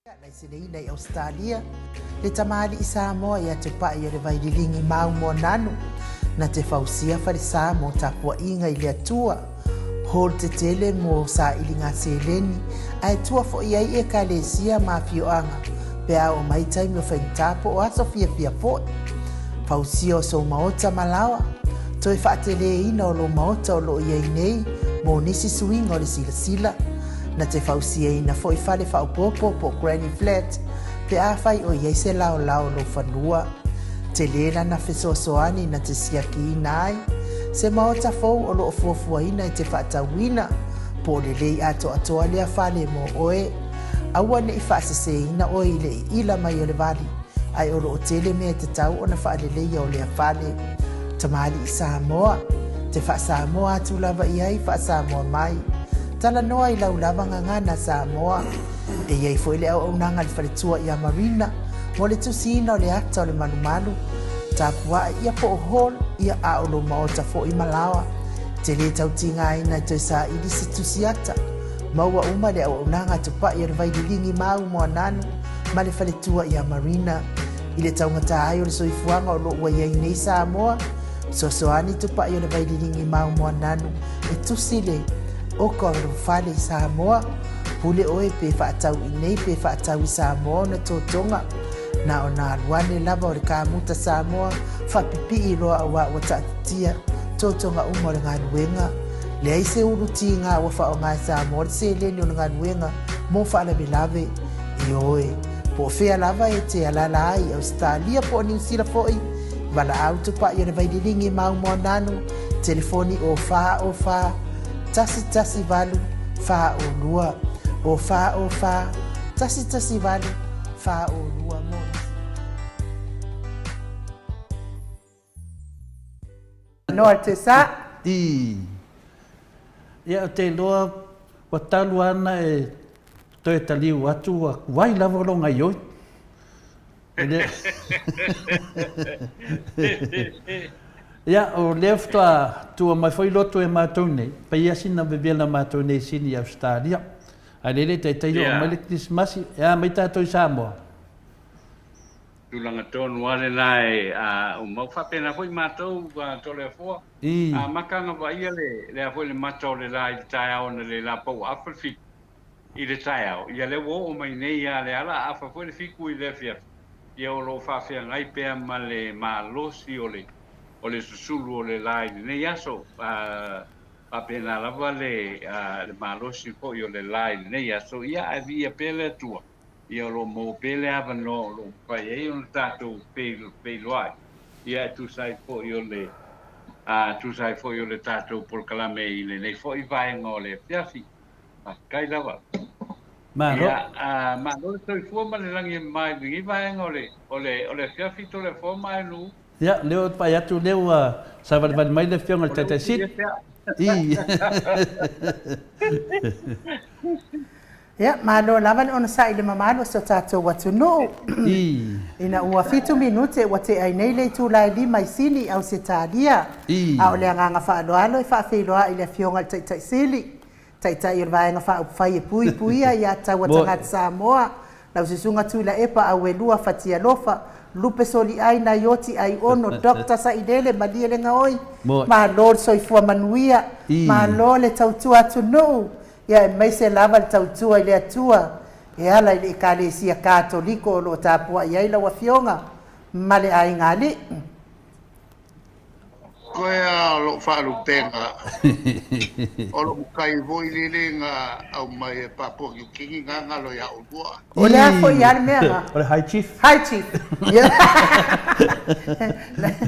Laiseneina i Ausetalia, le tamalii Samoa ia Tupai o le Vaililigi Mau Moananu, na te fausia falesa mo tapuaiga i le Atua, hall tetele mo sailiga seleni, ae tua foi ai Ekalesia ma afioaga pe a oo mai taimi o faigata po o aso fiafia foi. Fausia o sou maota ma laoa, toe faateleina o lou maota o lo o i ai nei mo nisi suiga o le silasila. Na te fausiaina foi fale faaopoopo po o granny flat pe afai o i ai se laolao o lou fanua. Tele lana fesoasoani na te siakiina ai se maota fou o lo o fuafuaina e te faatauina, po o lelei atoatoa lea fale mo oe. Aua ne i faaseseina oe i le iila mai o le vali, ae o lo o tele mea e tatau ona faaleleia o lea fale. Tamalii Samoa, te faa-Samoa atu lava i ai, faa-Samoa mai. Talanoa i lau lava gagana Samoa. E i ai foi le auaunaga a le faletua ia Marina mo le tusiina o le ata o le malumalu, tapua'i ia po o hall ia a o lou maota foi ma laoa. E te le tau tigaina e toe saili se tusi ata. Maua uma le auaunaga a Tupai o le Vaililigi Mau Moananu ma le faletua ia Marina. I le taugata ai o le soifuaga o lo o ua i ai nei Samoa, fesoasoani Tupai o le Vaililigi Mau Moananu e tusi le oka o lou fale i Samoa. Pule oe pe faatau i nei pe faatau i Samoa ona totoga. Na ona alu ane lava o le kamuta Samoa faapipii loa auā ua taatitia totoga uma o le galuega. Leai se ulu tiga ua faaaoga e Samoa le seleni o le galuega mo faalavelave. Ioe, po o fea lava e te alaala ai i Ausetalia po o Niu Sila foi, valaau tupai o le Vaililigi Mau Moananu, telefoni o 4 o 4 1 1 8 4 o 2, o 4 o 4 1 1 8 4 o 2 mo nisi. Noa te sa. I. Ia o te iloa ua talu ana e toe taliu atu ua kuai lava o lo gaioi. E le Ia o lea faatoa tua mai foi lotu e matou nei, paia sina vevela matou nei sini i Ausetalia. Ae le le taitai oo mai le Kerisimasi, e a mai tatou i Samoa? Tulaga tonu a lena e a uma faapena foi matou Toleafoa. A maka ana vaaia le le a foi le mata o le la i le taeao ana le la pau afa le fiku i le taeao ia lea ua oo mai nei a le ala afa foi le fiku i le afiafi ia o lo o faafeagai pea ma le malosi o le o le susulu o le la i lenei aso. A faapena lava le le malosi foi o le la i lenei aso ia ae viia pea le Atua. Ia o lo o maua pea le avanoa o lo o mafai ai ona tatou feiloai, ia e tusa ai foi o le a tusa ai foi o le tatou polokalame i lenei foi vaega o le afiafi. Faafetai lava. Malo. Ia, a malo le soifua ma le lagi e mama i lenei vaega o le o le o le afiafi Toleafoa ma Aenuu. Ia, lea ua pai atu lea ua savalivali mai le Afioga i le Taitai Sili. I. Ia, malo lava le onosai i le mamalu o si o tatou atunuu. Ina ua fitu minute ua tea ai nei le itula e lima i Sini i Ausetalia. A o le agaga faaaloalo e faafeiloai i le Afioga i le Taitai Sili, Taitai o le Vaega Faaupufai e Puipuia ia Taua Tagata Samoa, lau Susuga Tuilaepa Auelua Fatialofa, Lupe Soliai Naioti Aiono, Doctor Sailele Malielegaoi, malo le soifua manuia, malo le tautua atunuu, Ia aemaise lava le tautua i le Atua e ala i le Ekalesia Katoliko o lo o tapuai ai lau Afioga ma le aiga alii. Koe a o lou faalupega, o lou matai foi lele na aumai e Papua New Guinea na galo ia oulua. O le a foi a le mea na? O le High Chief. High Chief.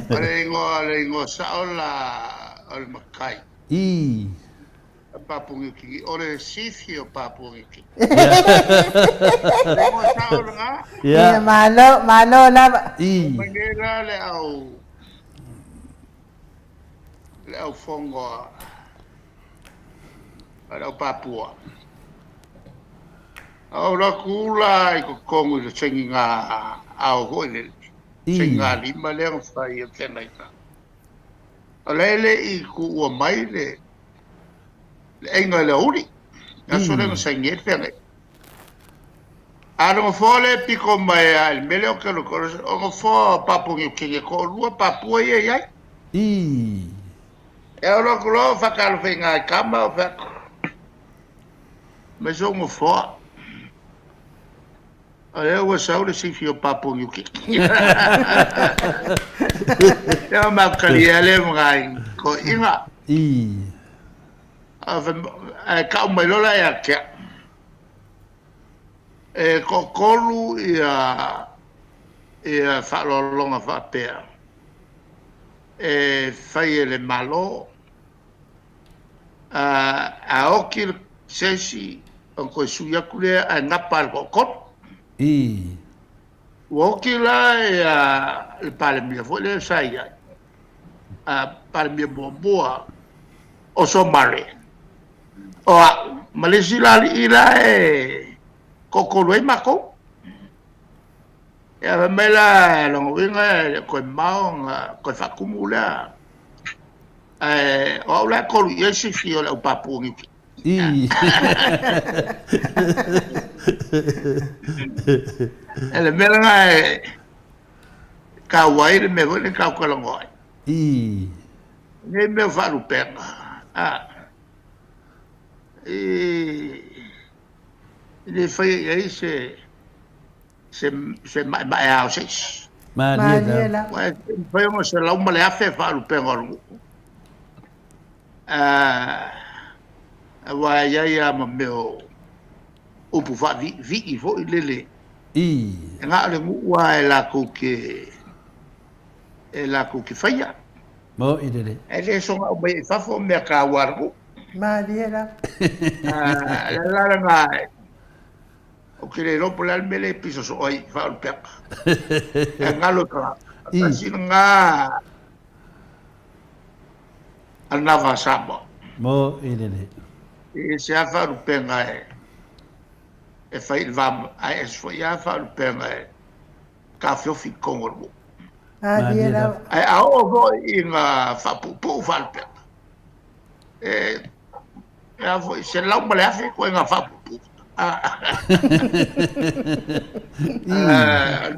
O le igoa, le igoa sao la o le matai. I. Papua New Guinea, o le sifi o Papua New Guinea. Ua sao lena. Ia, malo, malo lava. I. Mai nei la le au le au fono a le au Papua. A o la ku la i totonu i le sainiga ao foi lele. Sainiga lima lea na fai e feagaiga. O la e le i tuua mai le le aiga i le aoauli, le aso lea na saini ai le feagaiga. A le nofoa lea e pito mai lava i le mea lea ou te alu atu, o nofoa o Papua Niu Kini e toalua Papua ia e i ai. Ii. E alu atu loa ou faatalofa i nai tama ou fai atu, Aumai sou nofoa. O lea ua sau le sifi o Papua Niu Kini. Ia o matou talia lea ma nai toeaiina. Ii. Ae tau mai loa la ia te au. E toatolu ia ia faaaloaloga faapea e fai e le Malo, a oti se isi ona toe sui atu lea ae napa le toatolu. Ii. Ua oti la ia le Palemia foi lea sa i ai, Palemia muamua o Somare, o au ma le isi la alii la e toatolu ai matou. Ia fai mai la lona uiga e le o toe mamao ona toe faatumu lea. Ae o au la e tolu i ai sifi o le au Papua Niu Kini. Ii. E le mea lena e taua ai le mea foi lea tatou talanoa ai. Ii. Nei mea o faalupega, a, i, e le faia i ai se, se, se maemaea o se isi. Malie lava. Aua e mafai ona 101,000 faalupega o le nuu. Aua e i ai lava ma mea o upu faaviivii foi lele. Ii. E na o le nuu lava e latou te, e latou te faia. Moi lele. Ae le soona aumai i fafo mea taua a le nuu. Malie lava. O le ala lena ou te le iloa po o le a le mea lea e pisa soo ai i faalupega. Ae galo i tagata. Tasi lena anava a Samoa. Moi lele. E ese lava faalupega e fai i le va, ae ese foi lava faalupega e taofiofi i totonu o le nuu. Malie lava. Ae a oo foi ina faapuupuu faalupega, e a foi, 101,000 ituaiga faapuupuu. O le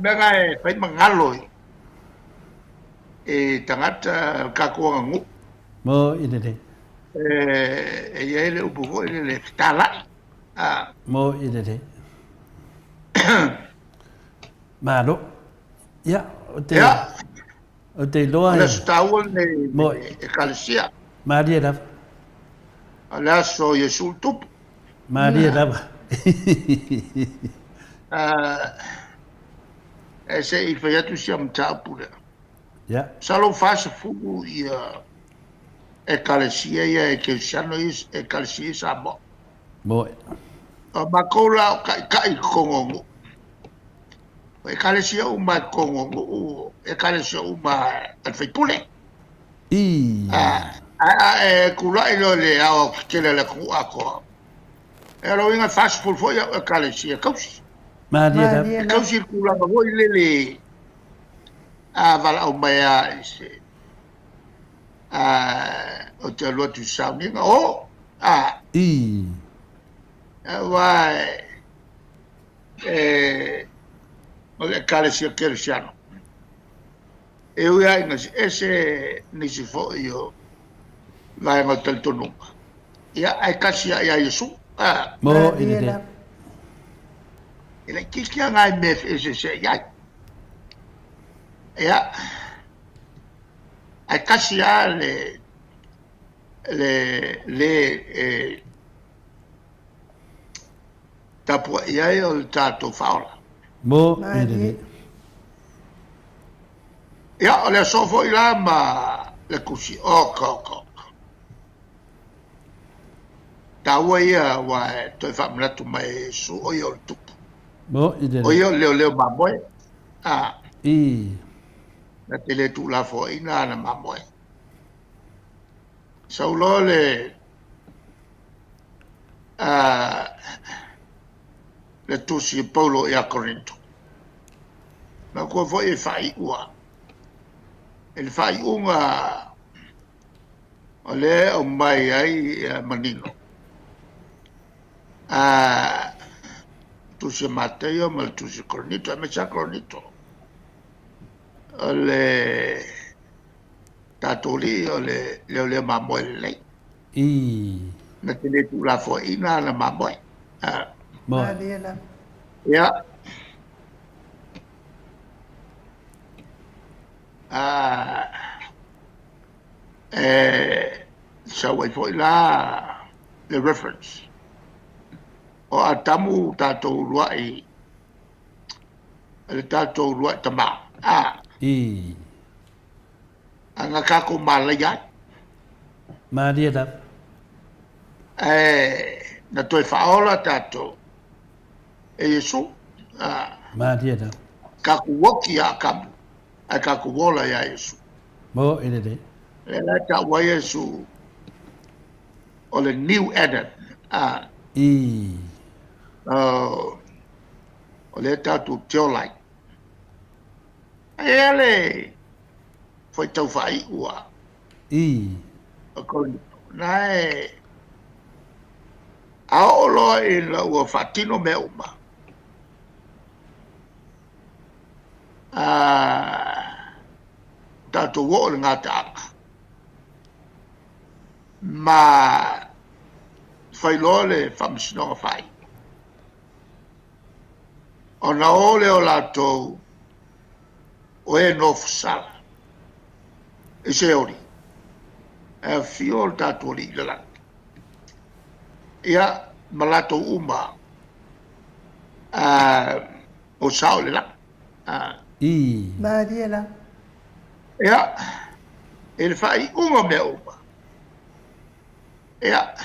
mea lena e fai ma galo i tagata o le tatou aganuu. Moi lelei. E i ai le upu foi lele, fetalai. Moi lelei. Malo. Ia, o te, Ia. o te iloa O le aso taua lenei i le Ekalesia. Malie lava. O le aso o Iesu le Tupu. Malie lava. E se i fai atu sia mataupu lea. Ia. Masalo 40 ia Ekalesia ia e kerisiano ia Ekalesia i Samoa. Moi. O matou la o taitai i totonu o nuu. O Ekalesia uma i totonu o nuu, Ekalesia uma a le faipule. Ii. Ae a e tulai loa i le aoaotetele o le atunuu atoa, e lona uiga e 40 foi au Ekalesia e tausi. Malie lava. E tausi i le tulaga foi lele a valaau mai lava i se ou te alu atu i sauniga, o, a. Ii. Aua e, o le Ekalesia Kerisiano, e ui lava ina ese nisi foi o vaega o talitonuga, ia, ae tasi lava ia Iesu. A. Mo i le. E laitiiti lava nai mea e feeseeseai ai. Ia, ae tasi lava le, le, le e tapuai ai o le tatou Faaola. Mo i le. Ia, o le aso foi la ma le tusi, oka, oka, oka. Taua ia aua e toe faamanatu mai e Iesu, o ia o le Tupu. Mo i le. O ia o le leoleo mamoe. A. Ii. Na te le tuulafoaiina ana mamoe. Sau loa le a, le tusi a Paulo ia Korinto. Manatua foi e faaiu a. I le faaiuga o lea e aumai ai manino. A, Tusi a Mataio ma le Tusi a Korinito, aemaise lava Korinito. O le tatou Alii o le leoleo mamoe lelei. Ii. Na te le tuulafoaiina ana mamoe. Moe. Malie lava. Ia. E sau ai foi la le reference o Atamu tatou uluai le tatou uluai tama a Ii. Ana tatou malaia ai. Malie lava. Ae na toe faaola tatou e Iesu. A. Malie lava. Tatou oki ia Atamu, ae tatou ola ia Iesu. Mo e lelei. Lea la e tau ai Iesu o le new Adam. A. Ii. O lea tatou te ola ai. Ae a le faitau faaiu a. Ii. O Korinito. Na e a oo loa ina ua faatino mea uma, a tatou oo i le gataaga, ma fai loa le faamasinoga faaiu. Ona o lea o latou o e nofosala i Seoli, ae afio lo tatou Alii i le lagi, ia ma latou uma o sao i le lagi. Ii. Malie la. Ia, i le faaiuga o mea uma, ia,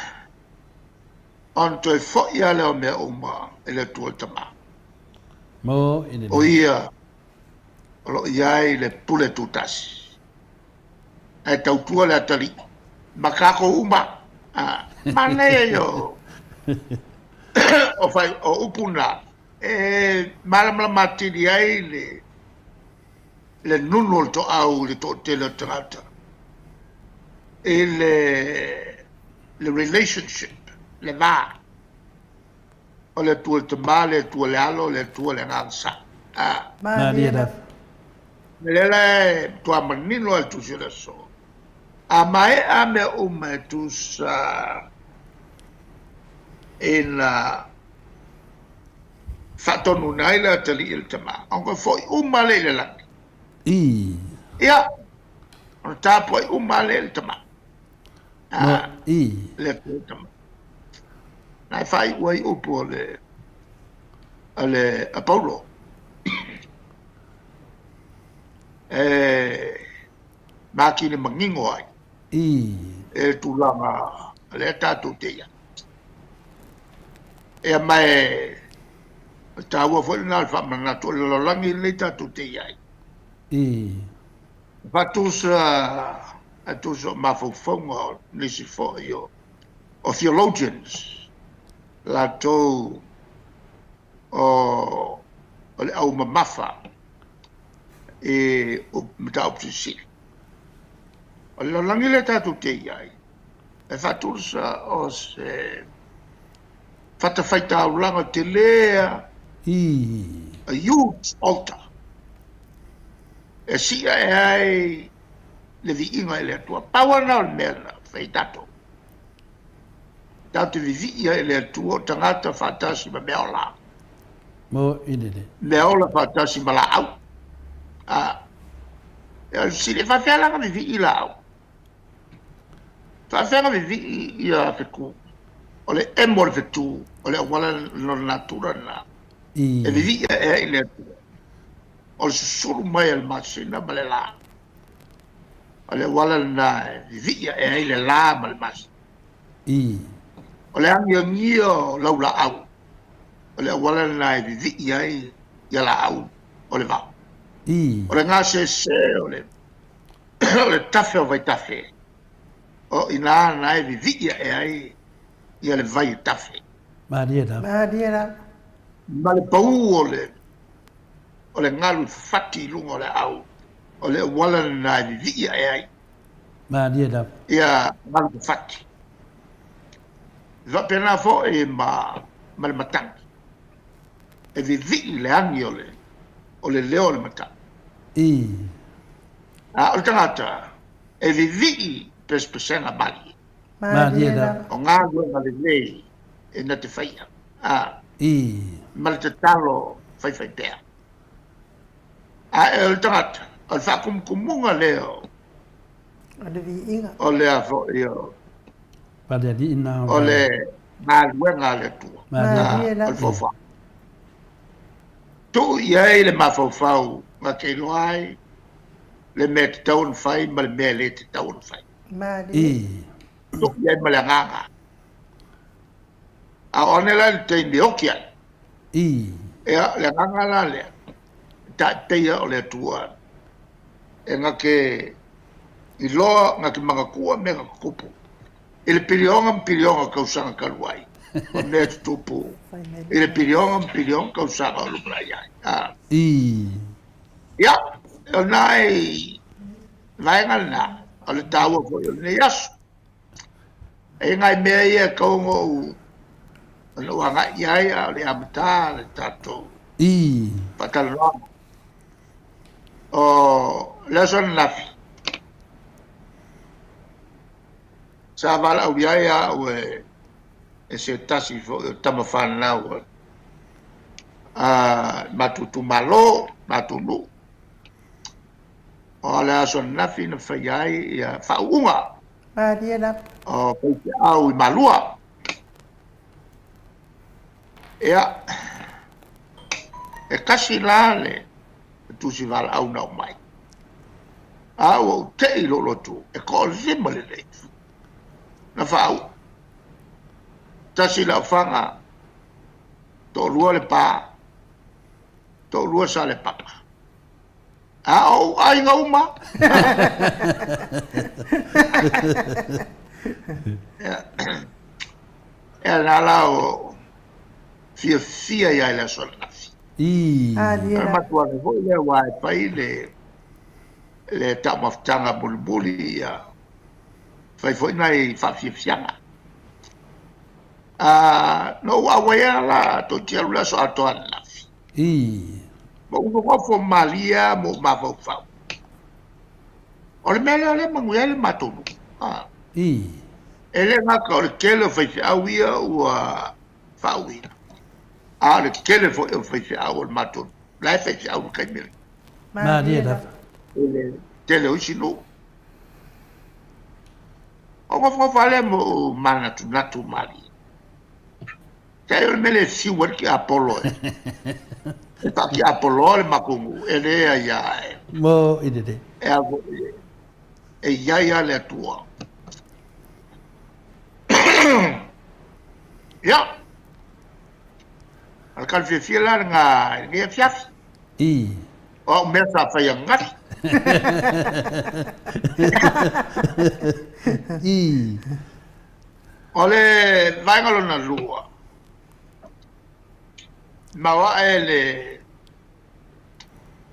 ona toe foi lava lea o mea uma i le Atua le Tama. Mo i le O ia o lo o i ai le pule tutasi, ae tautua le atalii ma tatou uma. Manaia ia o, o, fai, o upu na e malamalama atili ai le, le nunu o le toau i le toatele o tagata i le le relationship, le va o le Atua le Tama, le Atua le Alo, le Atua le Agaga Sa. Malie lava. Lea la e matua manino lava le tusi o le aso. A maea mea uma e tusa ina faatonuina ai le atalii e le Tama, ona toe foi uma lea i le lagi. Ii. Ia, ona tapuai uma lea i le Tama. Mo i. Le Atua le Tama. Na e faaiu ai upu o le a le a Paulo. E maki le manino ai. Ii. E tulaga lea tatou te iai. Ia ma e taua foi lena o le faamanatu o le lalolagi lenei tatou te iai. Ii. Faatusa a tusa o mafaufauga o nisi foi o o theologians latou o o le au mamafa i mataupu silisili. O le lalolagi lea tatou te i ai, e faatusa o se fatafaitaulaga tele a Ii. a huge altar e sii ae ai le viiga i le Atua. Pau lava lena o le mea na fai tatou. Tatou te vivii ai i le Atua o tagata faatasi ma mea ola. Mo i lele. Mea ola faatasi ma laau. A, e o le fesili, e faafefea la ona vivii laau? Faafefea ona vivii ia fetu? O le emo o le fetu, o le auala lena o le natura lena. E vivii ae ai i le Atua. O le susulu mai a le masina ma le la. O le auala lena e vivii ae ai le la ma le masina. O le agiagia o laulaau, o le auala lena e vivii ai ia laau o le vao. O le gasese o le, o le tafe o vaitafe, o i ina na e vivii ae ai ia le vai e tafe. Malie lava. Malie lava. Ma le pau o le o le galu i fafati i luga o le aau, o le auala lena e vivii ae ai. Malie lava. Ia galu fafati. E faapena foi ma, ma le matagi. E vivii le agi o le o le leo o le matai. A o le tagata e vivii pesepesega malie. Malie lava. O galuega lelei e na te faia. A. Ma le tatalo faifaipea. A o le tagata, o le faakumukumuga lea o. O le viiga. O le a foi o. Palealii na. O le galuega a le Atua. Malie lava. O le foafoaga. Tuu i ai le mafaufau na te iloa ai le mea e tatau ona fai ma le mea e le tatau ona fai. Malie. Tuu i ai ma le agaga. A o ane la i le taimi e oki ai. Ia, le agaga la lea, e taiteia o le Atua e na te iloa, na te manatua mea na tutupu i le piliona ma piliona o tausaga talu ai, ma mea e tutupu i le piliona ma piliona tausaga o lumanai ai. Ia, o nai vaega lena o le taua foi o lenei aso. E i ai nai mea ia e tatau ona ou ona ou agai i ai a o le i amata le tatou faatalanoaga. O le aso ananafi, sa valaaulia ai au e e se tasi foi o tama fanau a le matou itumalo, matou nuu. O le aso ananafi na faia ai ia faauuga. Malie lava. O faifeau i Malua. Ia, e tasi la le tusi valaau na aumai. A ua ou tei i lou lotu, e toalima lelei na faauu. Tasi Leaofaga, toalua Lepa, toalua Salepapa. A o ou aiga uma. Ia, na la o fiafia ia i le aso ananafi. O le mafuaaga foi lea aua e fai le le taumafataga mulimuli, ia fai foi nai faafiafiaga. Na ou auai lava la toeitiiti alu le aso atoa ananafi. Ma ou nonofo malie lava ma ou mafaufau. O le mea lea o lea e manuia ai le matou nuu. E le gata o le tele o faifeau ia ua faauuina, a o le tele foi o faifeau o le matou nuu, la e faifeau i le taimi lenei. Malie lava. I le tele o isi nuu. Ou nofonofo lava lea ma ou manatunatu malie. Tai o le mea lea e fiu ai le tiapolo e. E faatiapoloa le matou nuu, e leai lava e. Mo i lelei. E a foi, e i ai lava le Atua. Ia, o le tala fiafia la lena i lenei afiafi. O au mea sa fai ananafi. O le vaega lona lua, maoae le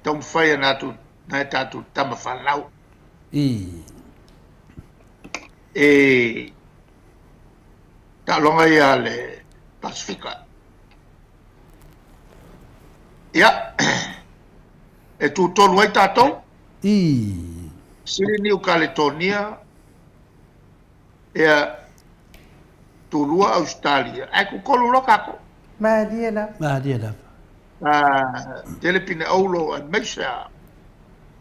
taumafai a nai a tatou tama fanau i taaloga ia a le Pasefika. Ia, e tutolu ai tatou. Sili Niu Kaletonia, Ia, tulua Ausetalia, ae tutolu loa tatou. Malie lava. Malie lava. Tele pine aulo aemaise a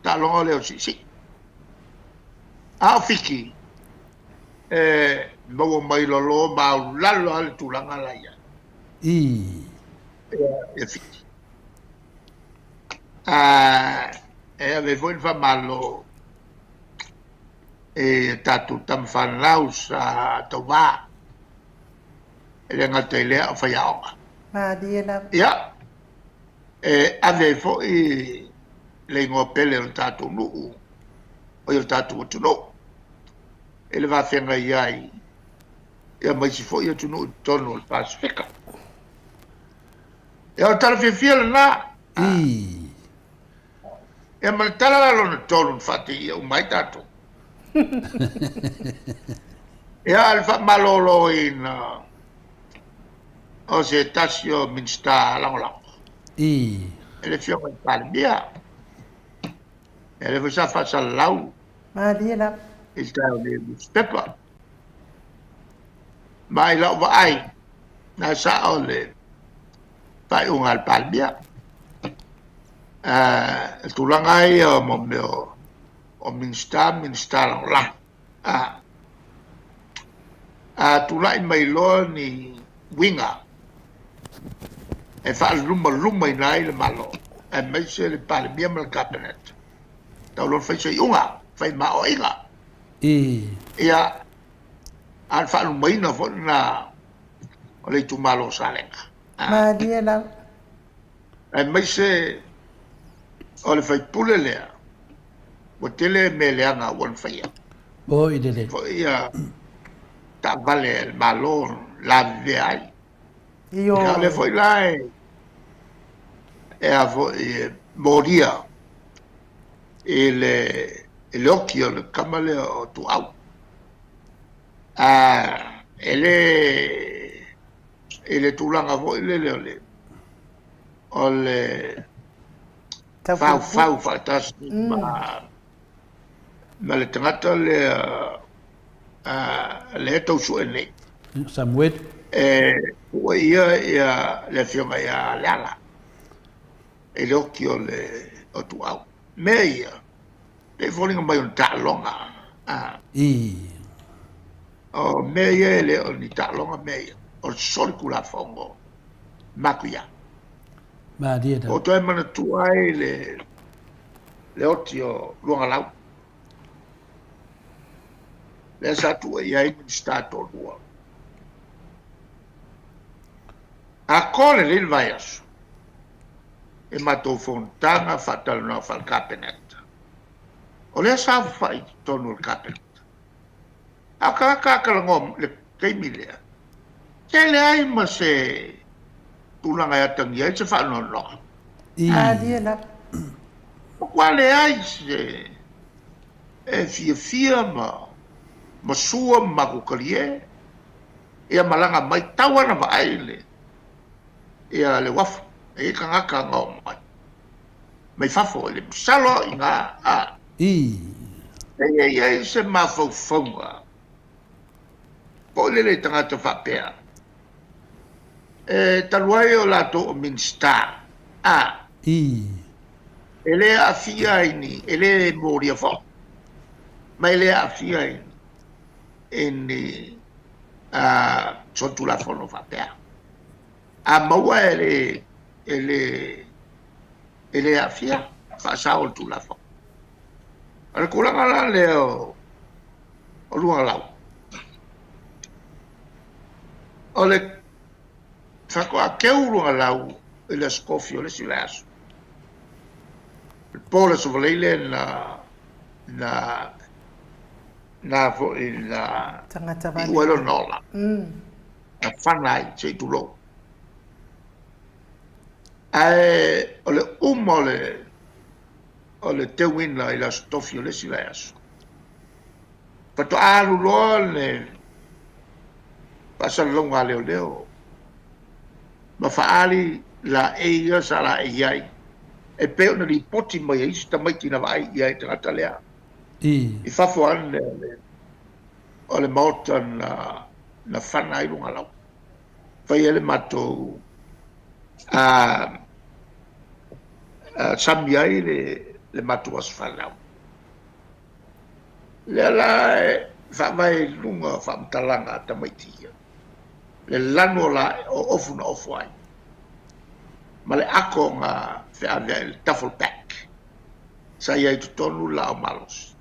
taaloga lea o siisii. A o Fiti, e maua mai lalo maulalo lava le tulaga la i ai. Ia Fiti. E ave ai foi le faamalo e tatou tama fanau sa tauva, e le gata i lea o faiaoga. Malie lava. Ia, e ave ai foi le igoa pele o le tatou nuu, o le tatou atunuu, i le va feagai ai ia ma isi foi atunuu i totonu o le Pasefika. Ia, o le tala fiafia lena. Ia ma le tala la lona tolu na faateia uma ai tatou. Ia a le faamaloloina o se tasi o Minisita Lagolago. E le Afioga i le Palemia. Ia lea foi sa faasalalau Malie lava. i le taeao nei i le nusipepa. Ma i lau vaai, na e sao le faaiuga a le Palemia. Le tulaga ia o mea o Minisita ma Minisita Lagolago. A tulai mai loa ni uiga e faalumalumaina ai le Malo, aemaise le Palemia ma le Kapeneta, tau loa fai se iuga, fai maoaiga. Ia, a o le faalumaina foi lena o le itumalo o Salega. Malie lava. Aemaise o le faipule lea, ua tele mea leaga ua na faia. Oi lelei. Foi ia taavale a le Malo lavevea ai. Ioe. Ia o lea foi la e a foi e molia i le i le oki o le kama lea o Tuau. A e le i le tulaga foi lele o le o le faufau faatasi ma ma le tagata lea lea e tau sue nei. Samuel. E ua ia ia le afioga ia Leala i le oki o le o Tuau. Mea ia, pei e foliga mai o ni taaloga. O mea ia e le o ni taaloga mea ia, o le solitulafono matuia. Malie lava. Ua toe manatua ai le le oti o Luagalau, lea sa tuu i ai Minisita e toalua. A ko lelei le vaiaso i matou fonotaga faatalanoaga faale-Kapeneta, o lea sa saofafai i totonu o le Kapeneta. A o tagata a talanoa i le taimi lea, e leai ma se tulaga e atagia ai se faanoanoaga. Malie lava. Matua leai se e fiafia ma ma sua ma matou talie ia malaga mai tau lava na vaai le ia le uafu e i ai tagata na oo mai mai fafo e le masalo i ina a e i ai se mafaufauga foi lele i tagata faapea e talu ai o latou o Minisita a e le aafia i ni, e le molia foi, ma e le aafia i i ni solitulafono faapea. A maua e le e le e le aafia faasao o le Tulafono. O le tulaga la lea o o Luagalau, o le faatoa teu Luagalau i le Aso Tofi o le isi vaiaso. Le po o le Aso Faraile lea na na na foi na Tagata iu ai lona ola. Na fana ai se i tulou. Ae o le uma o le o le teuina i le Aso Tofi o le isi vaiaso, faatoa alu loa le faasalalauga a leoleo ma faaali laei ia sa laei ai e pei ona lipoti mai e isi tamaiti na vaai i ai i le tagata lea i fafo ane o le maota na na fana ai luga lau. Fai ai le matou sami ai le matou aso fanau. Lea la e faavae i luga o faamatalaga a tamaiti ia, le lanu o la o ofu na ofo ai, ma le ako na feaveai le duffel bag sa i ai i totonu le laau malosi.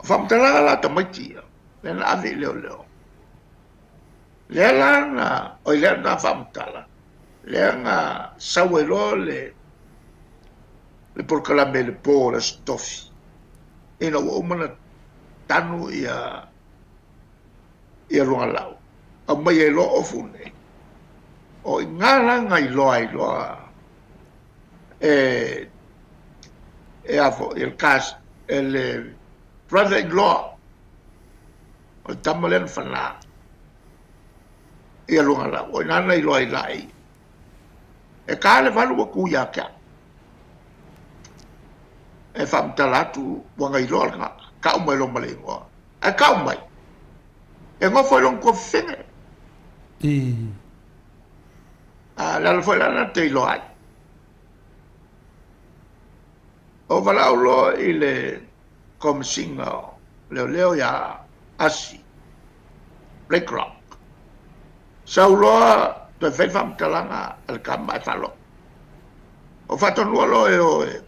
O faamatalaga la a tamaiti ia, lea na ave i leoleo. Lea la na, oi lea na faamatala, lea na sau ai loa le le polokalame i le po o le Aso Tofi ina ua uma ona tanu ia ia Luagalau, aumai ai loa ofu nei. O i ina la na iloa ai loa e e a foi e le kas e le brother in law o le tama lea na fanā ia Luagalau. O i ina na iloa ai laei. E ka le valu ua ku ia te au. E faamatala atu ua gailoa le tagata, tau mai loa ma le igoa. Ae tau mai, e nofo i lona tuafafine. A, le ala foi la lena te iloa ai. O valaau loa i le Komesina o Leoleo ia Asi Blakelock. Sau loa toe fai le faamatalaga a le tama ae faalogo. O faatonuga loa e o e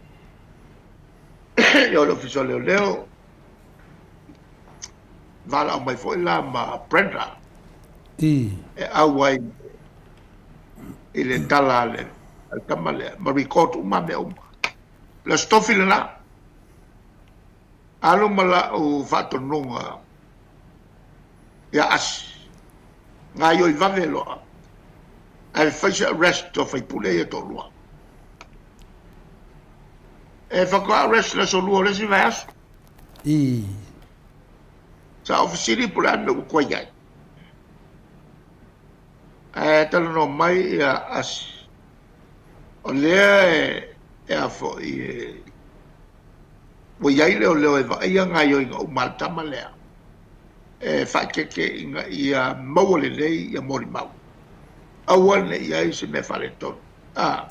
e o le Ofisa o Leoleo, valaau mai foi la ma Brenda e auai i le tala a le tama lea ma record uma mea uma. O le Aso Tofi lena. Alu ma lau faatonuga ia Asi, gaoioi vave loa ae fai se arrest o faipule ia toalua. E faatoa arrest le aso lua o le isi vaiaso. Sa ou fesili po o le a le mea ua tuai ai. Ae talanoa mai ia Asi, o lea e a foi e ua i ai leoleo e vaaia gaoioiga uma a le tama lea e faaeteete ina ia maua lelei ia molimau. Aua ne i ai se mea faaletonu. A.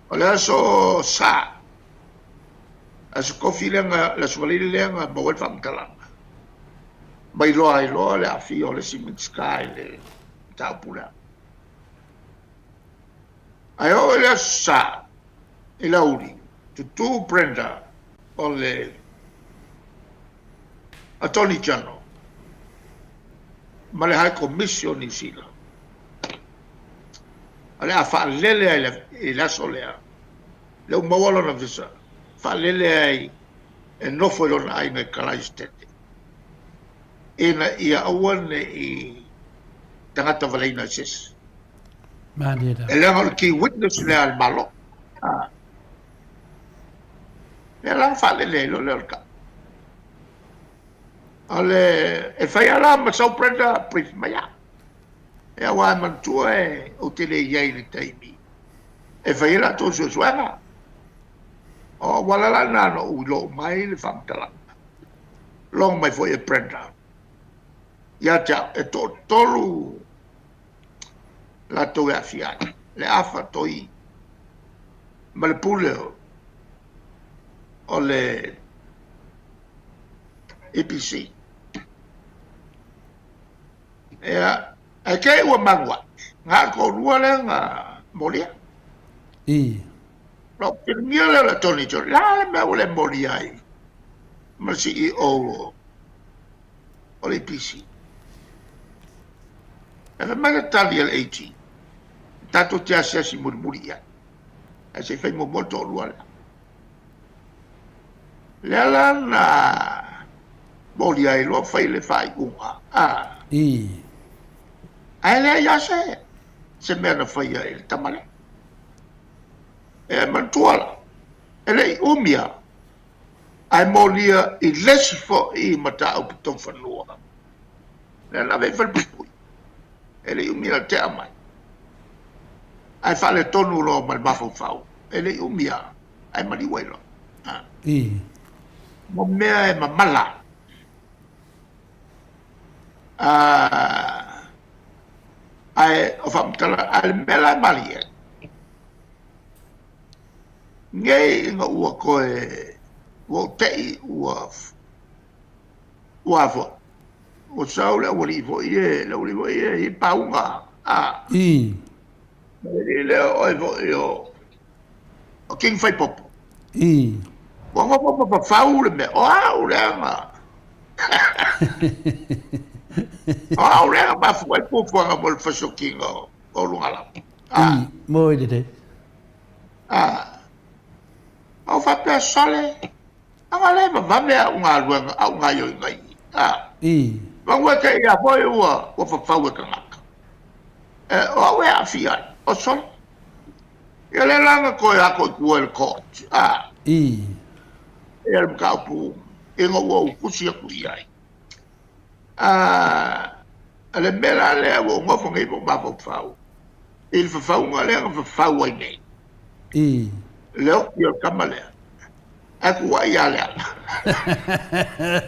O le aso Sa, aso Tofi lea na, le Aso Faraile lea na maua ai le faamatalaga, ma iloa ai loa le aafia o le isi Minisita i le mataupu lea. Ae oo i le Aso Sa i le aoauli, tutū Brenda o le Attorney General ma le High Komisi o Niu Sila. O le a faalele ai i le aso lea, lea ua maua lona visa, faalele ai e nofo i lona aiga i Kalaesetete, ina ia aua ne i tagata valeina e se isi. E leaga o le key witness lea a le Malo. Lea la na faalele ai loa lea o le tau. O le, e fai lava la ma sau Brenda brief mai au. E aua e manatua e ou te le i ai i le taimi e fai ai latou suesuega. O auala la na na ou iloa uma ai le faamatalaga. Logo mai foi e Brenda ia te au, e toatolu latou e aafia ai, le afa toi ma le pule o le EPC. Ia, ae kei ua malu ai, na o le toalua lea na molia. Na ou fesiligia lea o le Attorney General, le a le mea ua le molia ai ma le CEO o le EPC? Ae fai mai le tali a le AG, tatou te asiasi mulimuli i ai, ae se i fai muamua le toalua lea. Lea la na molia ai loa fai le faaiuga, a. Ae leai lava se, se mea na faia i le tama lea. E manatua la, e le i umi lava, ae molia i le isi foi mataupu tau fanua, lea na ave ai falepuipui. E le i umi na tea mai, ae faaletonu loa ma le mafaufau, e le i umi lava, ae maliu ai loa. Mo mea e mamala. Ae o faamatala, a le mea la e malie ai, nei ina ua toe, ua ou te'i ua, ua a foi, ua sau le aualii foi e, le aualii foi e i ai pauga, a. Ma le alii lea o oe foi o, o King Faipopo. Ua nofo ma fafau le mea, o au lea na, o au lea na mafua ai fuafuaga mo le fasiokiga o luga lava. Moi lelei. A ou faapea, sole, aga lea e vavave au galuega, au gaoioiga i i. Vagu e te ia foi ua, ua fafau e tagata. E, o au e aafia ai, o sole. Ia lea la na toe ako i tua i le court, a. Ia le mataupu ina ua ou tusi atu i ai. A, le mea la lea ua ou nofo nei ma ou mafaufau. I le fafauga lea na fafau ai nei. I. Le oki o le tama lea. Ae kuai ia Leala.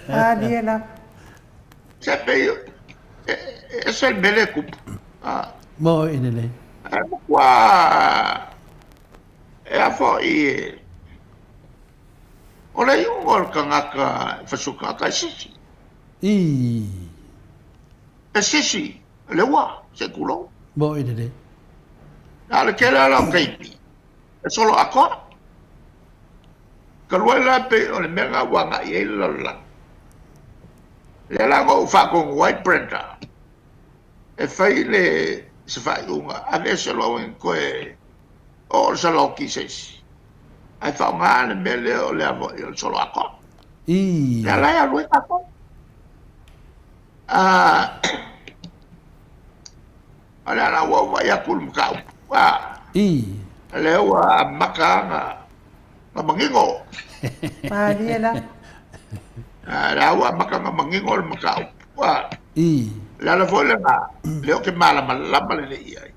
Malie lava. Se pei e ese le mea lea e tupu. Mo i lelei. Ae matua e a foi e o le iuga o le tagata e fasuka e sisi. I. E sisi le ua, se tulou. Mo i lelei. A o le tele la o taimi, e solo atoa. Talu ai la pei o le mea lena ua agai i ai le lalolagi. Lea la na ou faatonu ai Brenda e fai le se faaiuga, aveese loa ua toe oo le saloti i se isi, ae faaaoga le mea lea o le a foi o le solo atoa. I. Lea la e alu ai tatou. O lea la ua ou vaai atu i le mataupu, I. lea ua amata ona na manino. Malie lava. Lea ua amata ona manino le mataupu. I. Le ala foi lena, lea ou te malamalama lelei i ai.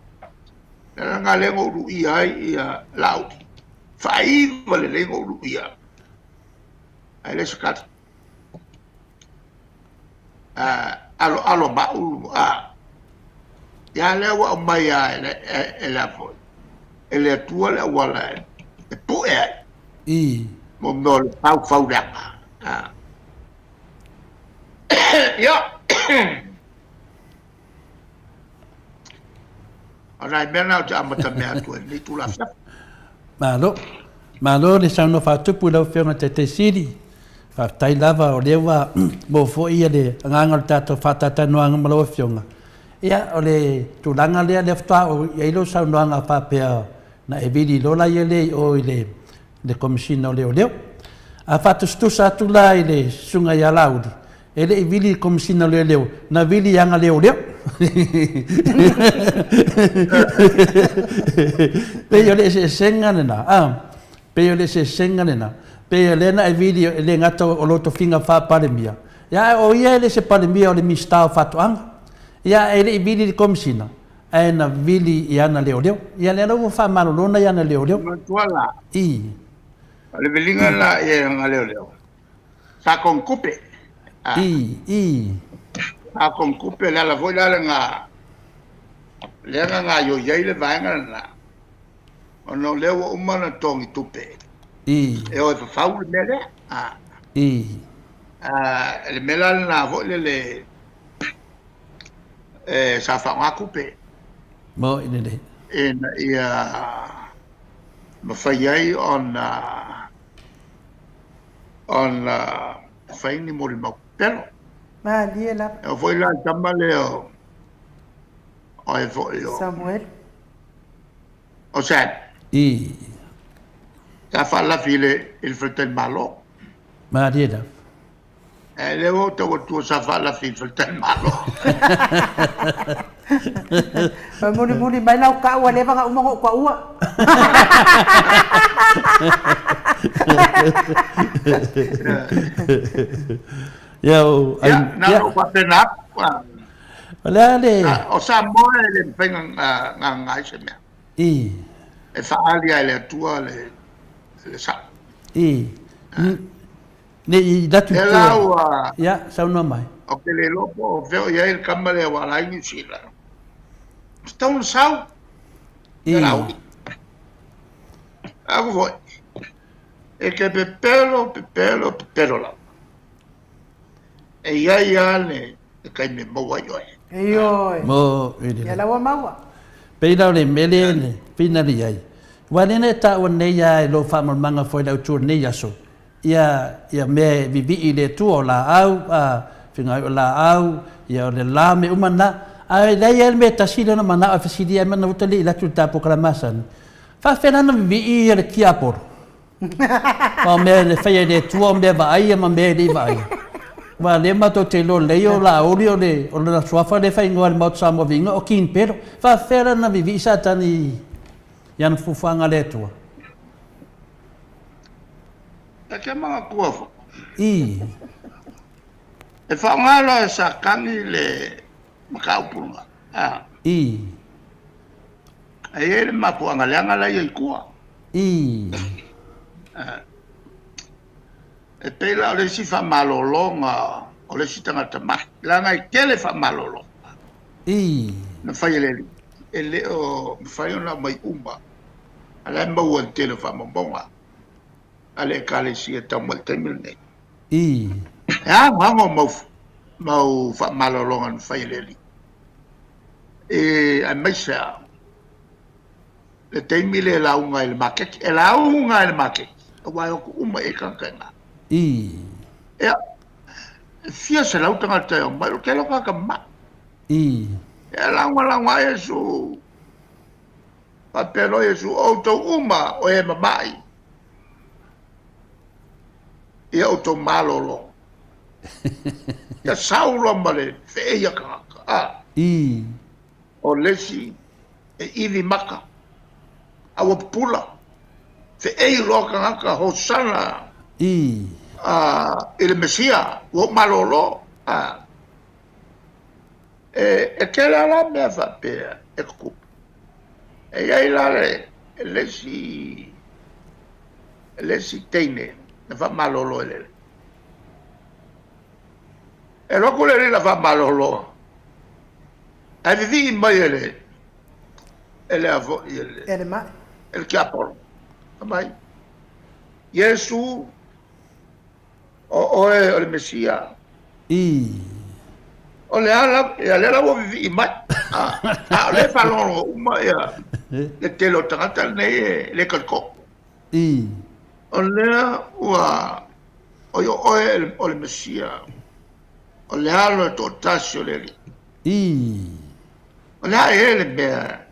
Le ala lena lea na ou luia ai ia lau faaiva lelei na ou luia. Ae le se kali. Aloalo ma au, ia lea ua aumai lava e le, e le a foi, e le Atua le auala e pue ai. I. Mo mea o le faufauleaga. Ia, o nai mea na ou te amatamea atu ai i lenei itula afiafi. Malo. Malo le saunoa faatupu i lau Afioga i le Taitai Sili. Faafetai lava o lea ua maua foi le agaga o le tatou faatalatalanoaga ma lau Afioga. Ia, o le tulaga lea, lea faatoa oo i ai lau saunoaga faapea na e vili loa la ia lea i o i le Komesina o Leoleo. A faatusatusa atu la i le Susuga ia Laauli, e le i vili i le Komesina o Leoleo, na vili i ana leoleo. Pei o le eseesega lena, a, pei o le eseesega lena. Pei o lea na e vili e le gata o lou tofiga faa-Palemia, ia ae o ia e le o se Palemia o le Minisita o Faatoaga. Ia e le i vili i le Komesina, ae na vili i ana leoleo. Ia lea la ua faamalolo nai ana leoleo. Manatua la, I. o le viliga la i ana leoleo, sa konukupe. I, i. Sa konukupe, le ala foi la lena, lea na gaoioi ai le vaega lena, ona o lea ua uma ona totogi tupe. I. E o e fafau le mea lea. I. Le mea la lena foi lele, e, sa faaaoga tupe. Moni lelei. Ina ia mafai ai ona ona fai ni molimau pepelo. Malie lava. E oo foi la i le tama lea o o ai foi o Samuel. O Sam. I. Sa faalafi i le i le faletalimalo. Malie lava. E le ua ou tau atua sa faalafi i le faletalimalo. Ua mulimuli mai lau kau ua leva ona uma ona ou taua. Ia, o, ai, Ia, na ona ou faapena atu. O le a le... O Samoa e le mafai ona gagana ai se mea. I. E faaali lava e le Atua le sao. I. Ne i latu i tua. Lea la ua. Ia, saunoa mai. Ou te le iloa po o fea o i ai le tama lea ua ala ai Niu Sila. E tatau ona sau. I. Aku foi. E te pepelo, pepelo, pepelo lava. E i ai lava le taimi e maua ai oe. Ioe. Mo, i le. Ia la ua maua. Pei la o le mea lea e finali ai. Aua o lea na e taua nei lava i lou faamalamalamaga foi i le autu o lenei aso, ia, ia mea e vivii i le Atua, o laau, a, fegaoi o laau, ia o le la, mea uma na. Ae leai lava le mea e tasi lea ona manao e fesili ai mana uta le i latu i le ta polokalame masani, faafefea la ona vivii ia le tiapolo? Aua o mea e faia e le Atua o mea vaaia ma mea e le i vaaia. Aua o lea matou te iloa lelei o Laauli o le, o lona suafa lea e faaigoa e le Maota Samoa Viiga o King Pero. Faafefea la ona vivii Satani i ana fuafuaga a le Atua? E te manatua foi. I. E faaaoga loa e Satani le mataupu lena. I. Ae i ai le mafuaaga leaga la e i tua. Ii. E pei la o le isi faamalologa o le isi tagata mai, leaga e tele faamalologa. Ii. Na fai e le Alii, e le o mafai ona aumai uma, a o la e maua i le tele o faamaumauga a le Ekalesia tau mai i le taimi lenei. Ii. E anoano mau, mau faamalologa na fai e le Alii, e, aemaise lava le taimi lea e lauga ai i le maketi. E lauga ai i le maketi, aua e o atu uma i ai tagata i ina. Ii. Ia, e fia selau tagata e omai, o le tele o tagata mamai. Ii. Ia, e lauga lauga ai Iesu, faapea loa Iesu, o outou uma o e mamai, ia outou malolo. Ia sau loa ma le feei a tagata. A. Ii. O le isi e ivi maka, a ua pupula, feei loa tagata, Hosana Ii. A, i le Mesia, ua ou malolo. A. E, e tele lava la mea faapea e tutupu. E i ai la le, le isi, le isi teine na faamalolo e le Alii. E alu atu le Alii na faamalolo, ae vivii mai e le, e le a foi e le, E le mai. e le tiapolo. Fai mai, Iesu, o oe o le Mesia. Ii. O le a la, ia lea la ua vivii mai. A, a o lea e faalogologo uma ia le tele o tagata lenei e le talikoo. Ii. O lea ua, oi o oe o le Mesia, o le Alo e toatasi o le Alii. Ii. O le a ea le mea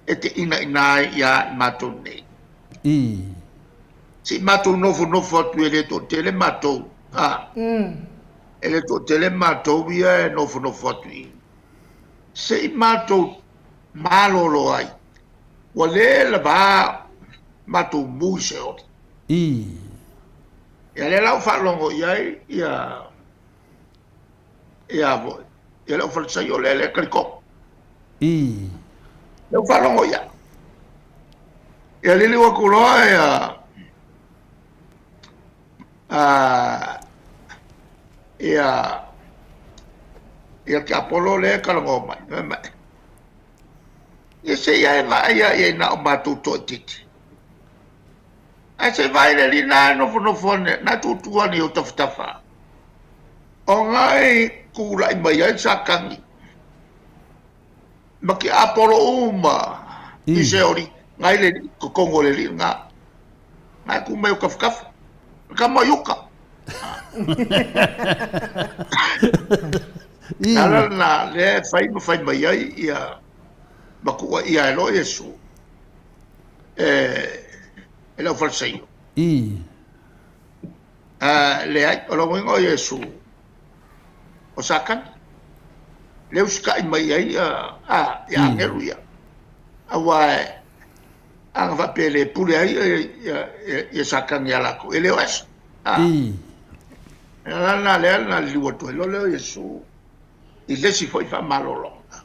e te inaina ai iā i matou nei? Ii. Se i matou nofonofo atu e le toatele matou, a, e le toatele matou ia e nofonofo atu i i. Se i matou malolo ai, ua le lava matou mu i Seoli. Ii. Ia lea la ua faalogo i ai ia, ia foi, ia le aufalesaio lea le talikoo. Ii. Lea ua faalogo i ai. Ia liliu atu loa ia, a, ia, ia tiapolo lea e talanoa mai, fai mai, Ia se i a e vaai a i ai na o matou toaitiiti. Ae se i vaai le alii na e nofonofo ane, na e tutu ane i ou tafatafa. O na e tulai mai ai Satani ma tiapolo uma i Seoli, na i le totonu o le alii lena. Na e tu mai ou tafatafa. Le tama i uka. Le ala lena lea e fai ma fai mai ai ia ma tuuaia ai loa Iesu e e le aufalesaio. Ii. A, leai, o lona uiga o Iesu o Satani, lea e usitai mai ai a, ia agelu ia. Aua ana faapea e le pule ai ia Satani ia latou, e le o ese. A. Ii. Le ala lena lea na liliu atu ai loa lea o Iesu i le isi foi faamalologa,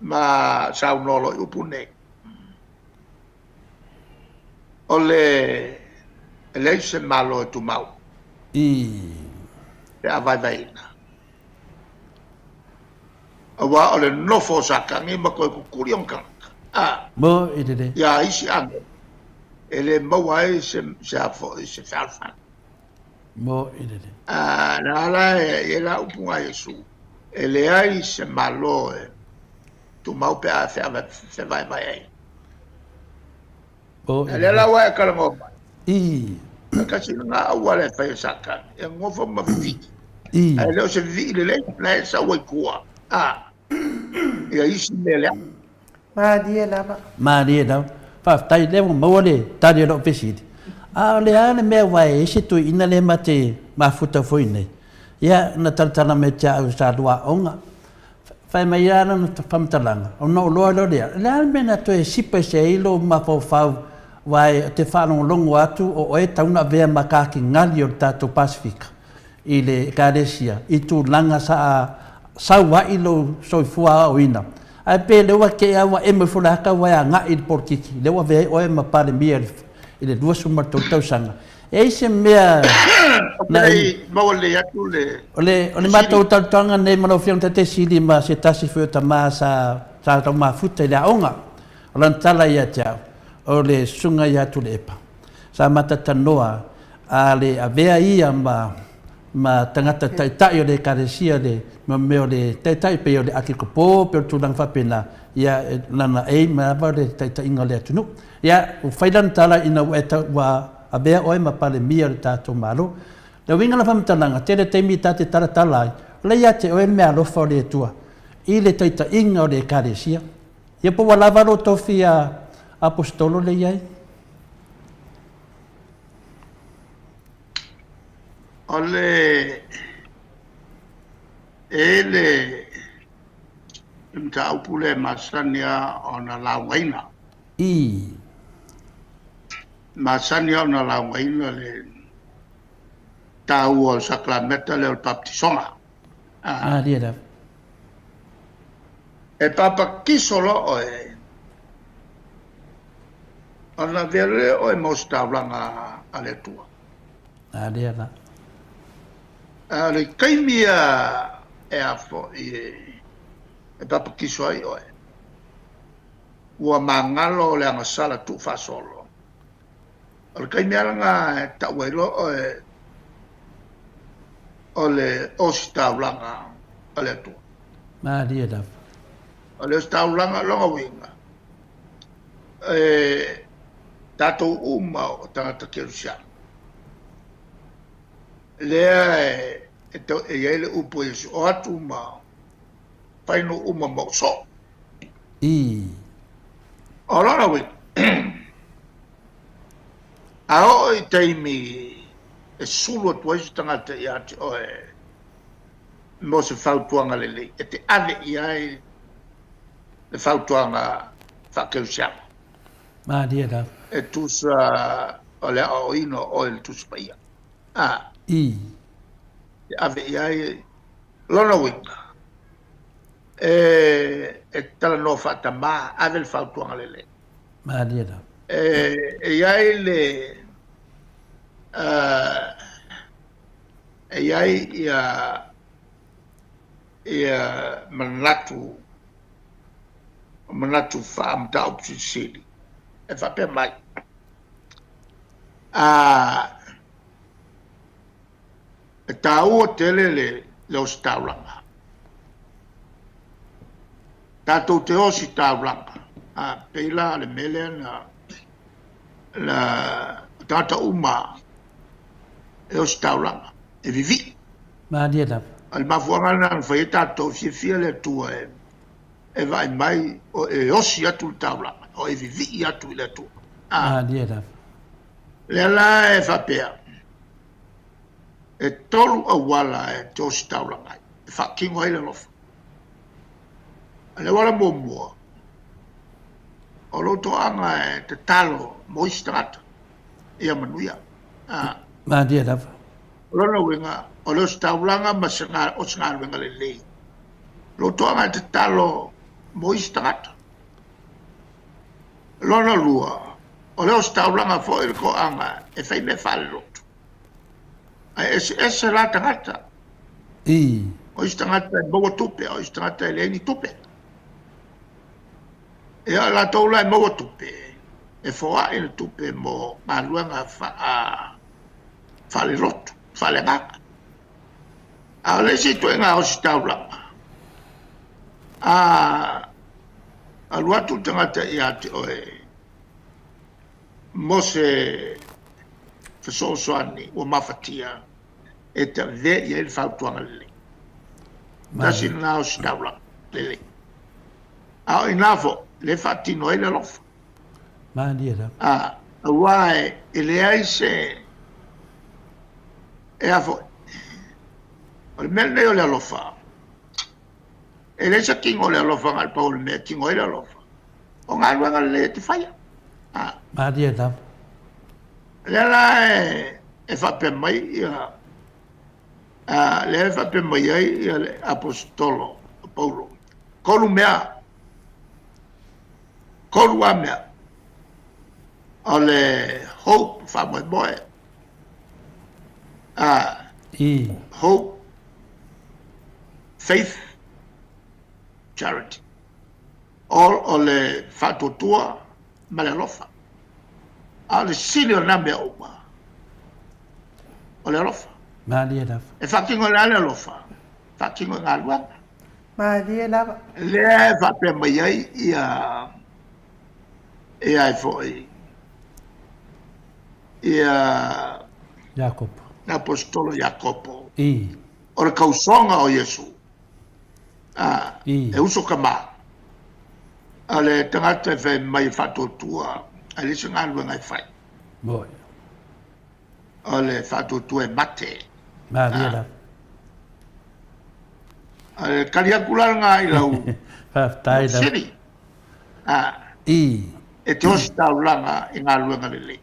ma saunoa loa i upu nei, O le e leai se Malo e tumau. Ii. Pe a vaevaeina. Aua o le nofo o Satani ma toe kukuli ona tagata, a. Mo i lelei. Ia isi agelu, e le maua ai se, se a foi, se fealofani. Mo i lelei. A, le ala e i ai la upu a Iesu, e leai se Malo e tumau pe a fevaevae ai. Mo i A lea lelei. la ua e talanoa mai. Ii. Tasi lena auala e fai e Satani, e nofo ma vivii. Ii. Ae le o se vivii lelei, la e sau ai tua, a, ia isi mea leaga. Malie lava. Malie lava. Faafetai, lea ua maua le tali o lou fesili. A o le a le mea aua e i ai se toeaina lea ma te mafuta foi nei, ia na talatala mai ia te au sa lua aoga. Fai mai lava lana faamatalaga, ona ou iloa loa lea, o le a le mea na toe sipa ese ai lou mafaufau aua ou te faalogologo atu o oe e tatau ona avea ma kakigali o le tatou Pasefika i le Ekalesia i tulaga sa sau ai lou soifua aoaoina. Ae pe lea ua tea ua emo ifo le ata ua e agai i le polokiki, lea ua avea ai oe ma Palemia i le 23 tausaga. E i ai se mea na e maua lelei atu le O le, o le matou talitoaga nei ma lau Afioga i le Taitaisili ma se tasi foi o tama sa, sa tau mafuta i le aoga, o lana tala ia te au, o le Susuga ia Tuilaepa, sa matatanoa a le avea ia ma, ma tagata taitai o le Ekalesia le ma mea o le taitai pei o le Akikopo pei o le tulaga faapena, ia lana aim lava o le taitaiga o le atunuu. Ia, ua fai lana tala ina ua e tau, ua avea oe ma Palemia o le tatou Malo. Le uiga o le faamatalaga, tele taimi ta te talatala ai, o la ia te oe le meaalofa o le Atua i le taitaiga o le Ekalesia. Ia po ua lava lou tofi a Aposetolo lea i ai? O le e le mataupu lea e masani lava ona laugaina. Ii. Masani lava ona laugaina le taua o le sakalameta lea o le papatisoga. Ah. Malie lava. E papatiso loa oe, ona avea lea oe ma ositaulaga a le Atua. Malie lava. A o le taimi ia e a foi e papatiso ai oe, ua magalo le agasala tuufaasolo. O le taimi lava lena e tau ai loa oe o le ositaulaga a le Atua. Malie lava. O le ositaulaga, lona uiga, e tatou uma o tagata kerisiano, lea e, e i ai le upu a Iesu, o atu ma fai nuu uma ma ou soo. Ii. O lona uiga, a oo i taimi e sulu atu ai se tagata ia te oe mo se fautuaga lelei, e te ave i ai le fautuaga faakerisiano. Malie lava. E tusa o le aoaoina o oe i le Tusi Paia. A. Ii. E ave i ai lona uiga, e, e talanoa faatamā, ave le fautuaga lelei. Malie lava. E, e i ai le, uh, e i ai ia, ia manatu, manatu faamataupu silisili, e faapea mai, a, E taua tele le le ositaulaga. Tatou te ositaulaga, a pei la le mea lea na na tagata uma e ositaulaga, e vivii. Malie lava. O le mafuaaga lena na fai ai tatou, fiafia le Atua e e vaai mai o e osi atu le taulaga, o e vivii atu i le Atua. A. Malie lava. Lea la e faapea, E tolu auala e te ositaulaga ai, e faatino ai le alofa. O le auala muamua, o lou toaga e tatalo mo isi tagata ia manuia. Malie lava. O lona uiga, o le ositaulaga ma se, o se galuega lelei. Lou toaga e tatalo mo isi tagata. Lona lua, o le ositaulaga foi le toaga e fai mea faalelotu. Ae eseese la tagata. Ii. O isi tagata e maua tupe, o isi tagata e leai ni tupe. Ia, o latou la e maua tupe, e foai le tupe mo galuega faalelotu, faaleagaga. A o le isi ituaiga ositaulaga, a alu atu le tagata ia te oe mo se fesoasoani ua mafatia e te avea i ai le fautuaga lelei. Tasi lena ositaulaga lelei. A o ina foi, le faatino ai le alofa. Malie lava. A, aua e leai se, e a foi, o le mea lenei o le alofa, e leai se tino o le alofa na o le pau o le mea e tino ai le alofa. O galuega lelei e te faia. A. Malie lava. Lea la e, e faapea mai ia, a, lea e faapea mai ai ia le aposetolo o Paulo. Tolu mea. Kolu a mea. O le hope, faamoemoe. A, I. Hope, faith, charity. All o le faatuatua ma le alofa. A o le sili o na mea uma, o le alofa. Malie lava. E faatino i le a le alofa? Faatino i galuega. Malie lava. Lea e faapea mai ai ia ia ai foi ia Iakopo. Le aposetolo Iakopo. I. O le kausoga o Iesu. A, I. E uso kama. A le tagata e fai mai e faatuatua, ae leai se galuega e fai. Moi. O le faatuatua e mate. Malie lava. A le tali atu la lena i lau Faafetai lava. Siri. A, I. E te ositaulaga i galuega lelei.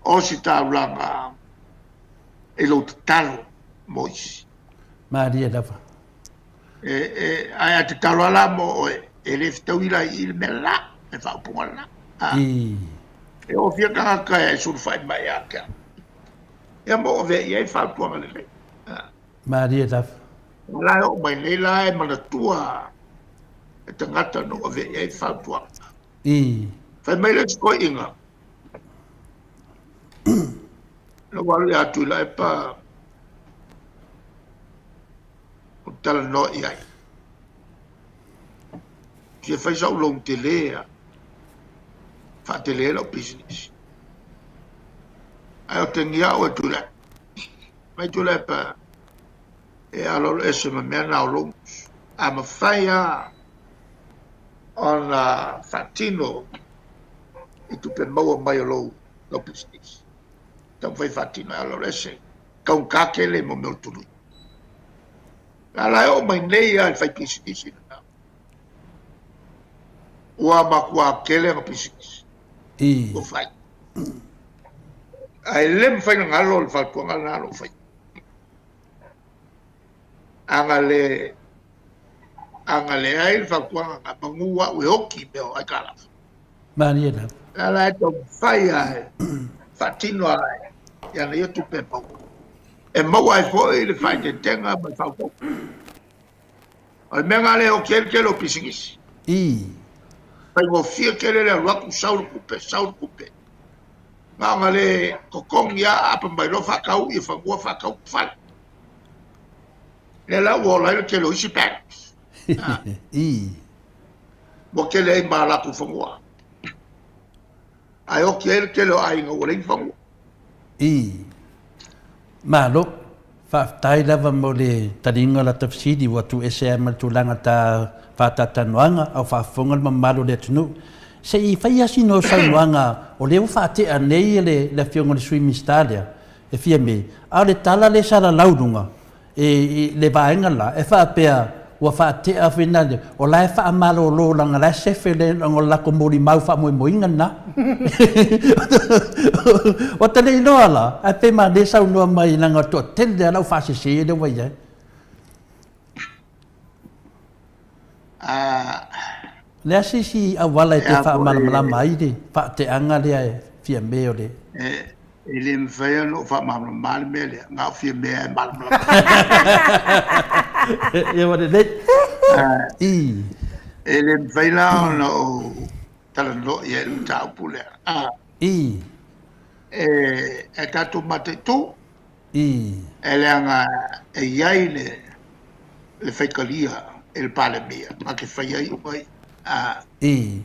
Ositaulaga i lou tatalo mo isi. Malie lava. E, e, ae a tatalo lava la mo oe, e le fetaui la i i le mea la, le faaupuga la. A, I. E oo fia tagata e sulufai mai ia te au. Ia ma oo avea i ai fautuaga lelei. A. Malie lava. O la e oo mai nei la e manatua le tagata na oo avea i ai fautuaga. I. Fai mai le isi toeaina, na ou alu ia Tuilaepa ou te talanoa i ai. Fia fai sau loan tele a faatele lau pisinisi. Ae otegia au e Tuilaepa. Mai Tuilaepa e aloalo ese ma mea na o loans. A mafai lava ona faatino i tupe maua mai o lou lau pisinisi. Taumafai faatino e aloalo ese. Taugata tele mo mea o le tului. La la e oo mai nei lava i le fai pisinisi lena. Ua matua tele ana pisinisi. I. Ua fai. Ae le mafai ona galo le fautuaga lena na ou faia. Ana le ana leai le fautuaga na, manu au e oti i mea o aitalafu. Malie lava. La la e taumafai lava e faatino lava i ana ia tupe e maua. E maua ai foi le faaeteetega ma le faaopoopo. O le mea lena lea e oti ai le tele o pisinisi. I. Faigofie tele le alu atu sau le tupe, sau le tupe. Na ona le totogi lava aapa mai loa faatau ia fanua faatau fale. Lea la ua ola ai le tele o isi banks. I. Ua tele ai ma latou fanua. Ae oti ai le tele o aiga ua leai ni fanua. I. Malo. Faafetai lava mo le taliga o lata fesili ua tuuese ai ma le tulaga ta faataatanoaga a o faafofoga le mamalu o le atunuu. Se i fai lava sina o saunoaga o lea ua faatea nei le Afioga i le Sui Minisita lea e fia mei, a o le tala lea sa lalau i luga, i le vaega la, e faapea ua faatea foi na le, o la e faamalolo leaga la e sefe le leaga o le latou molimau faamoemoeina lena. Ua ta le iloa la, ae pe malie saunoa mai leaga o le toatele lava lau faasese lea ua i ai. O le a se isi auala e toe faamalamalama ai le faateaga lea e Fiame o le. E le mafai ona ou faamalamalama le mea lea, na o Fiame lava e malamalama. Ia ua lelei. I. E le mafai la ona ou talanoa i ai i le mataupu lea. I. E tatou mataitu. I. E leaga e i ai le le faitalia e le Palemia na te fai ai uma ia. A. I.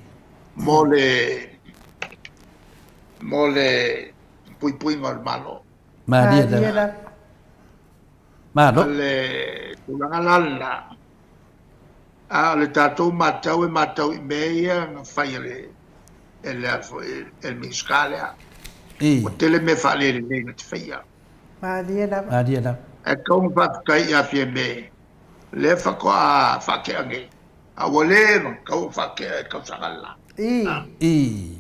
Mo le mo le puipuiga o le Malo. Malie lava. Malo. O le tulaga la lena, a o le tatou matau e matau i mea ia na fai e le e le a foi e le Minisita lea. I. Ua tele mea faalelelei na te faia. Malie lava. Malie lava. Ae tatau ona faafetai ia Fiame, lea faatoa faatea nei, a ua leva ona tatau ona faatea i le tausaga le la. I. I.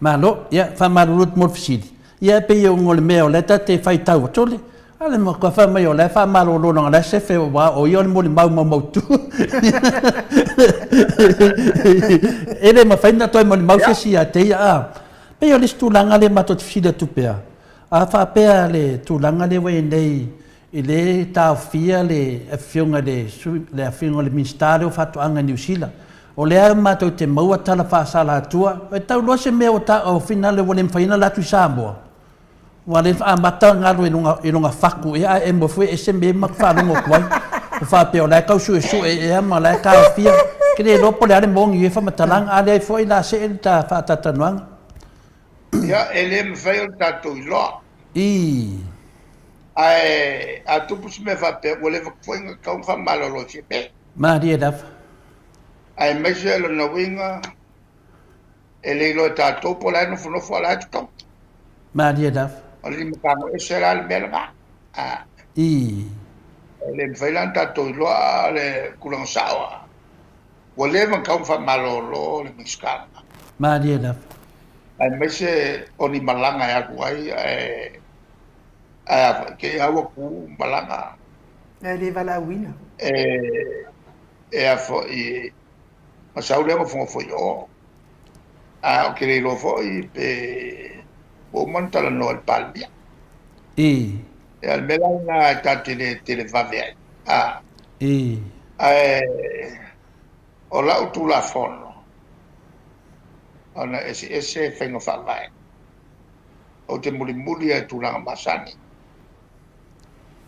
Malo, ia, faamalulu atu mo le fesili. Ia, e pei o le mea o lea ta te faitau atu le, A le matua fai mai o la e faamalolo leaga o la e sefe aua o ia o le molimau maumautu. E le mafai ona toe molimau se isi ia te ia a. Pei o le isi tulaga lea matou te fesili atu pea, a faapea le tulaga lea ua i ai nei e le taofia le afioga i le sui, le afioga i le Minisita lea o Faatoaga i Niu Sila, o lea matou te maua tala faasalatua, e tau loa se mea ua taua finale ua le mafai ona alu atu i Samoa, Ua le amata ona alu i lona fatu ea ae emo foi ese mea ma faalogo atu ai. Ua faapea o la e tau suesue ea ma o la e taofia. Ou te le iloa po o le a le moni o ia faamatalaga, a leai foi la see le ta faatalatalanoaga. Ia, e le mafai ona tatou iloa. Ii. Ae a tupu se mea faapea, ua leva foi ona tatau ona faamalolo i Fiamē. Malie lava. Aemaise o lona uiga, E le iloa e tatou po o la e nofonofo a o la e totogi. Malie lava. O le limatago ese la le mea lena. A. Ii. E le mafai la ona tatou iloa a o le tulaga sao lava, ua leva ona tatau ona faamalolo le Minisita lena. Malie lava. Aemaise o ni malaga e alu ai ae ae a foi, te i lava ua tu malaga. E le valaauina. E e a foi ma sau lea nofonofo i o. Ae ou te le iloa foi pe ua uma ona talanoa i le Palemia. Ii. Ia, o le mea la lena e ta te le televave ai. A. Ii. Ae o lau Tulafono, ona e eseese faiga faavae, ou te mulimuli lava i tulaga masani.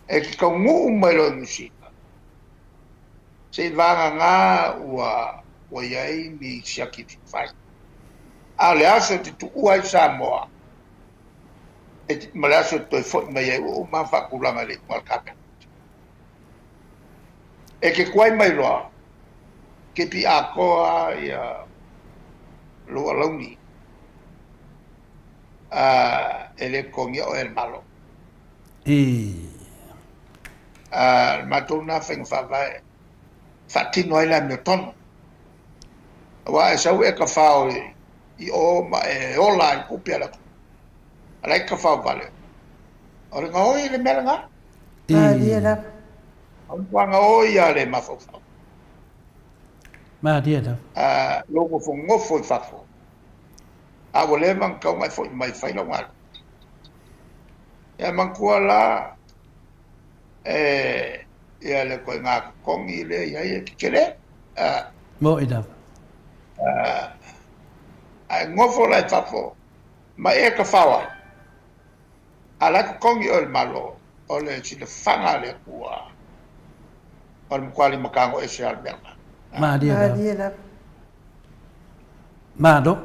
E te taunuu mai loa i Niu Sila, Seivagana ua ua i ai ni siaki e fia fai. A o le aso e te tuua ai Samoa e ma le aso e te toe foi mai ai ua uma ona faatulaga i le iuga a le Kapeneta. E te tuai mai loa, kepi atoa ia lou alauni a e le totogia oe e le Malo. I. A o le matou lena faiga faavae e faatino ai le amiotonu. Aua e sau e tafao i o ma e ola ai tupe a le atunuu, a o la e tafao vale. O le gaoi le mea lena. Malie lava. O le matua gaoi lava le mafaufau. Malie lava. A lou nofonofo i fafo, a ua leva ona tatau ona e foi mai e fai lau galuega. Ia manatua la, e ia le ituaiga totogi lea e i ai e tetele. Moni lava. A e nofo la i fafo ma e tafao ai, a o la e totogi oe e le Malo, o le silafaga a le Atua, o le matua limatago ese lava o le mea lena. Malie lava. Malie lava. Malo.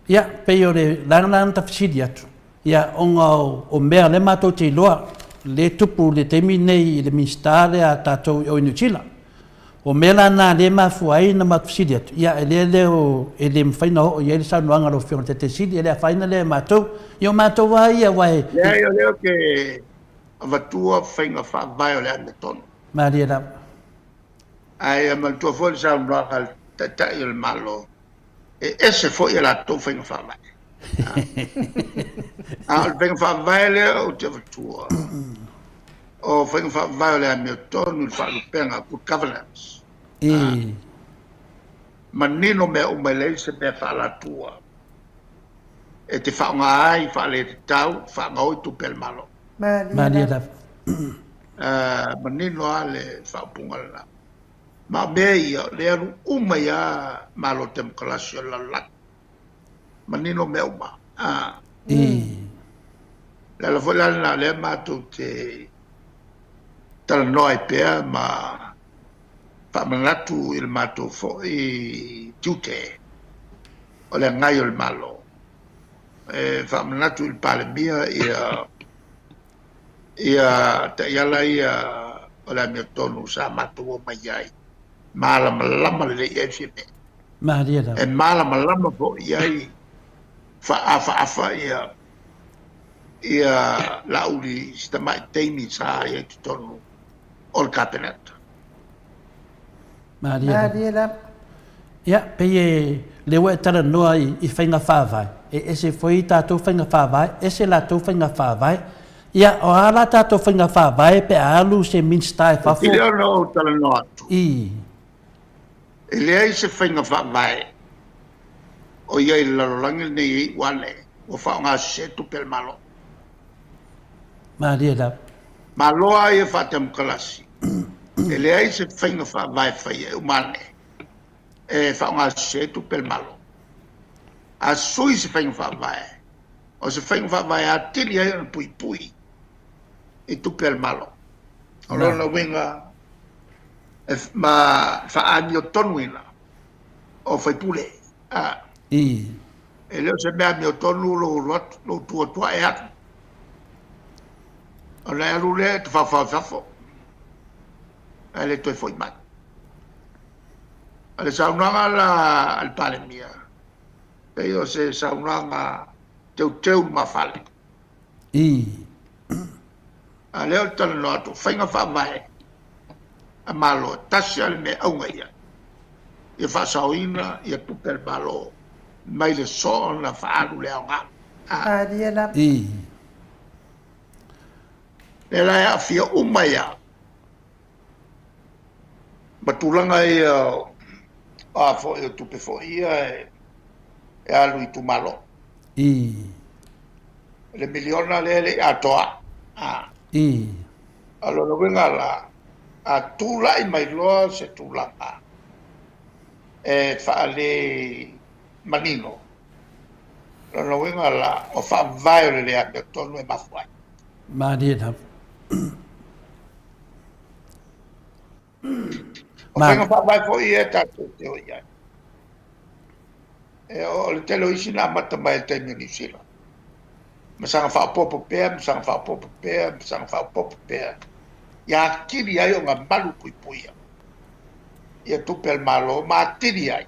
Ia, pei o le lana lana ta fesili atu, Ia, ona o mea lea matou te iloa, lea e tupu i le taimi lenei i le Minisita lea a tatou i o i Niu Sila. O mea la na lea e mafua ai ona matou fesili atu, ia e lea lea e le mafai ona oo i ai le saunoaga a lau Afioga i le Taitai Sili, e le afaina lea e matou. Ia o matou lava ia aua e... Leai, o lea ou te avatua faiga faavae o le amiotonu. Malie lava. Ae ia manatua foi le saunoaga a le Taitai o le Malo, e ese foi a latou faiga faavae. A o le faiga faavae lea ou te avatua, o faiga faavae o le amiotonu i le faalupega, good governance. I. Manino mea uma e leai se mea faalatua e te faaaoga ai faaletatau, faagaoi tupe a le Malo. Malie lava. Manino lava le faaupuga lena. Ma o mea ia, o lea e alu uma ai lava Malo Temokarasi o le lalolagi. Manino mea uma. A. O le ala foi la lena o lea matou te talanoa ai pea ma faamanatu i le matou foi tiute o le agai o le Malo. E faamanatu i le Palemia ia ia taiala ia o le amiotonu sa matou omai ai, malamalama lelei i ai le Fiamē. Malie lava. E malamalama foi i ai faaafaafa ia ia Laauli i si tamai taimi sa i ai i totonu o le Kapeneta. Malie lava. Malie lava. Ia, pei e lea ua e talanoa i faiga faavae, e ese foi tatou faiga faavae, ese latou faiga faavae. Ia, o a la tatou faiga faavae pe a alu se Minisita i fafo? E sili ona ou talanoa atu. I. E leai se faiga faavae o i ai i le lalolagi lenei e iu ane ua faaaoga sese tupe a le Malo. Malie lava. Malo lava ia faatemokarasi, e leai se faiga faavae e faia e uma ane e faaaoga sese tupe a le Malo. A sui se faiga faavae, o se faiga faavae e atili ai ona puipui i tupe a le Malo. O lona uiga, e ma faaamiotonuina o faipule. A. E le o se mea amiotonu lou alu atu, lou tu atu ae alu. Ona e alu lea e tafaofao i fafo, ae le toe foi mai. O le saunoaga la a le Palemia, pei o se saunoaga teuteu lumafale. A o lea ou te talanoa atu, o faiga faavae a Malo, e tasi lava le mea e auga i ai, ia faasaoina ia tupe a le Malo mai le soona faaalu le aoga. Malie lava. Lea la e aafia uma ai lava ma tulaga ia o a foi o tupe foi ia e alu i itumalo. Le miliona lea e le i atoa. O lona uiga la, a tulai mai loa se tulaga e faale manino, lona uiga la, o faavae o le le amiotonu e mafua ai. Malie lava. O faiga faavae foi ia tatou te o i ai. E, o le tele o isi na amata mai i le taimi o Niu Sila. Ma saga faaopoopo pea, ma saga faaopoopo pea, ma saga faaopoopo pea. Ia atili ai ona malu puipuia ia tupe a le Malo ma atili ai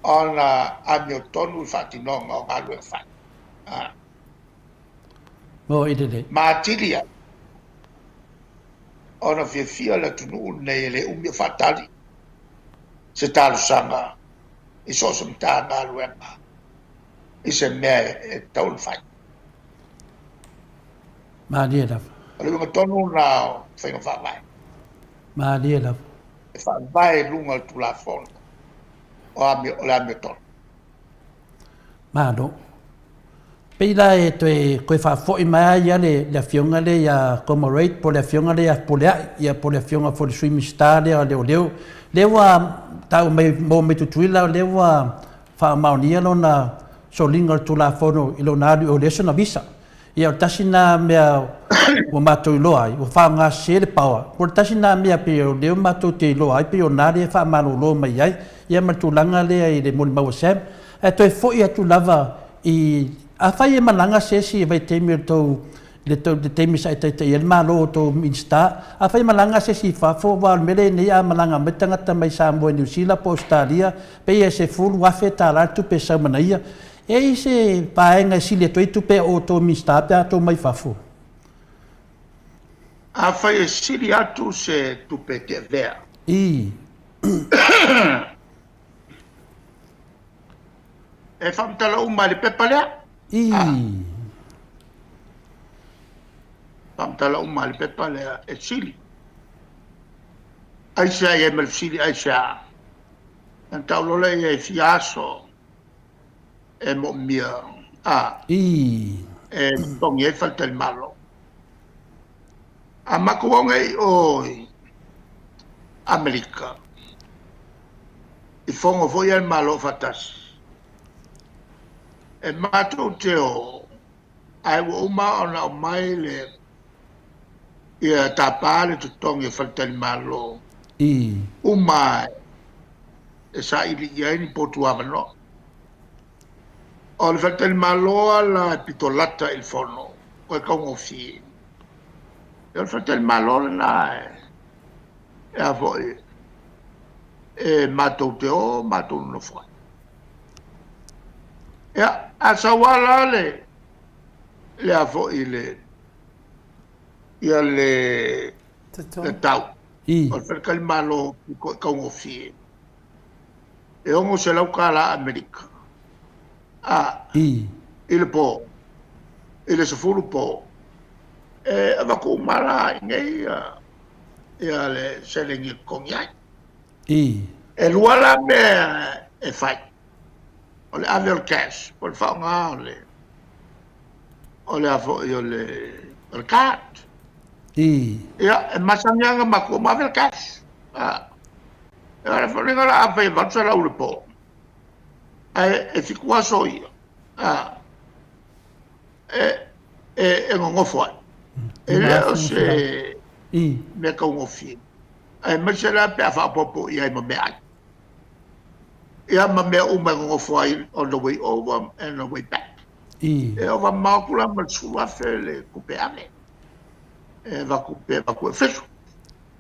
ona amiotonu le faatinoga o galuega fai. Ah. Mo i lelei. Ma atili ai ona fiafia le atunuu lenei e le umi o faatali se talosaga i so o se Matagaluega i se mea e tatau ona fai. Malie lava. O le uiga tonu lena o faiga faavae. Malie lava. E faavae i luga o le Tulafono o le amiotonu. Malo. Pei la e toe toe faafoi mai lava ia le, le afioga lea ia Comrade po o le afioga lea ia Fepuleai, ia po o le afioga foi i le Sui Minisita lea o Leoleo, lea ua tau mai maua mai Tutuila o lea ua faamaonia lona soliga o le Tulafono i lona alu i o lea sona visa. Ia o le tasi lena mea ua matou iloa ai, ua faaaoga sese le power. O le tasi lena mea pei o lea matou te iloa ai, pei o lena lea e faamalolo mai ai, ia ma le tulaga lea i le molimau a Sam. Ae toe foi atu lava i, afai e malaga se isi i vaitaimi o le tou, le tou, le taimi sa e taitaia ai le Malo o tou Minisita, afai e malaga se isi i fafo, aua o le mea lea e i ai nei a malaga mai le tagata mai Samoa i Niu Sila po o Ausetalia, pei e $10,000 le tupe e sau ma ia. E i ai se vaega e sili atu ai tupe a outou Minisita pe a tou mai fafo? Afai e sili atu se tupe e te avea. Ii. E faamatala uma i le pepa lea. Ii. Faamatala uma i le pepa lea e sili. Aisea i ai ma le fesili aisea? Ona tau loa lea i ai e fia aso e moomia a Ii. e totogi ai faletalimalo. A matou o nei i o i Amerika, i fono foi a le Malo Faatasi, e matou te o ae ua uma ona aumai le ia tapa le totogi o faletalimalo Ii. uma e saili i ai ni potu avanoa. O le faletalimalo lava la e pito lata i le fono, ua taugofie. O le faletalimalo lena e a foi e matou te o matou nonofo ai. Ia, a sau lava la le le a foi le ia le le tau o le faletalimalo pito i taugofie e $600 Amerika a I. I le po. I le 10 po, e avatu uma la i nei ia le seleni e totogi ai. E lua la mea e fai, o le ave o le cash po o le faaaoga o le o le a foi o le o le card. Ia, e masani lava ona matou uma ave le cash. E ala foi lena o le a fai e 800 i le po, ae e 7 aso ia e nonofo ai. E le o se mea taugofie, aemaise la pe a faaopoopo i ai ma meaai. Ia ma mea uma e nonofo ai on the way over and on the way back. E ova mamao atu la ma le 10,000 le tupe ave. E avatu pe avatu e fitu.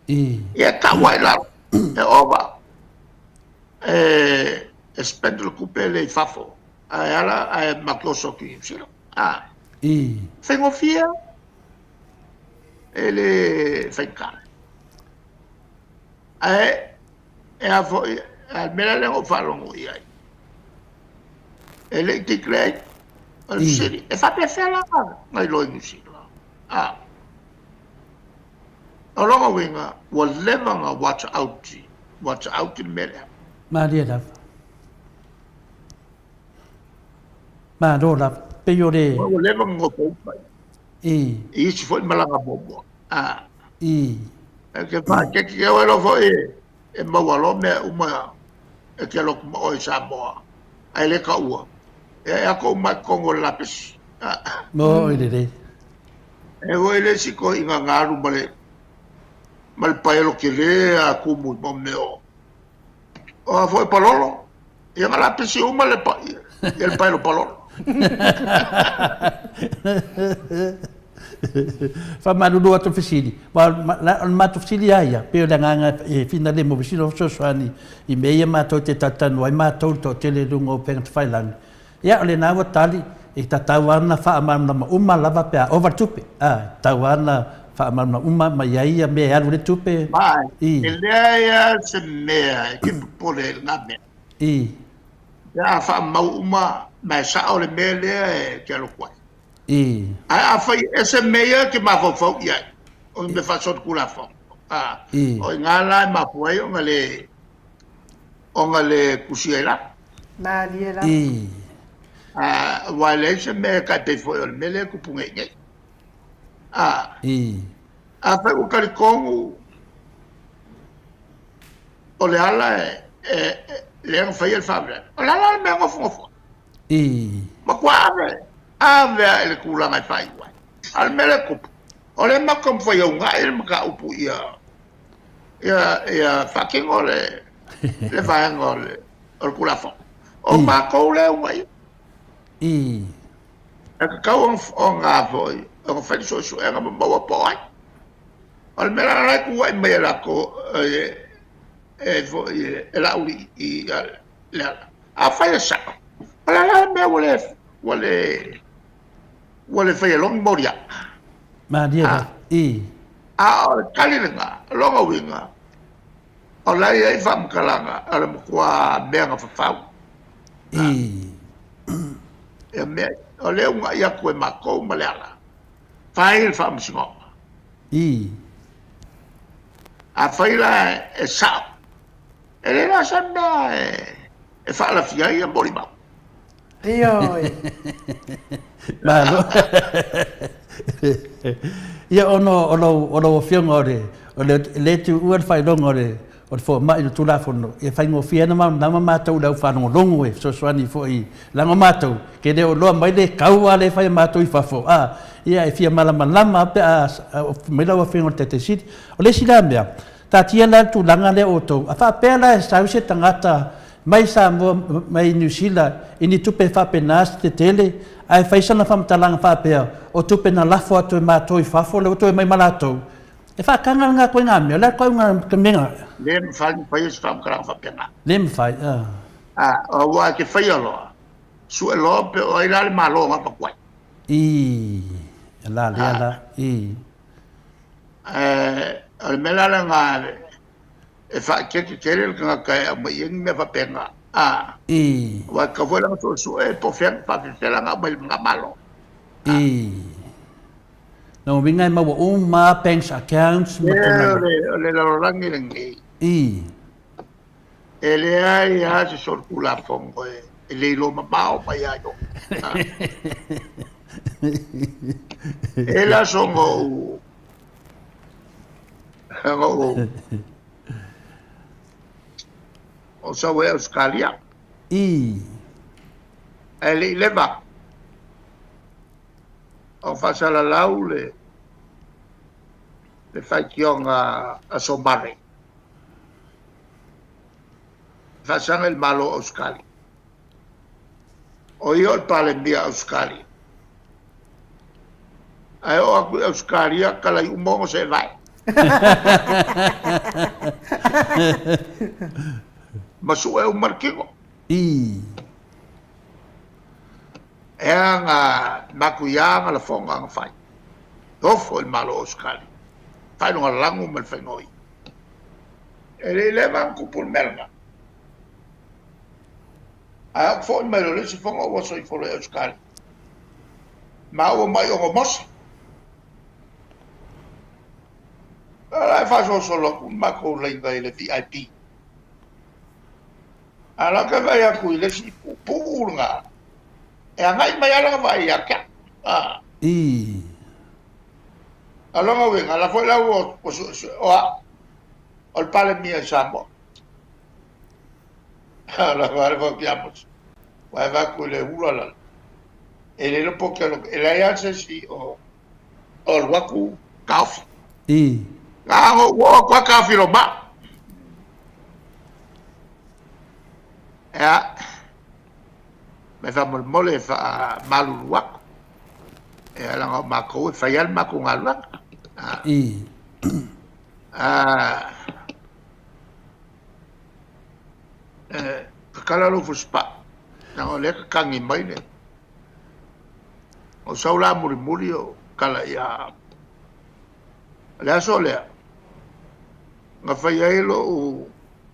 Ia e tau ai lalo, e ova. E spend le tupe lea i fafo. Ae ala ae matou oso atu i Niu Sila. Faigofie e le faigata. Ae e a foi, a le mea la lea na ou faalogo i ai, e le i declare o le fesili, e faapefea la na iloa i Niu Sila? A, o lona uiga, ua leva na watch out, watch out le mea lea. Malie lava. Malo lava. Pei o le... Ua leva na nofo uma i isi foi malaga muamua. A. E te faakeke oe loa foi e maua loa mea uma e te alu atu ma oe i Samoa, ae le taua. Ia e ato uma i totonu o le lapisi. Moi lelei. E foi le isi toeaiina na alu ma le ma le paelo tele a tumu i mea o o a foi palolo. Ia na lapisi uma le pa, ia le paelo palolo. Faamalulu atu fesili, o le matou fesili lava ia, pei o le agaga e finale mo fesili o fesoasoani i mea ia matou te talatalanoa ai matou le toatele i luga o upega tafailagi. Ia, o lena ua tali, e tatau lava ona faamalamalama uma lava pe a ova le tupe. A, e tatau lava ona faamalamalama uma mai ai ia mea e alu ai le tupe. Ma, e leai lava se mea e te popole ai i lena mea. Pe a faamau uma ma e sao le mea lea e te alu atu ai. Ae afai e ese mea ia e te mafaufau i ai, o le mea faasolitulafono, o i ina la e mafua ai ona le, ona le tusia ai lalo. Malie lava. Aua e leai se mea e taipei foi o le mea lea e tupu nei nei. Afai ua talitonu o le ala lea na faia le faalavelave, o le ala le mea nofonofo ai. Matua ave, ave lava i le tulaga e faaiu ai. A o le mea lea e tupu, o lea matou taumafai e uunai le mataupu ia, ia, ia faatino le, le vaega o le, o le Tulafono. O matou lea e uunaia. E tatau ona, foi, ona fai le suesuega ma maua po o ai. O le mea la la e tuuai mai e latou e foi e Laauli i Leala, afai e sao, o le a la le mea ua le ua le ua le faia loa ni moliaga? Malie lava. I. A o le tali lena, o lona uiga, o la e i ai faamatalaga o le matua mea na fafau. I. Ia mea, o lea e uunai atu e matou ma Leala, fai le faamasinoga. I. Afai la e sao, e leai la se mea e faalafia ai ia molimau. Ioe. Malo. Ia ona o lou, o lau Afioga o le, o le, le tuua le faailoga o le, o le fomai i le Tulafono, ia faigofie ai ona ma matou le au faalogologo e fesoasoani foi, leaga o matou, ke le o iloa mai le kau a lea e fai e matou i fafo, a, ia e fia malamalama lava pe a mai lau Afioga i le Taitai Sili. O le isi la mea, taatia la le tulaga lea o outou, a faapea la e sau se tagata mai Samoa mai Niu Sila i ni tupe faapena se tetele, ae fai sana faamatalaga faapea, o tupe na lafo atu e matou i fafo lea ua toe aumai ma latou, E faataga lena koiga mea, o le a koiga ka mea. Le mafai ona faia se faamatalaga faapena. Le mafai, a. A, aua e te faia loa, sue loa pe o ai la le Malo na avatu ai. I, la lea la, i. O le mea la lena e faaeteete tele le tagata e aumai ai ni mea faapena, a. I. Aua e tatau foi la ona suesue po o fea, faapefea la ona aumai i le Malo. I. Lona uiga e maua uma lava banks accounts ma tulaga. O le lalolagi lenei. I. E leai lava se solitulafono e le iloa mamao mai ia i o. E le aso na ou na ou o sau ai Ausetalia. I. Ae le i leva o faasalalau le le faitioga a Somare. Faasaga i le Malo o Ausetalia. O ia o le Palemia o Ausetalia. Ae oo atu i Ausetalia, kalai uma ona seevae. Ma sue uma le tino. I. E aga matuia na lafoga na fai. Ofo i le Malo o Ausetalia. Fai lona lago ma le faiga o ia. E le i leva ona tupu le mea lena. Ae ou foi mai loa i le isi fono ua soifua loa i Ausetalia. Maua mai o Mosa. A la e faasolosolo atu le matou laina i le VIP. A la ke vaai atu i le isi puupuu lena, e agai mai lava lana vaai ia te au. A. I. A o lona uiga, o la foi la ua suesue, o au, o le Palemia i Samoa. A la vaai foi ki Amos. Ua e vaai atu i le ula la. E le iloa po o ke alo, e leai lava se isi o o alu atu taofi. I. Na ona ou oo atu lava taofi loa ma au. Ia, me faamolemole e faamalulu atu. Ia, leaga o matou e fai lava le matou galuega. I. A, e, tatala lou fusipaa, leaga o lea e tatagi mai le... O sau la mulimuli o tala ia... O le aso lea, na fai ai lou,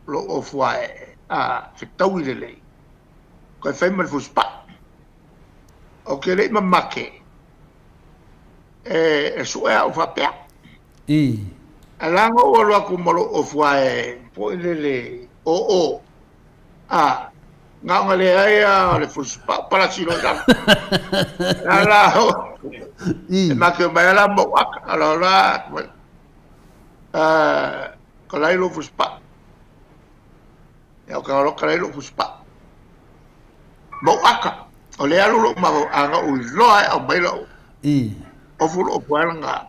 lou ofuaee, a, fetaui lelei, toe fai ma le fusipaa. Ou te le i mamake e sue au faapea. I. Ae la na ou alu atu ma lou ofuaee foi lele oo, a, na ona leai lava o le fusipaa, palasi loa i lalo. La la, I. e make mai lava la ma ou aka, ala la, kalai lou fusipaa. Ia o ka kalai lou fusipaa. Ma ou aka, o lea alu lou mafaufau, a na ou iloa e aumai lau I. ofu lou ofu ai lena.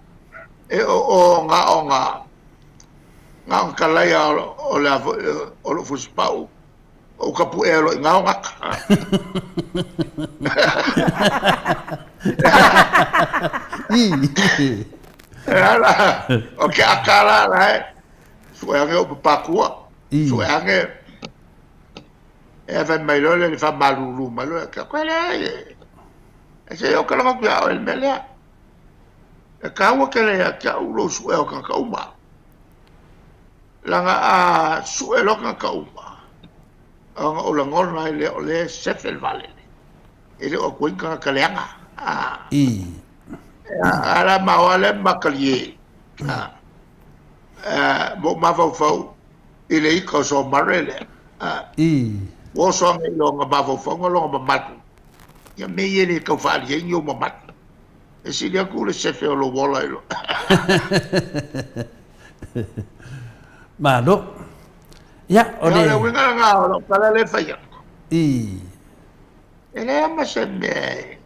E o o na o na na o kalai a o le a foi o lou fusipau o kapuʻea loa i ina o gata. I. E ala, o ke aka la la e, sue ane o papakua, I. sue ane, e fai mai loa le le faamalulu mai loa, ke koe lea e, e se o ka lago atu ia oe le mea lea. E kāua tele ia te au lou sue o tagata uma. Leaga a sue loa tagata uma, ona ou lagona ai lea o lea e sefe le vaalele, e le o atu ai ni tagata leaga. A, I. a la ma oa lea ma matalie, a, a, ma ou mafaufau i le ika o Somare lea. A, I. ua oso ane i lona mafaufauga lona mamalu. Ia mea ia e le tau faaalia ai ni ou mamalu. E sili atu le sefe o lou ola i lo. Malo. Ia, o le... Ia, o le uiga lena o lau tala lea e fai atu. I. E leai ma se mea e,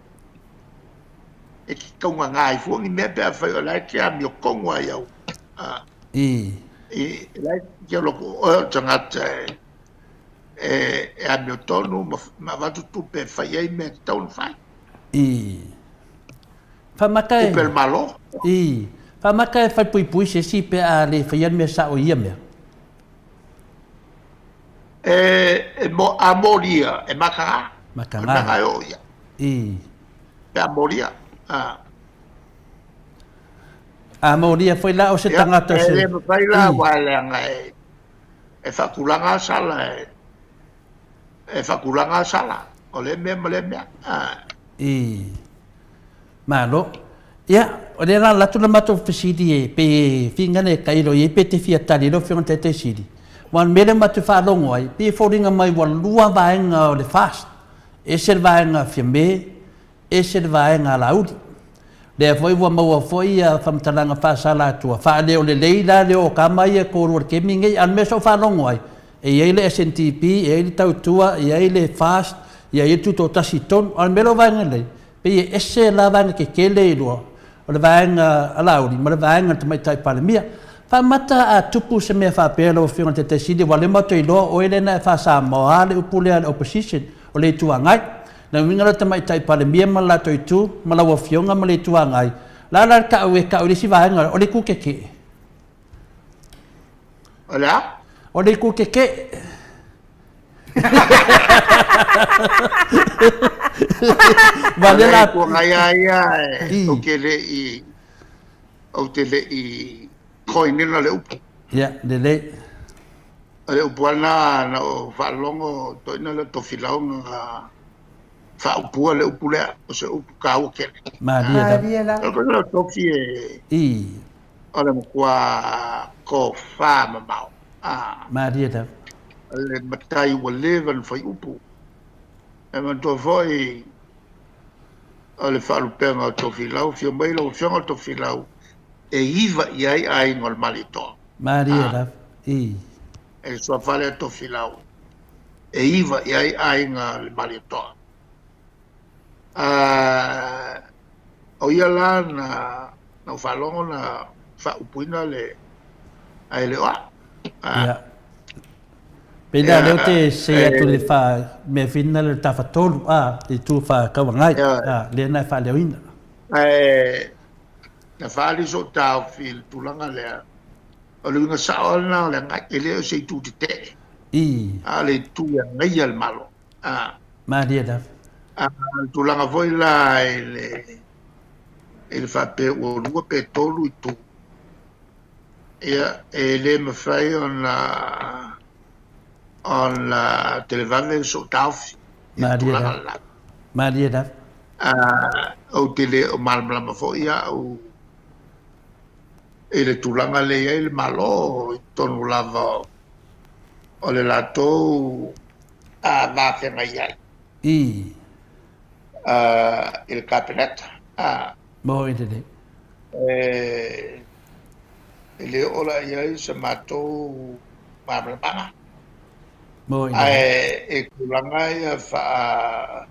e te taugaga ai fua ni mea pe afai o la e te amiotonu lava i au. A. I. I, la e te alu atu oe o le tagata e, e, e amiotonu ma, ma avatu tupe e fai ai mea e tatau ona fai. I. Faamata e. Tupe a le Malo. I. Faamata e falepuipui se isi pe a le faia le mea sao i ia mea. E, e mo, a molia, e mataga. Mataga. O le mea na e oo ia. I. Pe a molia. A. A molia foi la o se tagata se. E le mafai la, aua leaga e, e faatulaga sala e, e faatulaga sala, o lea mea ma lea mea. I. Malo. Ia, o lea la alu atu le matou fesili e pei e finagalo e tailo i ai pe te fia tali i lau Afioga i le Taitai Sili. Aua o le mea lea matou te faalogo ai, pei e foliga mai ua lua vaega o le FAST. E ese le vaega a Fiame, ese le vaega a Laauli. Lea foi ua maua foi ia faamatalaga faasalatua, faaleo lelei la le o tama ia e toalua i le taimi lenei. A o le mea sa ou faalogo ai, e i ai le SNDP, e i ai le Tautua, e i ai le FAST, e i ai le Tutoatasi i totonu. A o le mea lea o vaega nei, pei e ese la vaega tetele e lua, o le vaega a Laauli ma le vaega a le Tamaitai Palemia. Faamata a tupu se mea faapea lau Afioga i le Taitai Sili, aua o lea matou te iloa o oe lea na e faa-Samoa le upu lea a le Opposition, o le Itu Agai. Le uiga o le Tamaitai Palemia ma le latou Itu, ma lau Afioga ma le Itu Agai, o le a la le tau e tau i le isi vaega, o le Itu Tetee? O le a? O le Itu Tetee. O le Itu Agai lava ia ou te le i, ou te le i coin ina le upu. Ia, lelei. O le upu lava lena na ou faalogo toeaina lea o Tofilau na faaupua le upu lea, o se upu taua tele. Malie lava. O le Tofi e, o le matua tofa mamao. Malie lava. O le matai ua leva ona fai upu. E manatua foi o le faalupega o Tofilau, afio mai lau Afioga Tofilau e iva i ai aiga o le Malietoa. Malie lava. I. E le suafa lea Tofilau e iva i ai aiga o le Malietoa. O ia la na na ou faalogo na faaupuina le ae le o au. Ia. Pei la lea ou te sei atu i le fa mea fina le tafatolu a le itu faatauagai a lea na e faaleoina. Ae na faaali sou taofi i le tulaga lea, o le uiga sao lava lena o le agai, e le o se itu tetee, a o le itu e agaia le Malo. Malie lava. A o le tulaga foi la i le, i le faapea ua lua pe tolu itu, ia, e le mafai ona, ona televave sou taofi i le tulaga lena. Malie lava. Ou te le o malamalama foi au i le tulaga lea e i ai le Malo i totonu lava o le latou va feagai ai. I le Kapeneta. Moi lelei. E le oo la i ai se matou malamalamaga. Moi lelei. Ae e tulaga ia faa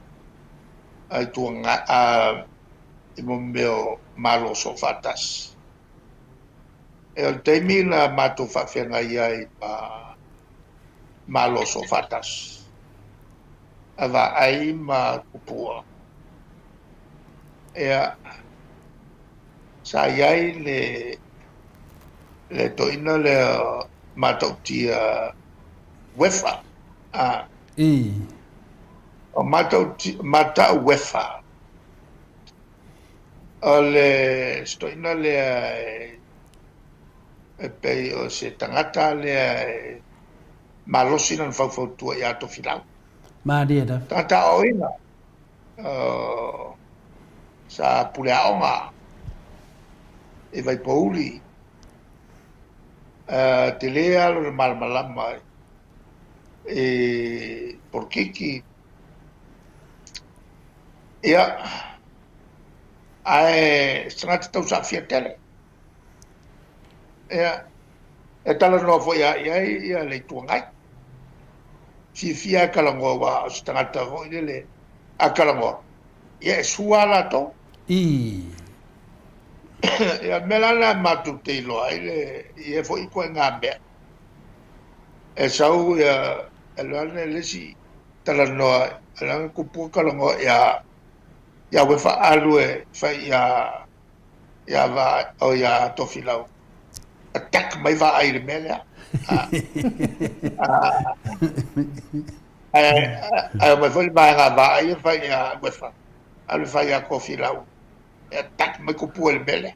i mea o Malo Soofaatasi. E o le taimi na matou faafeagai ai ma Malo Soofaatasi, a Vaai ma Tupua, ia, sa i ai le, le toeaina lea matautia Uefa, a. O Matau Uefa, o le si toeaina lea e pei o se tagata lea e malosi lana faufautua ia Tofilau. Malie lava. Tagata aoaoina, sa pule aoga i Vaipouli. Tele lava lona malamalama i polokiki. Ia, ae se tagata tausaafia tele. Ia, e talanoa foi lava i ai ia le Itu Agai. Fiafia lava e talanoa aua o se tagata foi lele a talanoa, ia e sua lava latou. Ia, o le mea la lena matou te iloa ai le ia foi ituaiga mea. E sau ia, e alu ane le isi talanoa, alu ane Tupua talanoa ia ia Uefa alu e fai ia ia Va o ia Tofilau. Attack mai Vaai i le mea lea. Ae ae omai foi le vaega a Vaai e fai ia Uefa, alu e fai ia Tofilau. E attack mai Tupua i le mea lea.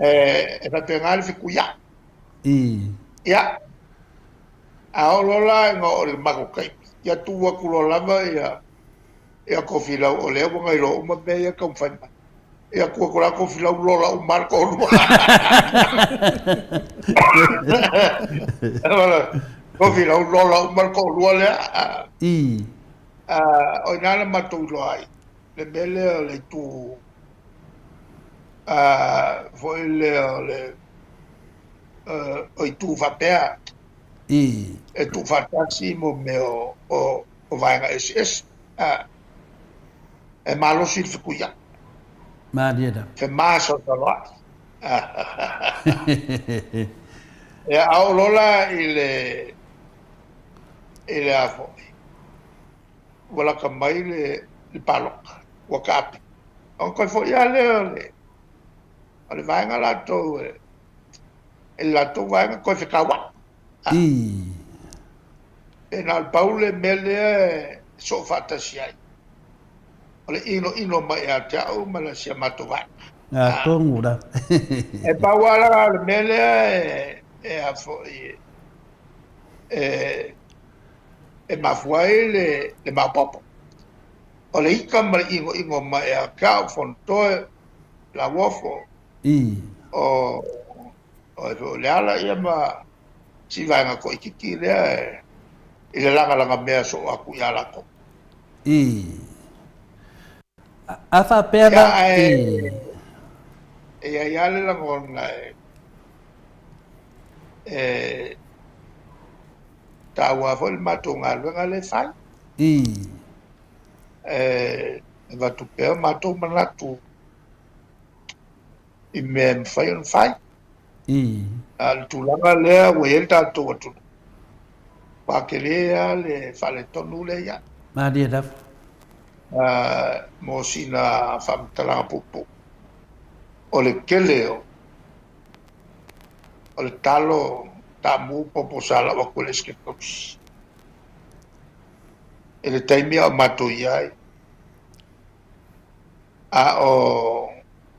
E faapena le fetuiai. Ia, a oo loa la ina oo i le matou taimi, ia tuu atu loa lava ia Ia Tofilau o lea ua na iloa uma mea ia e taumafai mai. Ia tuu atu la Tofilau lola uma lava le toalua. Tofilau lola uma le toalua lea. O i ina na matou iloa ai le mea lea o le itu foi lea o le o itu faapea e tuufaatasi mo mea o o vaega eseese. E malosi le fetuiai. Malie lava. Femasalosaloai. Ia, a oo loa la i le i le a foi, ua lata mai le le palota, ua taape. Ona toe foi lava lea o le o le vaega latou e i le latou vaega toe fetauai. E na o le pau le mea lea e soo faatasi ai, o le inoino mai ia te au ma si a matou vaega. Atonu la. E pau lava la le mea lea e a foi e mafua ai le maopoopo. O le ita ma le inoino mai ia te au, Fonotoe, Lauofo, o o Leala ia ma si vaega toaitiiti lea i le lagalaga mea soo atu ia latou. A faapea la. Ae e i ai lava le lagona e taua foi le matou galuega lea e fai. E avatu pea o matou manatu i mea e mafai ona fai. A o le tulaga lea ua i ai le tatou atunuu, ua tele lava le faaletonu lea e i ai. Malie lava. Mo sina faamatalaga puupuu, o le tele o o le talo, taamu, popo sa lau atu e le Esetete Tausi i le taimi a o matou i ai. A o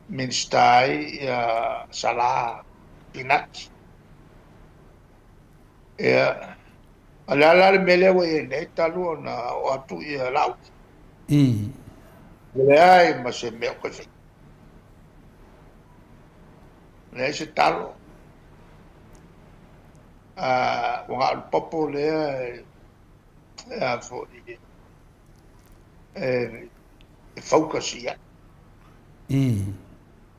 Minisita ai ia Sala Pinati. Ia, o le a la le mea lea ua i ai nei talu ona oo atu ia Laauli? Ua leai ma se mea o toe faia. Leai se talo. Ua na o le popo lea e a foi e focus i ai.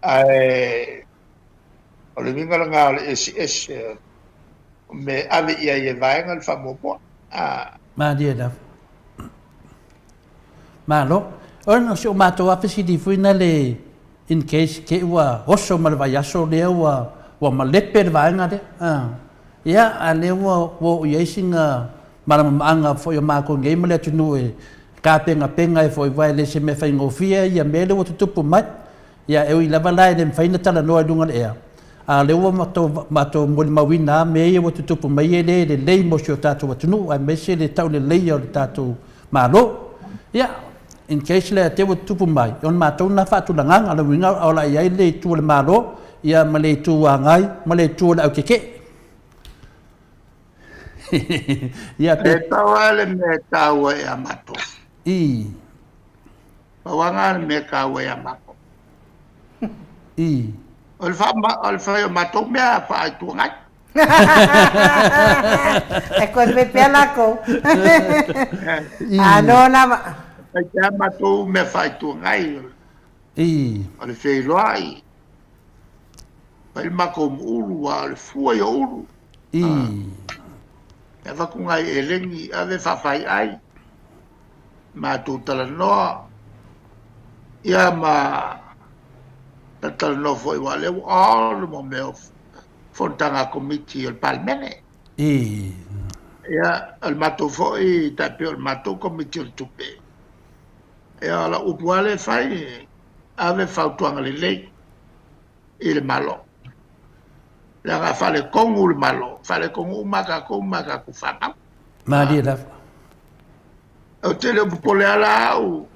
Ae o le uiga lena o le eseese o mea e ave i ai e vaega le faamuamua. Malie lava. Malo. Ona o si o matou lava fesili foi na le in case te i ua oso ma le vaiaso lea ua ua malepe le vaega lea. Ia, a lea ua oo i ai sina malamalamaaga foi o matou nei ma le atunuu e tapenapena ai foi, aua e le se mea faigofie ia mea lea ua tutupu mai. Ia, e ui lava la e le mafai ona talanoa i luga o le ea, a o lea ua matou, matou molimauina lava mea ia ua tutupu mai e le lelei mo si o tatou atunuu aemaise le tauleleia o le tatou Malo. Ia, in case lea te ua tutupu mai, o le matou lena faatulagaga, o le uiga o le a i ai le itu o le Malo, ia ma le Itu Agai ma le itu o le aukekee. Ia, pe... E pau lava le mea e taua ia matou. Pau lava lena le mea e taua ia matou. O le o le fai o matou mea faa-Itu Agai. E koe pepea lakou. Alo lava. Fai pea matou mea faa-Itu Agai. O le feiloai. Fai le matou muulu, a o le fua ia o ulu. E avatu nai eleni ave faafaiai, matou talanoa, ia ma talatalanoa foi aua o lea ua on mo mea o fonotaga a Komiti o le Palemene. Ia, o le matou foi, tai pei o le matou Komiti o le Tupe, ia o lau upu lava lea e fai, ave fautuaga lelei i le Malo. Leaga a faaletonu le Malo, faaletonu uma lava tatou ma tatou fanau. Malie lava. Ou te le o popole lava la au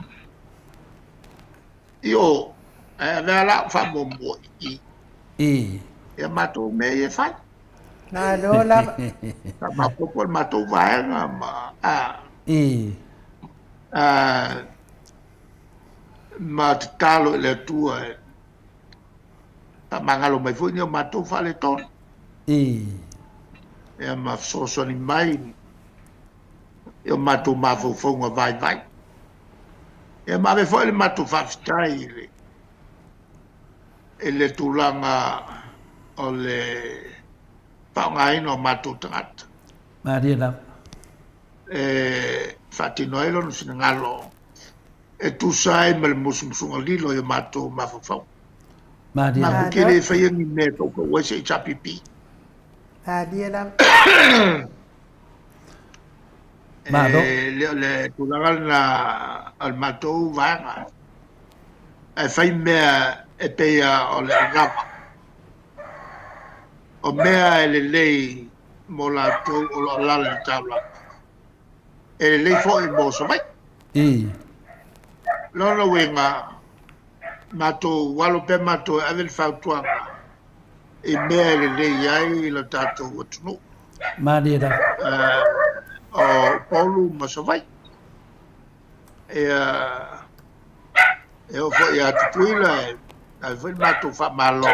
i o, ae ave lava lau faamuamua i i. Ia matou mea ia e fai. Malo lava. Faamaopoopo le matou vaega ma... Ma tatalo i le Atua e faamagalo mai foi ni o matou faaletonu. Ia ma fesoasoani mai i o matou mafaufauga vaivai. Ia ma ave foi le matou faafetai i le i le tulaga o le faaaogaina o matou tagata. Malie lava. E faatino ai lona finagalo e tusa ai ma le musumusuga lilo i o matou mafaufauga. Malie lava. Matou te le faia ni mea e tautau ai se HRPP. Malie lava. Malo. E le o le tulaga lena o le matou vaega. Ae fai mea e pei o le anava. O mea e lelei mo latou o lo o alaala i le taulaga, e lelei foi mo Savaii. Lona uiga, matou alo pea matou e ave le fautuaga i mea e lelei ai lo tatou atunuu. Malie lava. O Upolu ma Savaii. Ia, e oo foi ia Tutuila e ave foi le matou faamalo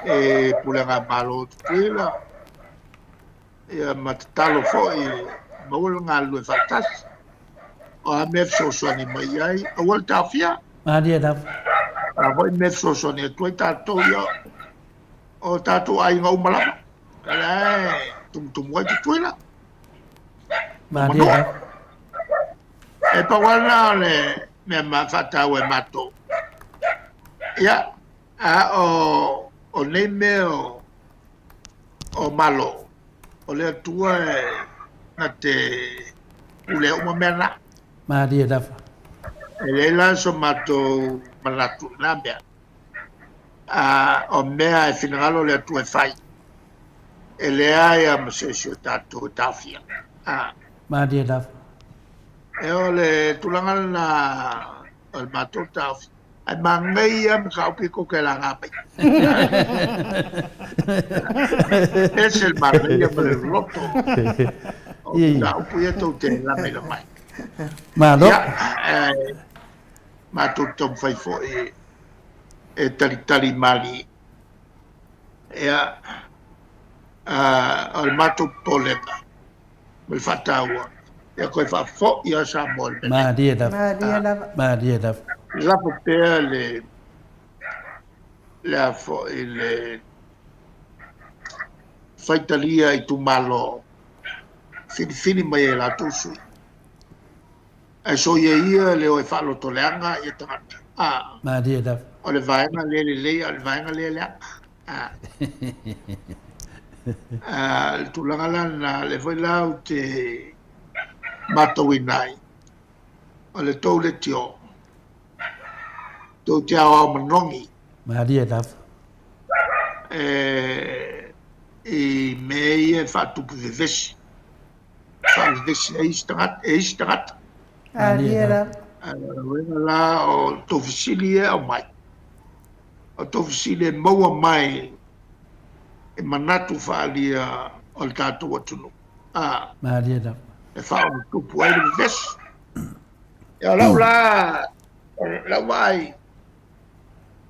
e Pulega Malo o Tutuila, ia ma tatalo foi e maua le galulue faatasi. O a mea e fesoasoani mai ai, aua le taofia. Malie lava. O a foi mea e fesoasoani atu ai tatou, ia, o tatou aiga uma lava. O lea e tumutumu ai Tutuila. Malie lava. E pau lava lena o le mea ma faataua e matou. Ia, a o, o nei mea o, o Malo, o le Atua e na te pulea uma mea na. Malie lava. E leai la so matou manatu i na mea. A o mea e finagalo le Atua e fai, e leai lava ma se isi o tatou e taofia. A. Malie lava. E o le tulaga lena o le matou taofi. Ae manaia lava mataupu ia tou te laga mai. Ese le manaia ma le loloto o mataupu ia tou te lagaina mai. Malo. Ia, ae matou te taumafai foi e talitali malie. Ia, o le matou popolega ma le faataua, ia toe faafoi lava Samoa i le mea nei. Malie lava. Malie lava. Malie lava. Lafo pea le, le a foi le faitalia itumalo filifili mai e latou sui. Ae soia ia le o e faalotoleaga ia tagata. A. Malie lava. O le vaega lea lelei a o le vaega lea leaga. A. A, le tulaga la lena, lea foi la ou te matauina ai, o le tou leitio, tou te aoao manogi. Malie lava. E, i mea ia e faatupu vevesi. Faavevesi ai isi tagata, e isi tagata. Malie lava. A, o le uiga la o tou fesili ia e aumai, o tou fesili e maua mai i manatu faaalia o le tatou atunuu, a, Malie lava. e faaolotupu ai le vevesi. Ia, o lau la, o lau vaai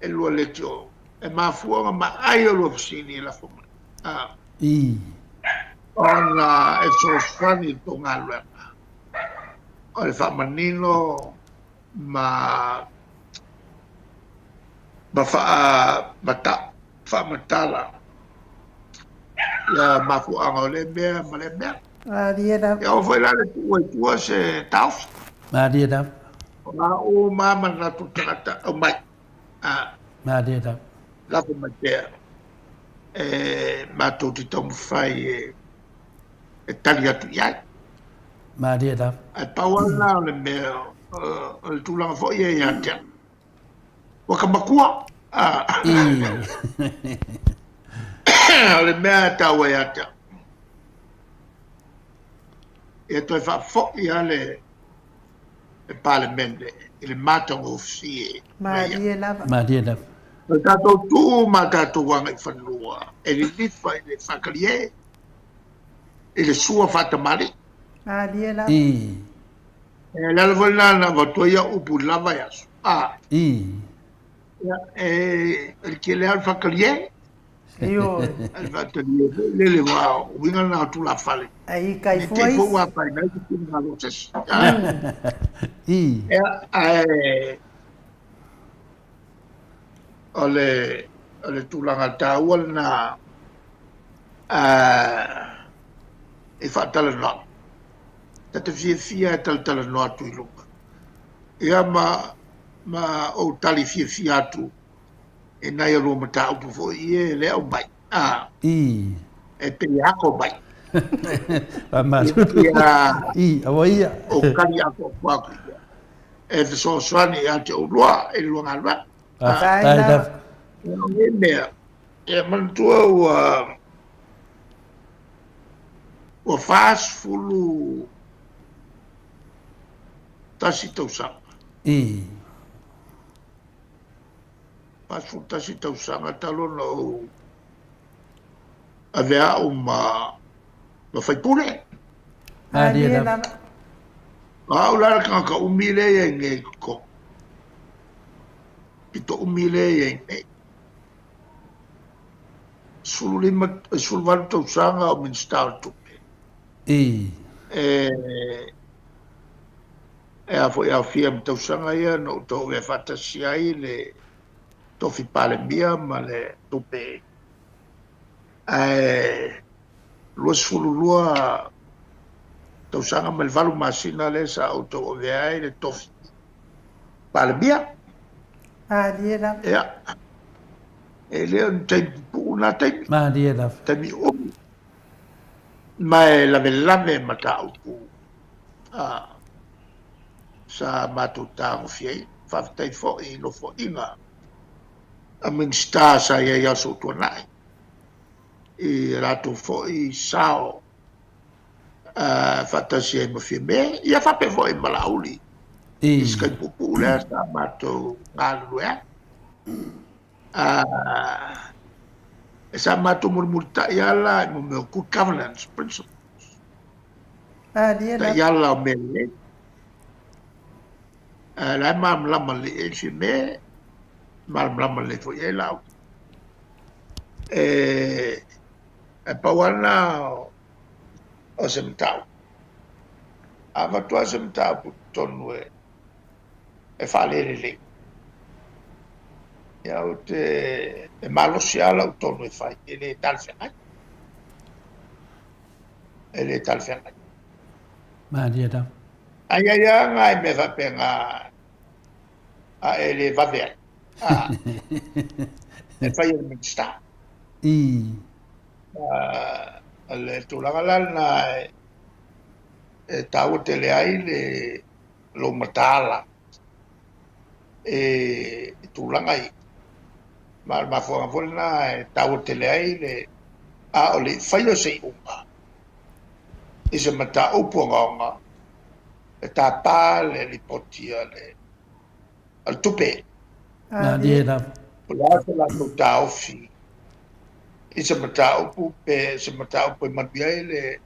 e lua leitio, e mafua ona maai o lua fesili e lafo mai, a, ona e fesoasoani i le tou galuega o le faamanino ma ma faamatala ia mafuaaga o lea mea ma lea mea. Malie lava. Ia aua foi la le tuua i tua se taofi. Malie lava. O a uma manatu tagata aumai. A. Malie lava. Lafo mai pea e matou te taumafai e e tali atu i ai. Malie lava. Ae pau lava lena o le mea, o le tulaga foi ia ia te au. Ua ka makua. O le mea e taua ia te au, ia toe faafoi lava le Palemene i le matagofie. Malie lava. Malie lava. O le tatou tuu ma tatou agaifanua e lilifa i le faatalie, i le sua faatamalii. Malie lava. E le ala foi lena na avatu ai au upu i le la vaiaso. A. Ia, e, e le tele lava le faatalie. Ioe. Le faatalie foi lele, aua o uiga lena o tulafale. Ai kai Ne i fua te i foi isi. ua afaina ai se finagalo o se isi. Ia, ae o le, o le tulaga taua lena i faatalanoaga. Ta te fiafia e talatalanoa atu i luga. Ia ma, ma ou tali fiafia atu i nai a lua mataupu foi ia e le aumai. A, e pei e ako mai. Faamalulu. Ia, Aua ia. ou tali atoatoa atu ia. E fesoasoani ia te oulua i le lua galuega. Faafetai lava. O nei mea, ia manatua ua ua 41 tausaga. 41 tausaga talu ona ou avea au ma ma faipule. Malie lava. O au la le tagata umi lea e i ai nei i totonu. Pito umi lea e i ai nei. 15, 18 tausaga o Minisita o le Tupe. E, e a foi aofia ma tausaga ia na ou tauavea faatasi ai le tofi Palemia ma le tupe. Ae 22 tausaga ma le 8 masina lea sa ou tauavea ai le tofi Palemia. Malie lava. Ia, e le o ni taimi pupuu na taimi. Malie lava. Taimi umi. Ma e lavelave mataupu a sa matou tagofia ai. Faafetai foi i nofoaiga a Minisita sa i ai i aso ua tuanai, i a latou foi sao faatasi ai ma Fiame, ia faapea foi ma Laauli i se taimi puupuu lea sa matou galulue ai. Sa matou mulimulitai lava la i mea o good governance principles, taiala o mea lelei. O la e malamalama lelei i ai Fiame, malamalama lelei foi i ai Laauli. E pau lava lena o se mataupu. A avatu lava se mataupu i totonu e faalelelei, ia ou te, e malosi lava lau tonu e fai, e le talafeagai. E le talafeagai. Malie lava. Ae i ai lava nai mea faapena a e le vave ai. A, e fai e le Minisita. O le tulaga la lena e taua tele ai le lou mataala i tulaga ia. Ma o le mafuaaga foi lena e taua tele ai le a o le i faia se iuga i se mataupu ogaoga e tapa le lipoti a le tupe. Malie lava. O le a se latou taofi i se mataupu pe se mataupu e manuia ai le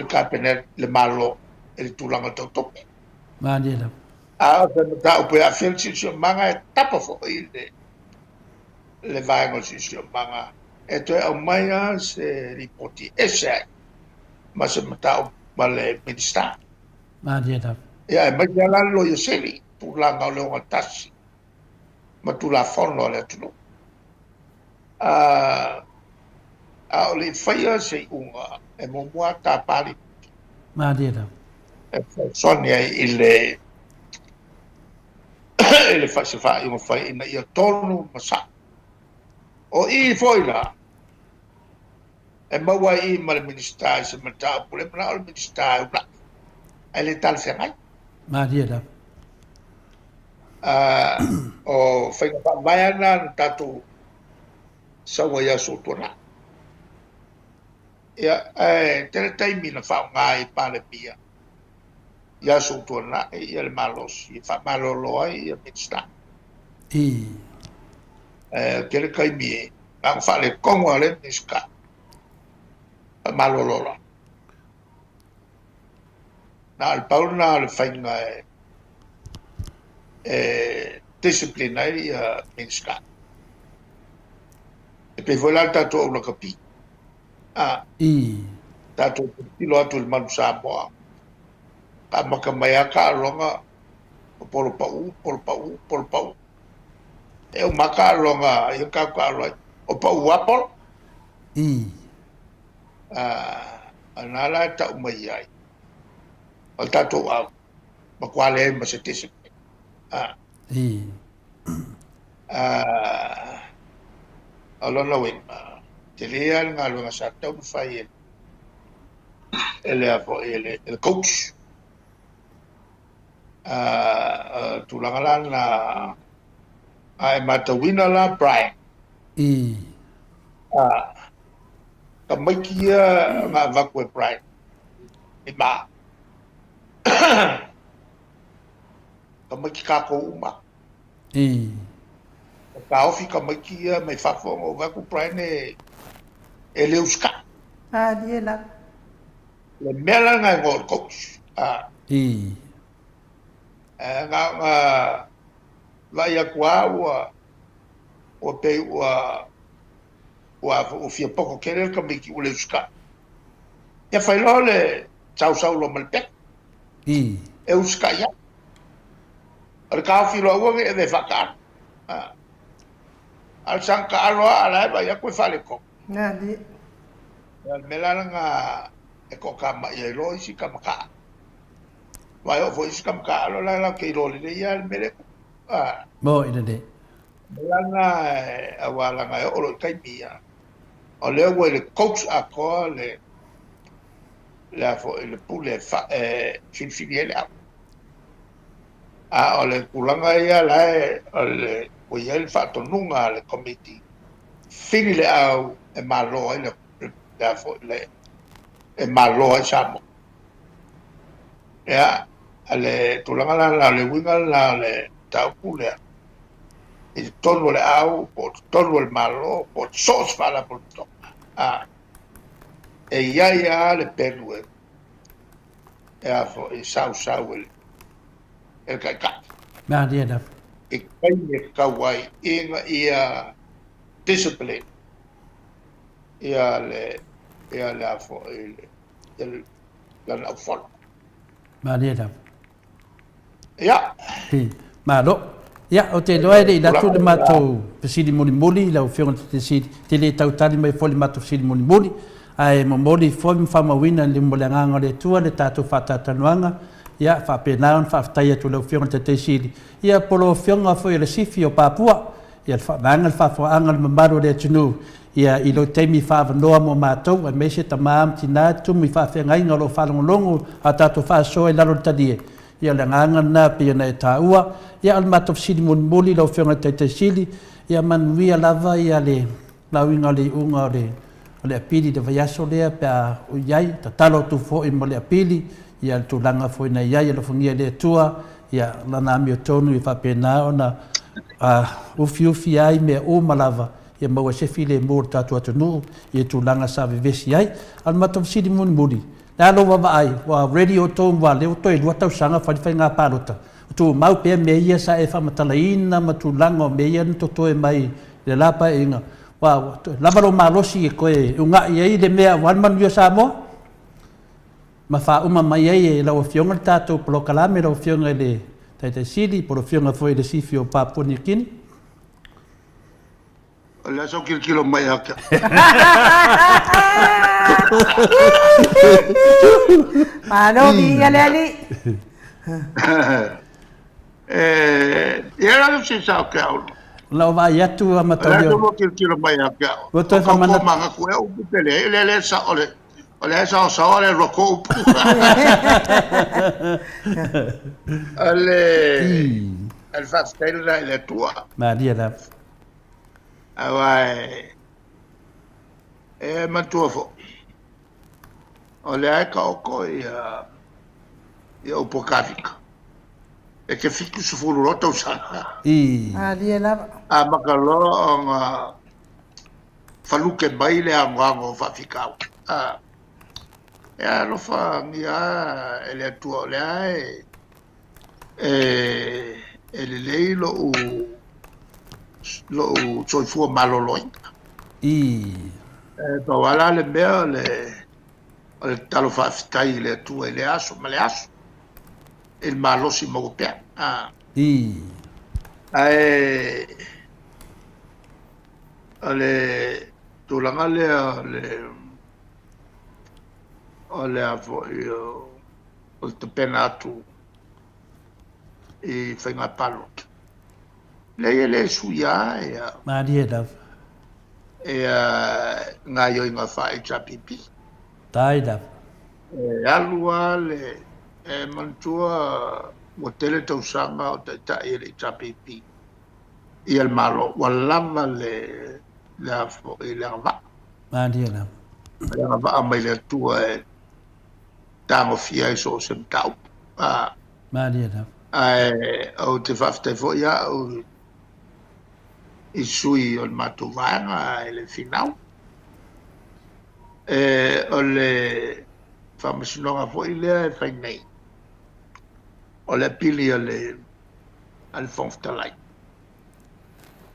Kapeneta, le Malo i le tulaga tau tupe. Malie lava. A o se mataupu e aafia le siosiomaga e tapa foi le vaega o le siosiomaga e toe aumai lava se lipoti e ese ai ma se mataupu ma le Minisita. Malie lava. Ia, aemaise lava la le Loia Sili, tulaga o le ogatasi ma Tulafono a le atunuu. A, a o le i faia se iuga, e muamua lava tapa lipoti. Malie lava. E fesoasoani ai i le i le se faaiuga fai ina ia tonu ma sa'o. O i foi la, e maua ai i ma le Minisita i se mataupu le manao le Minisita e ula'i, ae le talafeagai. Malie lava. O faiga faavae lava na na tatou sau ai i aso ua tuanai. Ia, ae tele taimi na faaaoga ai e Palemia i aso ua tuanai ia le malosi e faamalolo ai ia Minisita. Ae tele taimi e na ona faaletonu lava o le Minisita, faamalolo loa. Na o le pau lena o le faiga e e discipline ai ia Minisita. E pei foi la le tatou au lakapi. A. I. Tatou tilotilo atu i le Manu Samoa, amata mai lava taaloga o polo pau, polo pau, polo pau. E uma lava taaloga ia tatou taalo ai, o pau lava polo. I. A, o lena la e tau mai ai, o le tatou au, matua leai ma se discipline. A. I. A, o lona uiga, tele lava le galuega sa tatau ona fai e e le foi e le, e le coach. A, o tulaga la na, a e matauina la Brian. I. A, tamaiti ia na avatu e Brian i ma. Tamaiti tatou uma. I. E taofi tamaiti ia mai fafo ona ou vaai atu Brian e, e le usitai. Malie lava. Le mea la lena e igoa o le coach. A. I. E na ona vaai atu lava ua, ua pei ua, ua, ua fia poto tele le tamaiti ua le usitai. Ia fai loa le sausau loa ma le peke. I. E usitai ai. O le taofi loa aua ne i ave e faataalo. A o le saga taalo lava a o la e vaai atu e faaletonu. Malie. O le mea la lena e toatamai ai loa isi tama taalo. Aua e oo foi isi tama taalo la e latou te iloa lelei lava le mea lea e tupu. A. Moni lelei. O le mea la lena aua leaga e oo loa i taimi ia, o lea ua i le coach atoa le le a foi le pule e filifili ai le au. A o le tulaga ia la e o le ua i ai le faatonuga a le Komiti, fili le au e malo ai le le a foi le e malo ai Samoa. Ia, o le tulaga la lena, o le uiga lena o le mataupu lea, i totonu o le au, po o totonu o le Malo, po o so o se faalapotopotoga, a, e i ai lava le pelu e e a foi, sausau e le, e le taitai. Malie lava. I taimi e tatau ai ina ia discipline ia le, ia le a foi, le, ia lana aufono. Malie lava. Ia. Malo. Ia, ou te iloa e le i alu atu le matou fesili mulimuli i lau Afioga i le Taitaifono Sili, e te le tau tali mai foi i le matou fesili mulimuli, ae momoli foi ma faamauina i luma o le Agaga o le Atua le tatou faatalatalanoaga, ia, faapena ona faafetai atu i lau Afioga i le Taitai Sili, ia, po o lau Afioga foi o le Sifi o Papua, ia, le vaega le faafofogaaga a le mamalu o le atunuu, ia, i lou taimi faaavanoa mo matou, aemaise tama ma tina, tumu i faafeagaiga o lo o faalogologo a tatou faasoa i lalo o le talie. Ia, o le agaga lena e pei ona e taua. Ia, o le matou fesili mulimuli lau Afioga i le Taitai Sili, ia manuia lava ia le lauiga o le iuga o le o le apili i le vaiaso lea pe a o i ai. Tatalo atu foi mo le apili, ia le tulaga foi na i ai, alofagia e le Atua, ia Lana amiotonu ia faapena ona ufiufi ai mea uma lava ia maua se filemu o le tatou atunuu i tulaga sa vevesi ai. A o le matou fesili mulimuli, le a lou vaavaai, ua ready outou aua o lea ua toe lua tausaga fai le faiga palota, o tumau pea mea ia sa e faamatalaina ma tulaga o mea ia na totoe mai i le la Paeaiga, ua lava lou malosi e toe uga'i ai le mea aua le manuia o Samoa? Ma faauma mai ai e lau Afioga le tatou polokalame lau Afioga i le Taitai Sili po o le Afioga foi i le Sifi o Papua Niu Kini. O le a sau tilotilo mai ia te au. Malo viia le Alii. E i ai la se sao ke au. Na o vaai atu a O le a sau tilotilo mai ia te au. Ua toe O kau manatu e upu pele, le le sa o le o le sa o sa le ro ko upu. Ale ale faafetai lena i le Atua. Malie lava. Aua e e manatua foi, o lea e taoto ia ia upu a Kavika, e te 70 loa tausaga. Malie lava. Amata loa ona faluke mai le anoano o faafitauli. E alofagia e le Atua o lea e e lelei lo'u lo'u soifua maloloina. E pau lava la le mea o le o le tatalo faafetai i le Atua i lea aso ma le aso i le malosi maua pea. Ae o le tulaga lea o le o le a foi o le tapena atu i faiga palota. Leai e le suia ia. Malie lava. Ia gaoioiga faa-HRPP. Tai lava. E alu lava le, e manatua ua tele tausaga o taitai e le HRPP ia le Malo, ua lava le, le a foi, le agavaa. Malie lava. Le agavaa mai le Atua e tagofia ai so o se mataupu. Malie lava. Ae ou te faafetai foi au i sui o le matou vaega i le finau. E, o le faamasinoga foi lea e fai nei, o le apili a le, a le Fofoga Fetalai.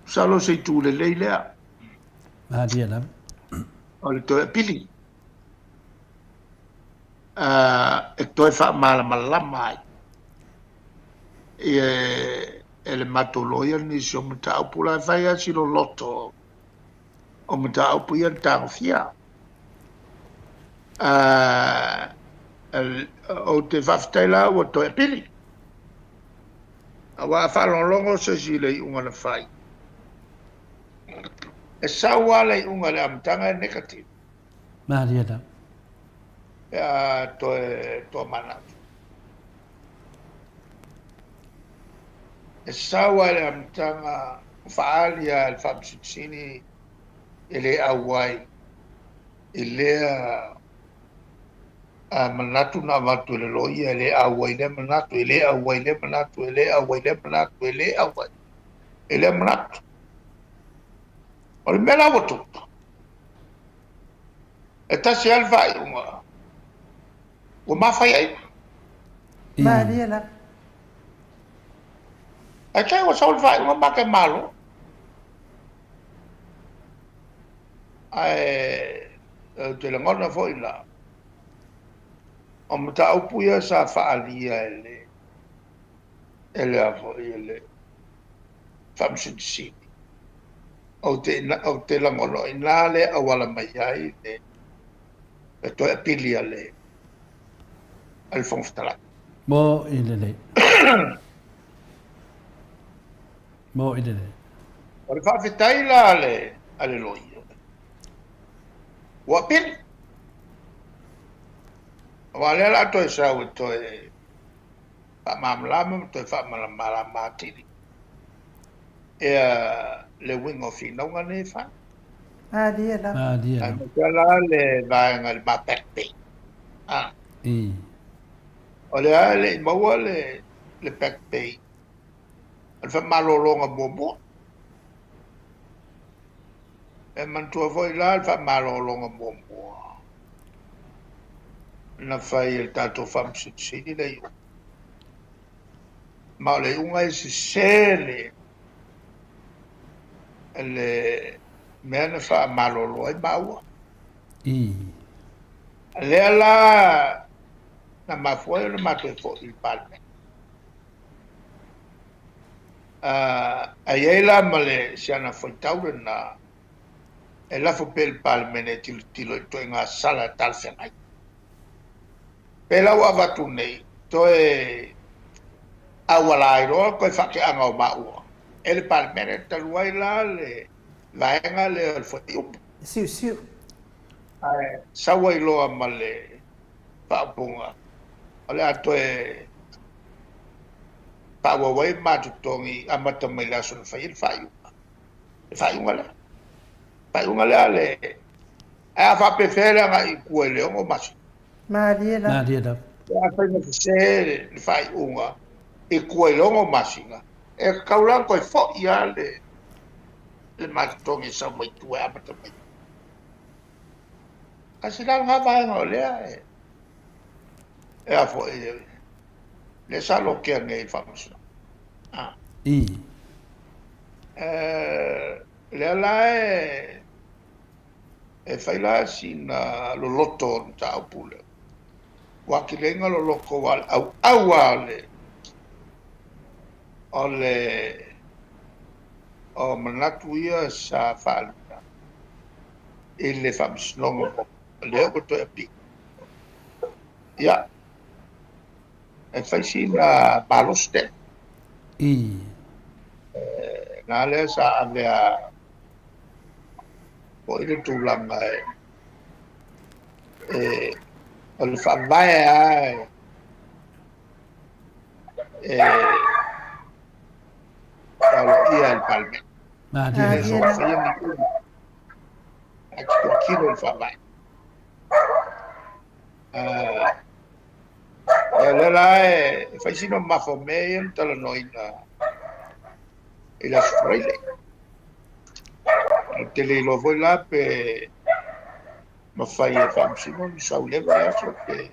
Masalo o se itu lelei lea. Malie lava. O le toe apili. E toe faamalamalama ai e le matou loia nisi o mataupu la e fai lava si loloto o mataupu ia na tagofia. Ou te faafetai la ua toe apili. Aua a faalogologo se isi i le iuga na fai, e sau lava le iuga i le amataga e negative. Malie lava. Pe a toe toamanatu. E sau lava i le amataga ua faaali lava e le Faamasino Sili e le auai i lea manatu na avatu e le loia, e le auai i lea manatu, e le auai i lea manatu, e le auai i lea manatu, e le auai i lea manatu. O le mea la ua tupu, e tasi lava le faaiuga ua mafaiaina. Malie lava. Ae te i ua sau le faaiuga ma te malo. Ae ou te lagona foi la, o mataupu ia sa faaalia e le e le a foi e le Faamasino Sili. Ou te, ou te lagona o i ina lea e auala mai ai le, le toe apili a le, a le Fofoga Fetalai. Mo i lelei. Mo i lelei. O le faafetai la a le, a le loia, ua apili. Aua o lea o le a toe sau e toe faamalamalama ma toe faamalamalama atili ia le uiga o finauga nei e fai. Malie lava. Malie lava. Aemaise la le vaega i le ma back pay. Ah. O lea e le i maua le, le back pay o le faamalologa muamua. E manatua foi la le faamalologa muamua na fai e le tatou Faamasino Sili le iuga. Ma o le iuga e sese le, le mea na faamalolo ai maua. Lea la na mafua ai ona matou foi i le Palemene. Ae i ai la ma le siana faitau lena e lafo pea i le Palemene e tilotilo i ituaiga sala e talafeagai. Pei la ua avatu nei, toe auala ai loa toe faateaga o maua e le Palemene talu ai la le vaega lea o le fuaiupu. Siusiu. Ae sau ai loa ma le faaupuga o le a toe faaauau ai ma totogi amata mai le aso na fai ai le faaiuga. Le faaiuga lea. Faaiuga lea le ae a faapefea le agai i tua i le 6 masina. Malie lava. Malie lava. Pe afai na sese le faaiuga i tua i le 6 masina, e tatau la ona toe foi lava le le ma totogi e sau mai tua e amata mai. Tasi la lena vaega o lea e E a foi, lea sa lokea nei i le Faamasinoga. A. Lea la e, e fai la sina loloto o le mataupu lea. Ua atili ai ona loloto aua o le auau lava o le, o le, o manatu ia sa faaalia i le Faamasinoga lea ua toe apili. Ia, e fai sina malosi tele. Na lea sa avea foi le tulaga e, e o le faavae lava e, e aloaia e le Palemene. E le soona faia ni umi ae tilotilo i le faavae. Ia lea la e fai sina mamafa o mea ia na talanoaina i le Aso Faraile. Ou te le iloa foi la pe mafai e Faamasino ona sau i lea vaiaso pe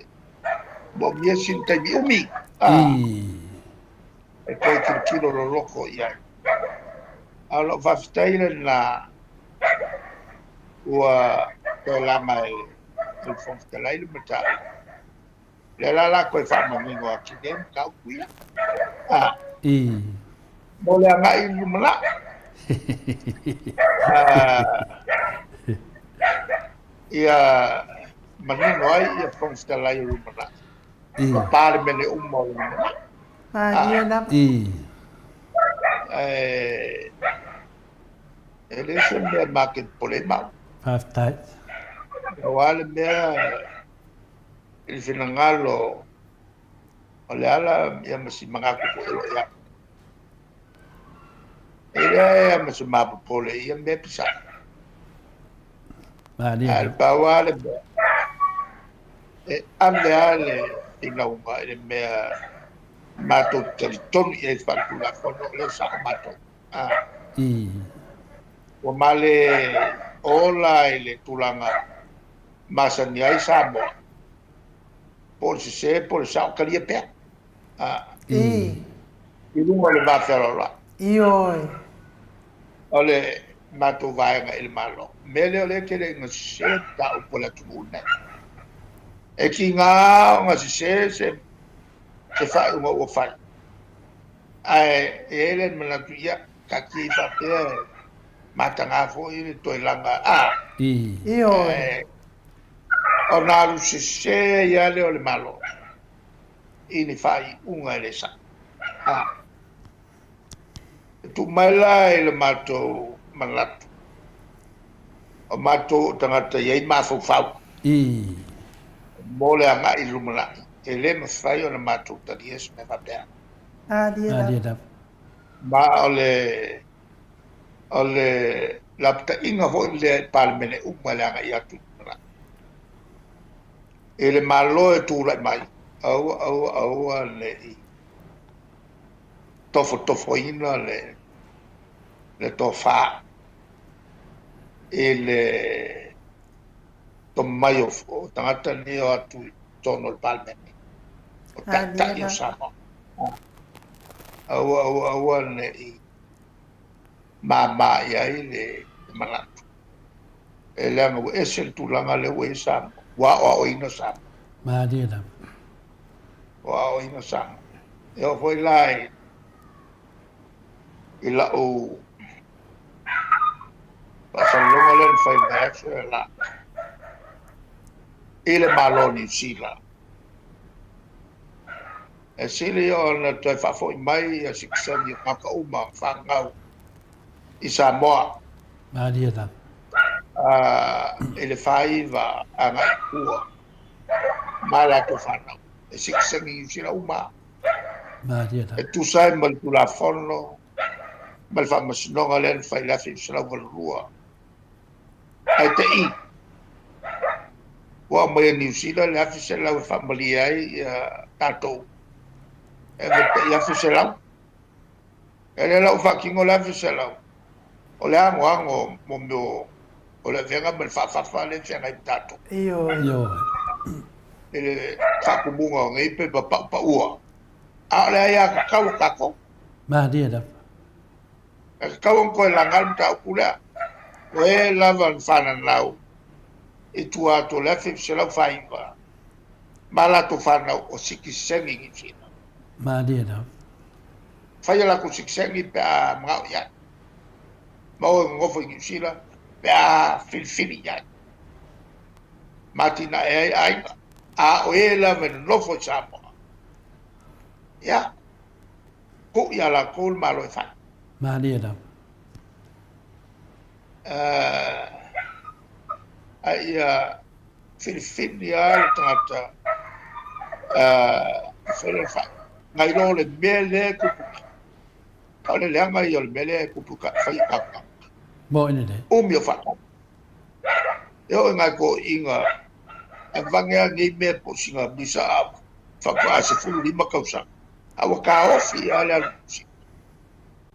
moomia sina taimi umi e toe tilotilo loloto i ai. A o lau faafetai lena ua toe laga e le Fofoga Fetalai le mataupu. Lea la o le a toe faamanino atu nei mataupu ia. Mo le agai i le lumanai. Ia manino ai ia Fofoga Fetalai o le lumanai. O Palemene uma o le lumanai. Malie lava. E le o se mea ma te popole ai maua. Faafetai. Aua le mea i le finagalo o le ala ia ma si manatu foi o lo o i ai. E leai lava ma se ma popole i ia mea pisa. Malie. Ae pau lava le mea, e ave lava le finauga i le mea matou te talitonu i ai faale-Tulafono, o lea e sao matou. Ua male ola i le tulaga masani ai Samoa, po o le sese po o le sao, talia pea. I luga o le va fealoaloai. Ioe. O le matou vaega i le Malo. O le mea lea o lea e tele ina sese mataupu a le atunuu lenei. E tiga ona sese se faaiuga ua fai, ae e i ai le manatu, ia, taatia i faapea e mataga foi le toe laga, a. Ioe. Ona alu sese ai lava lea o le Malo i ni faaiuga e le sao. A. E tuu mai la i le matou manatu, o matou o tagata e i ai mafaufau mo le agai i le lumanai, e le mafai ona matou talia se mea faapea. Malie lava. Ma o le, o le lapataiga foi lea i Palemene uma i le agai atu i le lumanai. I le Malo e tulai mai, aua, aua, aua ne i tofotofoina le le tofa i le tomai o tagata nei o atu i totonu o le Palemene, o Taitai o Samoa. Aua, aua, aua ne i māmā i ai le manatu. E leaga ua ese le tulaga lea ua i ai Samoa, ua aoaoina Samoa. Malie lava. Ua aoaoina Samoa. E oo foi la i, i lau faasalalauga lea na fai i le vaiaso e la i le Malo o Niu Sila. E sili ona toe faafoi mai ia sitiseni o tagata uma fanau i Samoa. Malie lava. I le 49 agai i tua ma latou fanau. E sitiseni Niu Sila uma. Malie lava. E tusa ai ma le Tulafono ma le Faamasinoga lea na fai i le 1982. Ae te i, ua aumai e Niu Sila le 1,100 e faamalie ai ia tatou. E ave tai 1,100. E lea la ua faatino le 1,100, o le anoano mo mea o le avega ma le faafafa lea e feagai ma tatou. Ioe. Ioe. i le faatumuga o nei pepa paupaua, a o le aiatatau a tatou. Malie lava. E tatau ona toe laga le mataupu lea. O e lava na fananau i tua atu o le 1949 ma latou fanau o sitiseni i Niu Sila. Malie lava. Fai a latou sitiseni pe a manao i ai. Ma o e nonofo i Niu Sila pe a filifili i ai. Ma atinae ai aiga. A o e lava e nonofo i Samoa, ia, tuu ia latou le Malo e fai. Malie lava. A ia filifili lava le tagata e fai lana faaiuga, nai lo le mea lea e tupu nei. O le leaga ia o le mea lea e tupu i fai i tatou tagata. Moni lelei. Umi o faatau. E oo i nai toeaiina aveane lava nei mea po o sina visa faatoa 15 tausaga, a ua taofi lava le alu i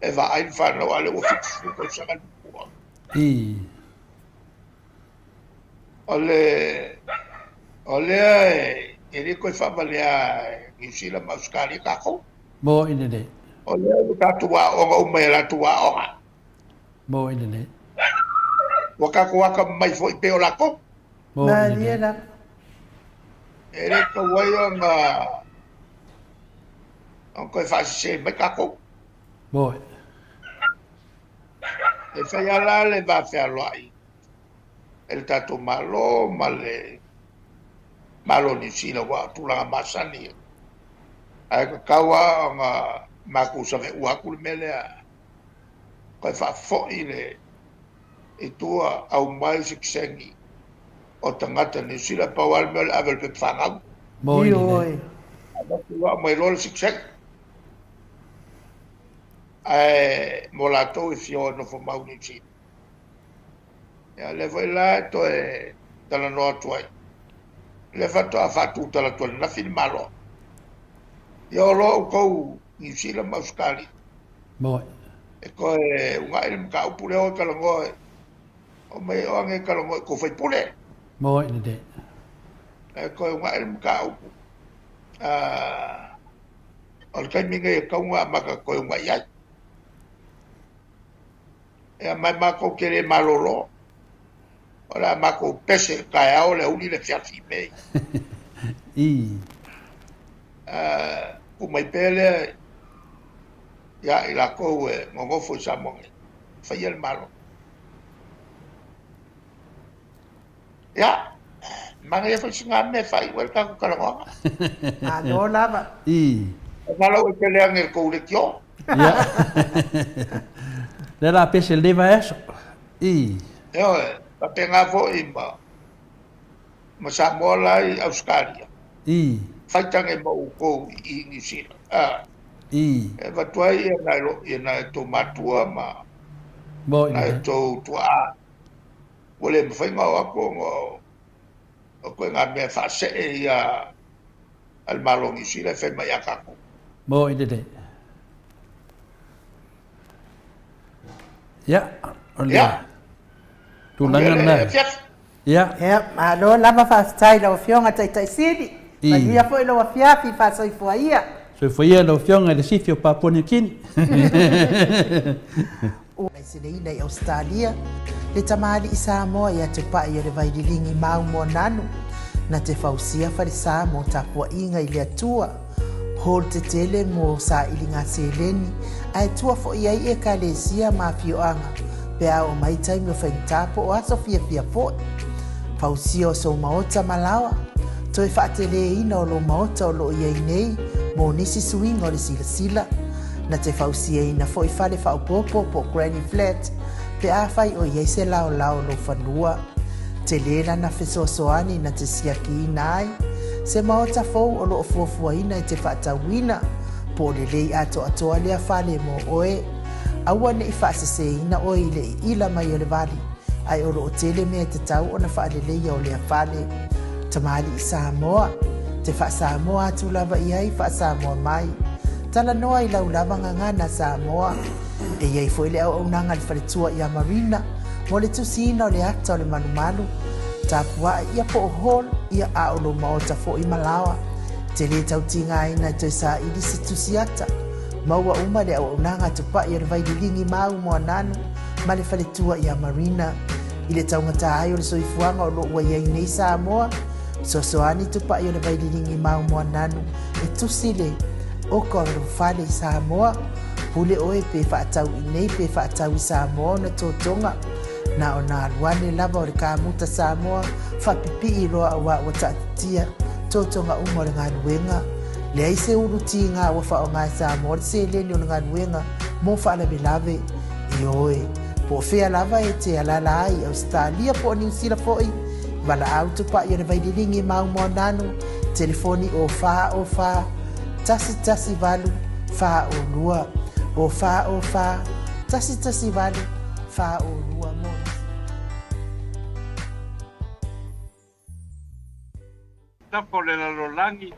e vaai le fanau, a o lea ua 70 tausaga le matua. O le o lea e le toe faavalea e Niu Sila ma Ausetalia tatou. Moni lelei. O lea ua tatou aooga uma i a latou aoga. Moni lelei. Ua tatou atamamai foi pei o latou. Moni lelei. E le tatau ai ona toe faasese mai tatou. Moni. E fai lava la le va fealoai e le tatou Malo ma le Malo o Niu Sila aua o tulaga masani ia. Ae tatau lava ona matou saveua atu le mea lea toe faafoi le i tua aumai sitiseni o tagata Niu Sila. Pau lava le mea o le ave o le pepa fanau. Moni lelei. Avatu loa aumai loa le sitiseni. Ae mo latou e fia o e nofo mau i Niu Sila. Ia lea foi la e toe talanoa atu ai. O lea faatoa faatutala atu ananafi le Malo. Ia o loa outou Niu Sila ma Ausetalia. Moni. E toe uunai le mataupu lea o e talanoa e omai o age e talanoa i tou faipule. Moni lelei. E toe uunai le mataupu. O le taimi nei e tatau ona amata toe uunai ai. Ia ma matou te le malolo. O le a matou pese i le taeao, le aoauli, le afiafi i mea ia. Tuu mai pea lea ia i latou e nonofo i Samoa nei, faia le Malo. Ia, manaia foi sina mea e faaiu ai le tatou talanoaga. Malo lava. E malo e tele ane i le tou leitio. Ia. Lea la pese le vaiaso. I. Ioe, faapena foi ma ma Samoa la i Ausetalia. I. Faitane ma outou i Niu Sila. A. I. E avatu ai ia nai lo ia nai outou matua ma Moni nai lelei. outou tuaa. Ua le mafai ona o atu ona o ituaiga mea faasee ia a le Malo o Niu Sila e fai mai ia tatou. Moni lelei. Ia, o le tulaga lena. Ia. Ia, malo lava faafetai i lau Afioga Taitai Sili. Manuia foi lou afiafi, faasoifua ia. Soifua ia lau Afioga i le Sifi o Papua Niu Kini. Ua laiseneina i Ausetalia le tamalii Samoa ia Tupai o le Vaililigi Mau Moananu na te fausia falesa mo tapuaiga i le Atua, hall tetele mo sailiga seleni ae tua foi ai ekalesia ma afioaga pe a oo mai taimi o faigata po o aso fiafia foi. Fausia o sou maota ma laoa, toe faateleina o lou maota o loo iai nei mo nisi suiga o le silasila. Na te fausiaina foi fale faaopoopo po o granny flat pe afai o i ai se laolao o lou fanua. Tele lana fesoasoani na te siakiina ai se maota fou o lo o fuafuaina e te faatauina, po o lelei atoatoa lea fale mo oe. Aua ne i faaseseina oe i le iila mai o le vali, ae o lo o tele mea e tatau ona faaleleia o lea fale. Tamalii Samoa, te faa-Samoa atu lava i ai faa-Samoa mai. Talanoa i lau lava gagana Samoa. E i ai foi le auaunaga a le faletua ia Marina mo le tusiina o le ata o le malumalu, tapua'i ia po o hall. Ia, a o lou maota foi ma laoa. E te lē tau tigaina e toe saili se tusi ata. Maua uma le auaunaga a Tupai o le Vaililigi ma au Moananu ma le faletua ia Marina. I le taugata ai o le soifuaga o lo o ua i ai nei Samoa, fesoasoani Tupai o le Vaililigi ma au Moananu e tusi le oka o lou fale i Samoa. Pule oe pe faatau i nei pe faatau i Samoa ona totoga. Na ona alu ane lava o le kamuta Samoa faapipii loa aua ua taatitia totoga uma o le galuega. Leai se ulu tiga ua faaaoga e Samoa le seleni o le galuega mo faalavelave. Ioe, po o fea lava e te alaala ai i Ausetalia po o Niu Sila foi, valaau tupai o le Vaililigi ma Aumoananu, telefoni o 4 o 4 118 42, o 4 o 4 118 42 mo nisi. Tafa o le lalolagi,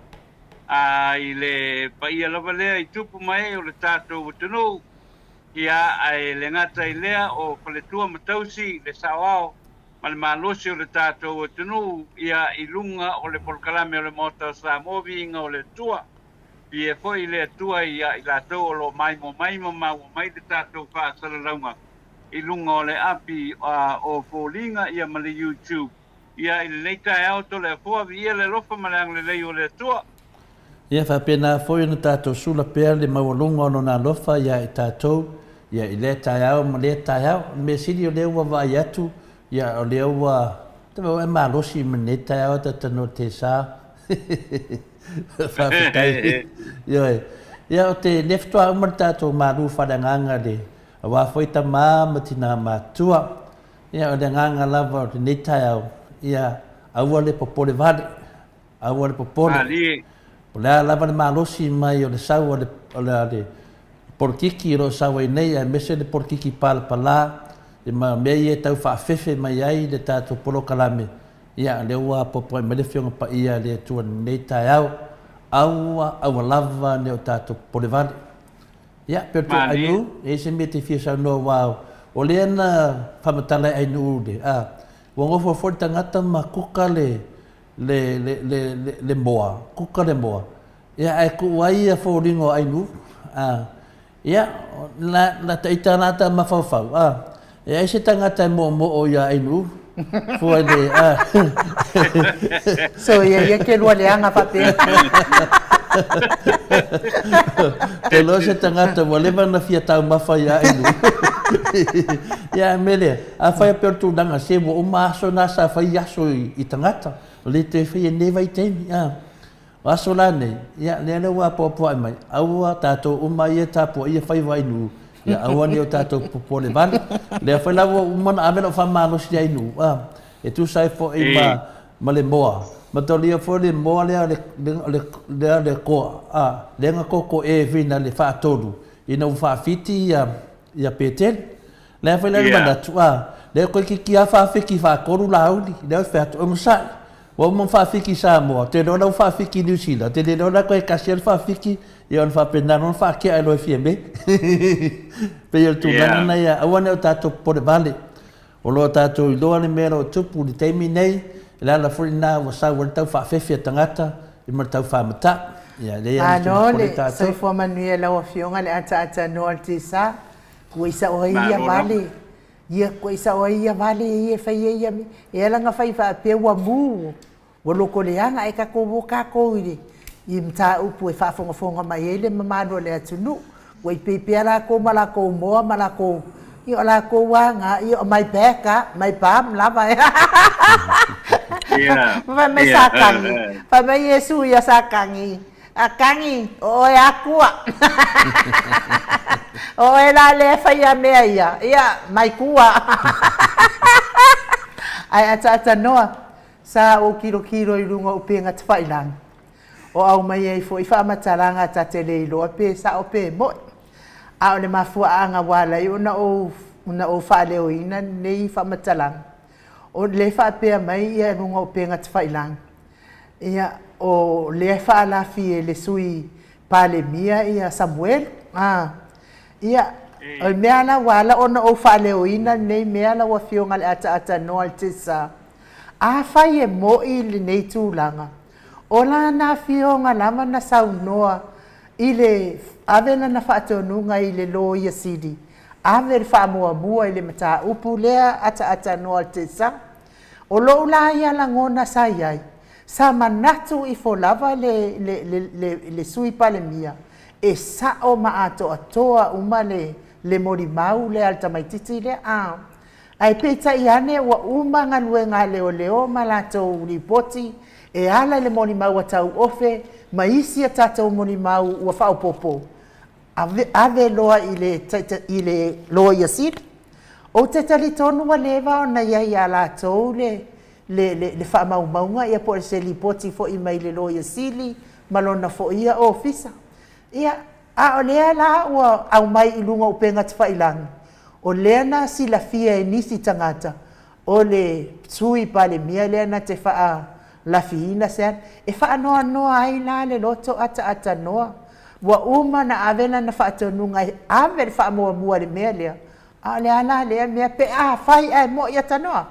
a i le paia lava lea i tupu ma ee o le tatou atunuu, ia, ae le gata i lea o faletua ma tausi le saoao ma le malosi o le tatou atunuu, ia, i luga o le polokalame o le Maota o Samoa, Viiga o le Atua. Viia foi le Atua ia i latou o lo o maimoa mai ma maua mai le tatou faasalalauga i luga o le api o Foliga ia ma le YouTube. Ia i lenei taeao Toleafoa, viia le alofa ma le agalelei o le Atua. Ia faapena foi ona tatou sula pea le maualuga o Lona alofa ia i tatou, ia i lea taeao ma lea taeao. O le mea sili o lea ua vaai atu, ia o lea ua tau e malosi ma lenei taeao ta te sa. Faafetai. Ioe. Ia o te lea faatoa uma le tatou malu faaleagaga le aua foi tama ma tina matua. Ia o le agaga lava o lenei taeao, ia aua le popole vale, aua le popole. Malie. O le a lava le malosi mai o le sau o le, o le, le polokiki o lo o sau ai nei, aemaise le polokiki palapala, ia ma mea ia e tau faafefe mai ai le tatou polokalame, ia o lea ua apoapoai mai le Afioga Paia a le Atua i lenei taeao, aua, aua lava ne o tatou popole vale. Ia, pe o Ainuu, e i ai se mea e te fia saunoa aua o lea na faamatala e Ainuu le, a, ua nofo foi le tagata ma kuka le, le, le, le, le, le moa, kuka le moa, ia ae tuu ai ia foliga o Ainuu, a, ia, na, na ita la ta mafaufau, a, E ai se tagata e moomoo iā Ainuu, fua i le, a. So ia ia ke lua leaga faapea. Te iloa se tagata ua leva ona fia taumafa iā Ainuu. Ia, a mea lea, afai a pea o le tulaga, se ua uma aso na sa fai aso i tagata, o le toe faia i lenei vaitaimi, a. O aso la nei, ia, lea lea ua apoapoai mai, aua tatou uma ia e tapuaia faiva i nuu, ia aua ne i o tatou popole vale. Lea foi la ua uma ona ave lau faamalosi i nuu, a, e tusa ai foi ma, ma le moa. Mataulia foi le moa lea le, le, lea le koa, a, lea na kokoe fina le faatolu ina ua faafiti ia, ia Petele. Lea foi la le manatu, a, lea toeitiiti lava faafiti faatolu lauli, lea ua fai atu, onosai, Ua uma ona faafiki i Samoa, ou te iloa la ua faafiki i Niu Sila, ou te le iloa la toe tasi lava le faafiki, ia ona faapena loa ona faatea loa e Fiame. Pei o le tulaga lena ia aua ne i o tatou popole vale. O lo o tatou iloa le mea o lo o tupu i le taimi nei, o le ala foi lena ua sau ai le tau faafefe a tagata ma le tau faamatau. Ia leai lava ma se Malo popole le tatou. soifua manuia i lau Afioga le ataatanoa o le Tesa, ua isao ai ia vale. Ia koe sao ai ia vale ia e fai ai ia mea. E ala ona fai faapea ua mu, ua loko leaga ae tatou o tatou i le i mataupu e faafogafoga mai ai le mamalu o le atunuu. Ua ipei pea latou ma latou moa ma latou, ia o latou lava na, ia o my back a, my bum lava e. Fai mai Satani, fai mai Iesu ia Satani, A Kani, o oe Akua. O oe la lea e faia mea ia, ia, mai kua. Ae ataatanoa, sa ou kilokilo i luga o upega tafailaga, o aumai ai foi faamatalaga ta te le iloa pe sao pe mo'i. A o le mafuaaga ua ala ai ona ou ona ou faaleoina lenei faamatalaga, o lea e faapea mai ia luga o upega tafailaga, Ia, o lea e faalafi e le Sui Palemia ia Samuelu. A. Ia, o le mea la ua ala ona ou faaleoina lenei mea lau Afioga i le ataatanoa i le TSA, Afai e moʻi lenei tulaga, o lana afioga lava na saunoa i le ave lana faatonuga i le Loia Sili, ave le faamuamua i le mataupu lea ataatanoa a le Tesa. O lou la ia lagona sa i ai, sa manatu ifo lava le, le, le, le, le Sui Palemia e sao ma atoatoa uma le, le molimau lea a le tamaitiiti lea. A, Ae peitai ane ua uma galuega a leoleo ma latou lipoti e ala i le molimau a Tauofe ma isi a tatou molimau ua faaopoopo, ave, ave loa i le, i le Loia Sili. Ou te talitonu ua leva ona i ai ia latou le, le, le, le faamaumauga ia po o se lipoti foi mai le Loia Sili ma lona foi ia ofisa. Ia, a o lea la ua aumai i luga o upega tafailagi, o lea na silafia e nisi tagata o le Sui Palemia lea na te faalafiina se ana, e faanoanoa ai la le loto ataatanoa. Ua uma ona ave lana faatonuga e ave le faamuamua i le mea lea, a o le a la lea mea pe afai ae mo'i atanoa?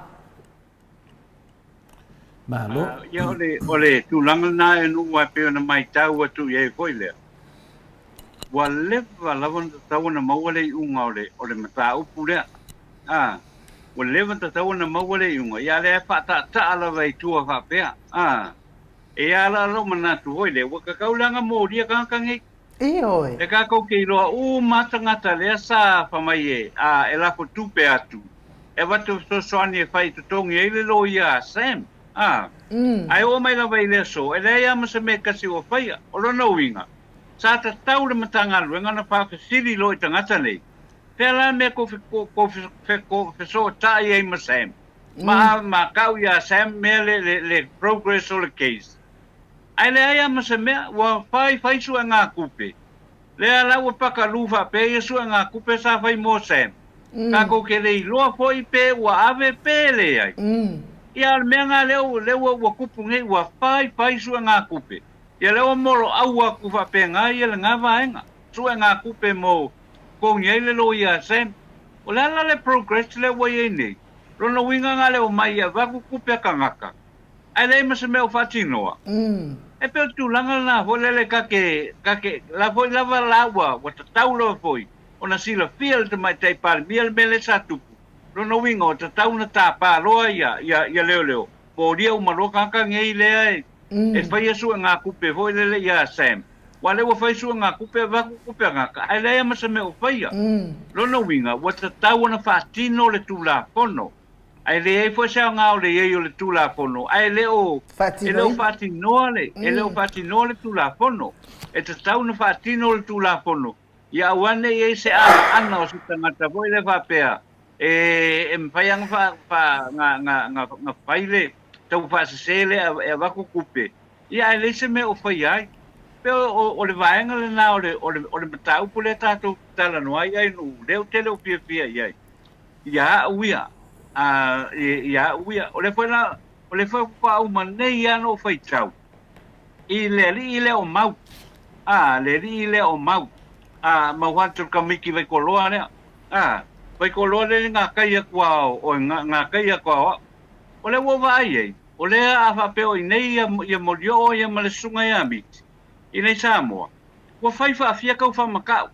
Malo. Ia o le, o le tulaga lena e nuu e pei ona matau atu i ai foi lea. Ua leva lava ona tatau ona maua le iuga o le, o le mataupu lea. A, ua leva ona tatau ona maua le iuga, ia a lea e faataataa lava i tua faapea. A, e a la lou manatu foi lea, ua tatau la ona molia tagata nei. Ioe. E tatou te iloa uma tagata lea sa fai mai e, a, e lafo tupe atu, e avatu fesoasoani e fai i totogi ai le loia a Sam. A, ae oo mai lava i le aso, e leai lava ma se mea e tasi ua faia. O lona uiga, sa tatau le Matagaluega ona faafesili loa i tagata nei, Fea la le mea tou fesootai ai ma Sam? Ma, ma tau iā Sam mea le, le, le progress o le case. Ae leai lava ma se mea, ua fai fai suegatupe. Lea la ua pakalu faapea ia suegatupe sa fai mo Sam. Tatou te le iloa foi pe ua ave pe leai. Ia a o le mea lena lea lea ua ua tupu nei ua fai fai suegatupe. Ia lea ua moloau atu faapena ia lena vaega. Suegatupe mo totogi ai le loia a Sam. O le a la le progress lea ua i ai nei? Lona uiga na o le omai e avatu tupe a tagata. Ae leai ma se mea o faatinoa. E pei o le tulaga lena foi lele ta te, ta te, la foi lava la ua, ua tatau lava foi ona silafia e le Tamaitai Palemia le mea lea sa tupu. Lona uiga ua tatau ona tapa loa ia, ia, ia leoleo, molia uma loa tagata nei lea e, e faia suegatupe foi lele ia Sam. Aua lea ua fai suegatupe, avatu tupe a tagata, ae leai lava ma se mea o faia. Lona uiga ua tatau ona faatino le Tulafono. Ae leai foi se aoga o le i ai o le Tulafono, ae le o, e le o faatinoa le, e le o faatinoa le Tulafono. E tatau ona faatino le Tulafono, ia aua ne i i ai se anaana o se tagata foi lea faapea, e, e mafai lava ona fa, fa, na, na, na, na fai le taufaasese lea e avatu tupe, ia ae leai se mea o faia ai. Pei o, o, o le vaega lena o le, o le, o le mataupu lea tatou te talanoa ai ai nuu, lea ou te le o fiafia i ai. Ia au ia, a, ia au ia. O lea foi la, o lea foi faatoa uma nei lava ona ou faitau i le alii lea o Mau, a, le alii lea o Mau, a, Mau Hunter Kamiki Vaikoloa lea, a, Vaikoloa lea ngā kai atu a o, ngā kai atu a o au. O lea ua ou vaai ai, o lea a faapea o i nei ia, ia Molioo ia ma le susuga ia Miti, i nei Samoa, ua fai faafia kau faamakau.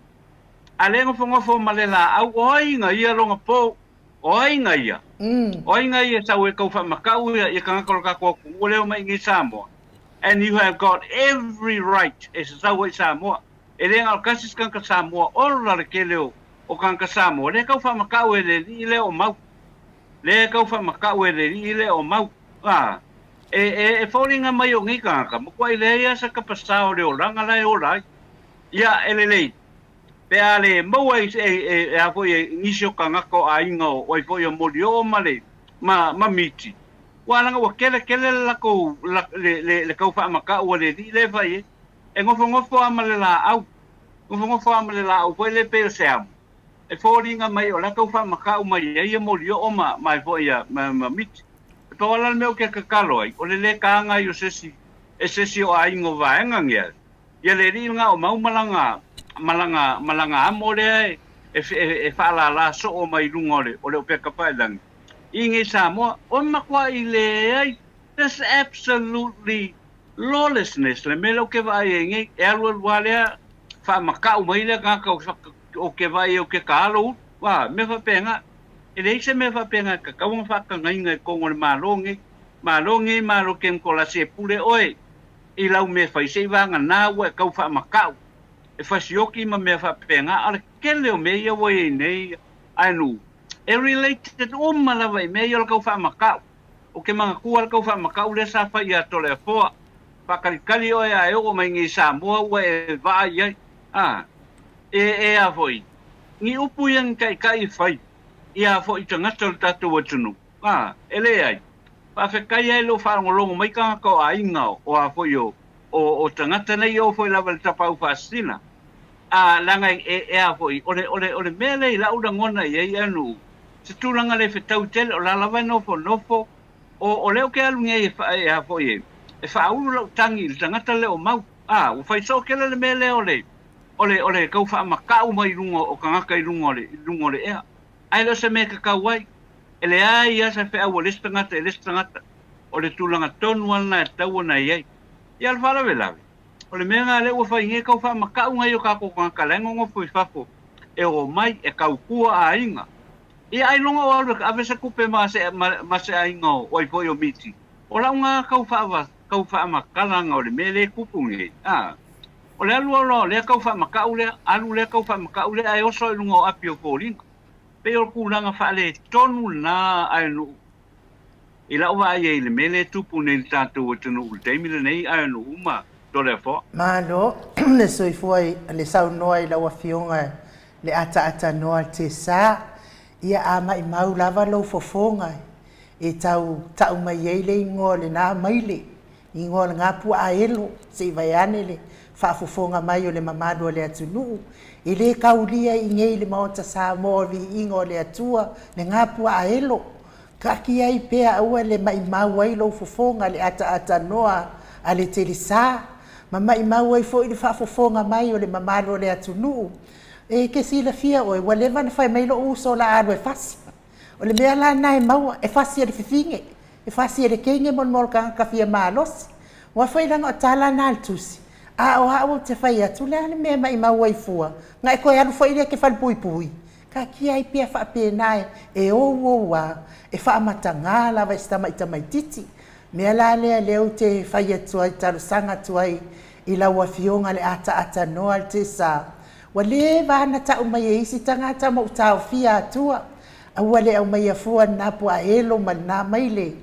A lea nofonofo ma le laau, o ai na ia lona po? O ai na ia? O ai na ia sau e tau faamatau ia, ia tagata o le tatou atunuu lea omai i nei Samoa? And you have got every right e sasau ai i Samoa. E le na o le tasi se tagata Samoa, ola le tele o, o tagata Samoa, lea e tau faamatau e le alii lea o Mau. Lea e tau faamatau e le alii lea o Mau. A, e, e, e foliga mai o nei tagata, matuai leai lava se tapasā o le olaga la e ola ai. Ia, e lelei, pe a le maua e, e, e, e a foi e nisi o tagata o aiga o ai foi o Molioo ma le, ma, ma Miti, ua laga ua kele kele le lakou, la, le, le, le tau faamakau a le alii lea e fai ai. E nofonofo lava ma le laau, nofonofo lava ma le laau foi lea pei o se amo, e foliga mai o la e tau faamakau mai ai ia Molioo ma, ma ai foi ia, ma, ma Miti. E pau lava la le mea ou te tatalo ai, o le le taga ai o se isi, e se isi o aiga o vaega nei, Ia le alii lena o Mau ma lana, ma lana, ma lana amo lea e, e, e, e faalālā soo mai i luga o le, o le upega tafailagi. i inei Samoa, o le matuai leai, there's absolutely lawlessness le mea lea ou te vaai ai nei, e alualu lava lea faamatau mai lea tagata ou te vaai ai ou te taalo ulu, a, mea faapena. E leai se mea faapena e tatau ona faatagaina i totonu o le Malo lenei. Malo lenei Malo Temokolasi e pule oe i lau mea e fai se i vagana ua e tau faamatau e fasioti ma mea faapena. A o le tele o mea ia ua i ai nei ae nuu e related uma lava i mea ia o le tau faamatau. Ou te manatua le tau faamatau lea sa fai ia Toleafoa, faatalitali oe a e oo mai nei i Samoa ua e vaai ai. A, e, e a foi, ni upu ia ni taitai e fai ia foi tagata o le tatou atunuu. A, e leai. Faafetai ai lou faalogologo mai tagata o aiga o a foi o, o, o tagata nei e oo foi lava i le tapaau faasisina. A, leaga e, e a foi, o le, o le, o le mea lea i la'u lagona i ai anu, se tulaga le fetau tele, o la lava e nofonofo, o, o lea ou te alu nei e, e a foi e, e faaulu la'u tagi i le tagata lea o Mau. A, ua fai soo tele le mea lea o le, o le, o le tau faamata'u mai i luga o tagata i luga o le, i luga o le ea. Ae le o se mea e tatau ai. E leai lava se feau a le isi tagata i le isi tagata. O le tulaga tonu lava lena e tatau ona i ai. Ia, o le faalavelave, o le mea lena lea ua fai nei, tau faamata'u nai o tatou tagata la e nonofo i fafo e omai e tautua aiga. Ia, ailoga o alu e ave se tupe ma se, ma, ma se aiga o ai foi o Miti. O lau na tau faava, tau faamatalaga o le mea lea e tupu nei. A, o le alu loa o lea tau faamata'u lea, alu lea tau faamata'u lea ae oso i luga o api o foliga. Pei o le tulaga faaletonu lena ae nuu i lau vaai ai i le mea lea e tupu nei i le tatou atunuu i le taimi lenei ae nuu ma Toleafoa. Malo le soifua le saunoa i lau Afioga le ataatanoa Tesa. Ia a maimau lava lou fofoga e tau tau mai ai le igoa o lena maile, igoa o lena puaa elo, se i vaeane le faafofoga mai o le mamalu o le atunuu, e le kaulia i nei le Maota Samoa o Viiga o le Atua lena puaa elo. Kaki ai pea aua le maimau ai lou fofoga le ataatanoa a le Telesa, ma maimau ai foi le faafofoga mai o le mamalu o le atunuu. E ke silafia oe, ua leva ona fai mai lou uso o le a alu e fasi. O le mea la lena e maua, e fasi e le fifine, e fasi e le teine mo le mea o le tagata fia malosi. Ua fai leaga o tala na a le tusi, a o au ou te fai atu, o le a le mea e maimau ai fua, na e toe alu foi lea e te falepuipui. Taatia ai pea faapena e ou ou a, e faamatagā lava i si tamai tamaititi. Mea la lea lea ou te fai atu ai, talosaga atu ai i lau Afioga le ataatanoa le Tesa, Ua leva ana ta'u mai e isi tagata ma ou taofia atua, aua le aumaia fua lena puaelo ma lena maile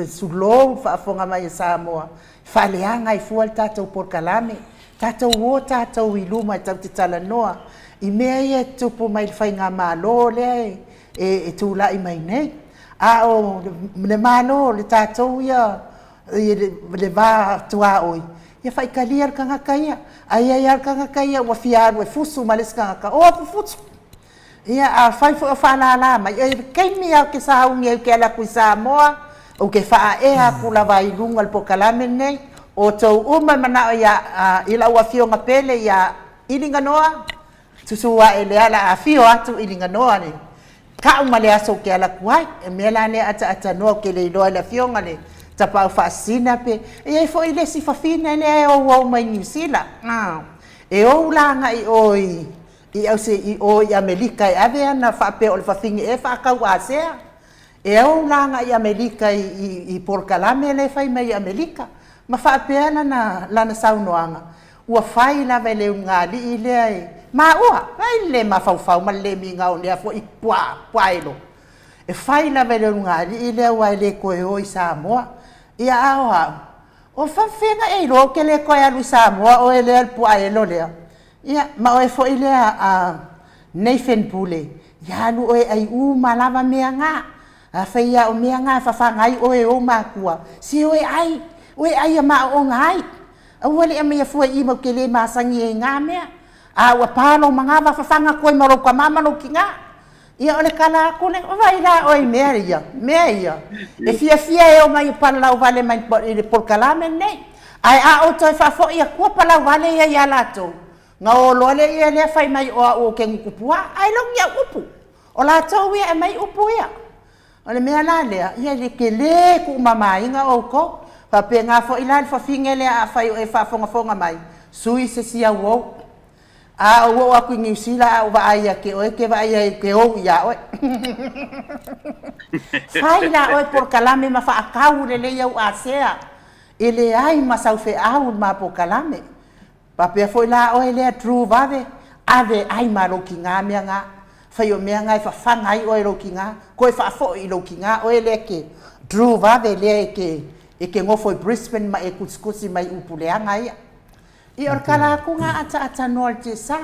sulou faafofoga mai a Samoa, e faaleaga ai fua le tatou polokalame. Tatou o tatou i luma e tatou te talanoa i mea ia e tutupu mai i le faigamalo lea e tulai mai nei. A o le Malo, le tatou ia i le va tuaoi, ia faitalia le tagata ia. A i ai lava le tagata ia ua fia alu e fusu ma le isi tagata, o atu fusu. Ia, afai foi o faalala mai, e taimi lava ou te sauni ai ou te alu atu i Samoa, ou te faaea atu lava i luga o le polokalame lenei, outou uma e manao ia, i lau afioga pele ia Iliganoa, Susu ae lea la afio atu i Liganoa le ka'u ma le aso ou te ala atu ai. O le mea la lea ataatanoa ou te le iloa i le afioga le tapaau faasisina pe e i ai foi le isi fafine lea e ouou mai Niu Sila. E ou la agai o i i ause i o i Amelika e ave ana faapea o le fafine e faatau asea. E ou la agai i Amelika i, i, i polokalame lea e fai mai i Amelika. Ma faapea lana, lana saunoaga, Ua fai lava e le ulugalii lea e maua, ai le le mafaufau ma le le migao i lea foi puaa, puaelo. E fai lava e le ulugalii lea aua e le toe o i Samoa. Ia a o au, o faafefea e iloa ou te le toe alu i Samoa oe lea le puaelo lea. Ia, ma oe foi lea a Nathan Pule, ia alu oe ai uma lava mea na. Afai ia o mea na e fafaga ai oe e ou matua, se oe ai, oe ai ia maoona ai. Aua le aumaia fua i i mau te le masani ai i na mea. A ua pa lou manava fafaga atu ai ma lou tama ma lou tina. Ia o le tala atu lea, vaai la oe i mea ia, mea ia. E fiafia e omai e palalau vale mai i le polokalame lenei. Ae a ou toe faafoi atua palau vale ia ia latou, na o loa lea lea fai mai o au ou te gutu puaa, ae le o ni au upu. O latou ia e aumai upu ia. O le mea la lea, ia e le tele tuumamaina outou. Faapena foi la le fafine lea afai o e faafogafoga mai, sui se isi au ou. A ou oo atu i Niu Sila a ou vaai ia te oe, e te vaai ai ou te ou ia oe. Fai la oe polokalame ma faatau lelei au asea, e leai ma sau feau i le ma polokalame. Faapea foi la oe lea Drew vave, ave ai ma lou tina mea na. Fai o mea na e fafaga ai oe e lou tina, toe faafoi i lou tina oe lea e te Drew vave lea e te e te nofo i Brisbane ma e tusitusi mai upu leaga ia. Ia o le tala atu na ataatanoa i le tiasa.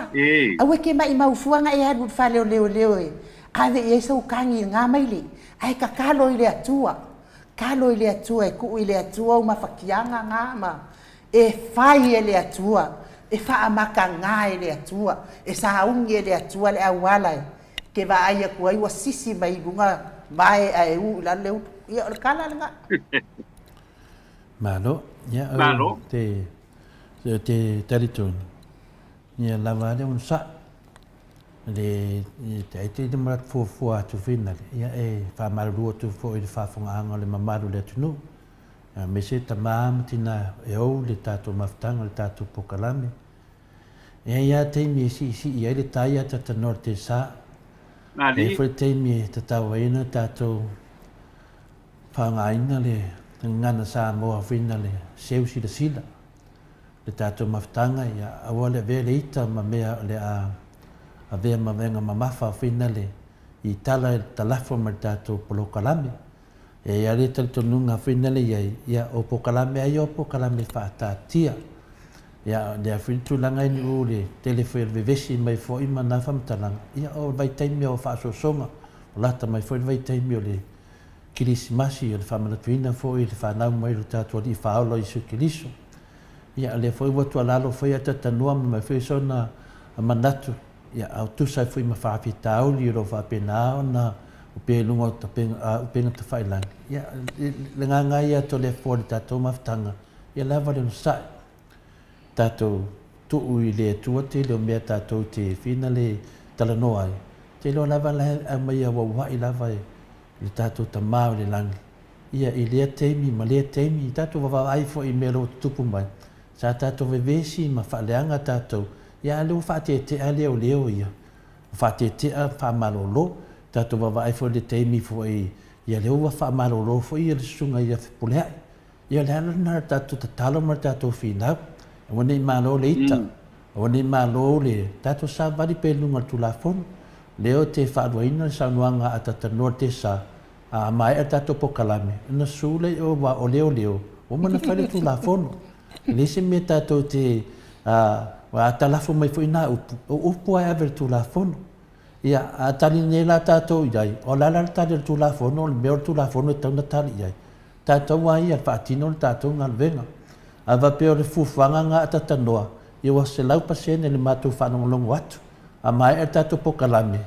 Aua e te maimau fua na e alu i le fale o leoleo e ave i ai sou tagi i lena maile, ae tatalo i le Atua. Talo i le Atua e tuu i le Atua ou mafatiaga na ma E fai e le Atua, e faamatagā e le Atua, e sauni e le Atua le auala e te vaai atu ai ua sisi mai i luga vae ae u i lalo le ulu. Ia, o le tala lena. Malo. Ia, ou te, ou te talitonu, ia lava a le onosai, le, te ai te manatu fuafua atu finale, ia e faamalulu atu foi i le faafofogaaga o le mamalu o le atunuu, Aemaise tama ma tina e ou le tatou mafutaga, le tatou pokalame. E i ai lava taimi e siisii ai le tai a tatanoa le tesa. E i ai foi taimi e tatau ai ona tatou faaaogaina le gagana Samoa foi na le seu silasila le tatou mafutaga ia aua le avea le ita ma mea o le a avea ma vaega mamafa foi na le i tala e talafo mai le tatou polokalame. E i ai le talitonuga foi lea i ai, ia o polokalame lava ia o polokalame faataatia. Ia o lea foi tulaga i Nu'u i le tele foi o le vevesi mai foi ma na faamatalaga, ia o le vaitaimi o faasoasoga, o lata mai foi le vaitaimi o le Kerisimasi, o le faamanatuina foi o le fanau mai o le tatou Alii Faaola o Iesu Keriso. Ia o lea foi ua tuualalo foi a Tatanoa ma mai foi sona manatu Ia, a tusa ai foi ma faafitauli o lo o faapena ona opea i luga o upega tafailagi, ia, le agaga ia Toleafoa i le tatou mafutaga, ia lava le onosai, tatou tuu i le Atua tele o mea tatou te fina le talanoa ai, te iloa lava la e aumai auauai lava e le tatou Tama o i le lagi, ia, i lea taimi ma lea taimi, tatou vaavaai foi i mea o lo o tutupu mai, Sa tatou vevesi ma faaleaga tatou, ia a lea ua faateatea leoleo ia, ua faateatea faamalolo. Tatou vaavaai foi i le taimi foi, ia lea ua faamalolo foi ia le susuga ia Fepuleai. Ia o le ala lena o le tatou tatalo ma le tatou finau, aua ne i malo le ita, aua ne i malo le tatou savali pea i luga o le Tulafono. Lea ou te faaluaina le saunoaga a Tatanoa Tesa A maea le tatou pokalame, ona su lea i o aua o leoleo, ua uma ona fai le Tulafono. E leai se mea tatou te, a talafo mai foi na upu, o upu lava e ave i le Tulafono. Ia, a tali nei la tatou i ai, o le a la le tali a le Tulafono, o le mea o le Tulafono e tatau ona tali i ai. Tatou lava ia e faatino le tatou galuega. A faapea o le fuafuaga lena a Tatanoa, ia ua 100% le matou faalogologo atu. A maea le tatou pokalame,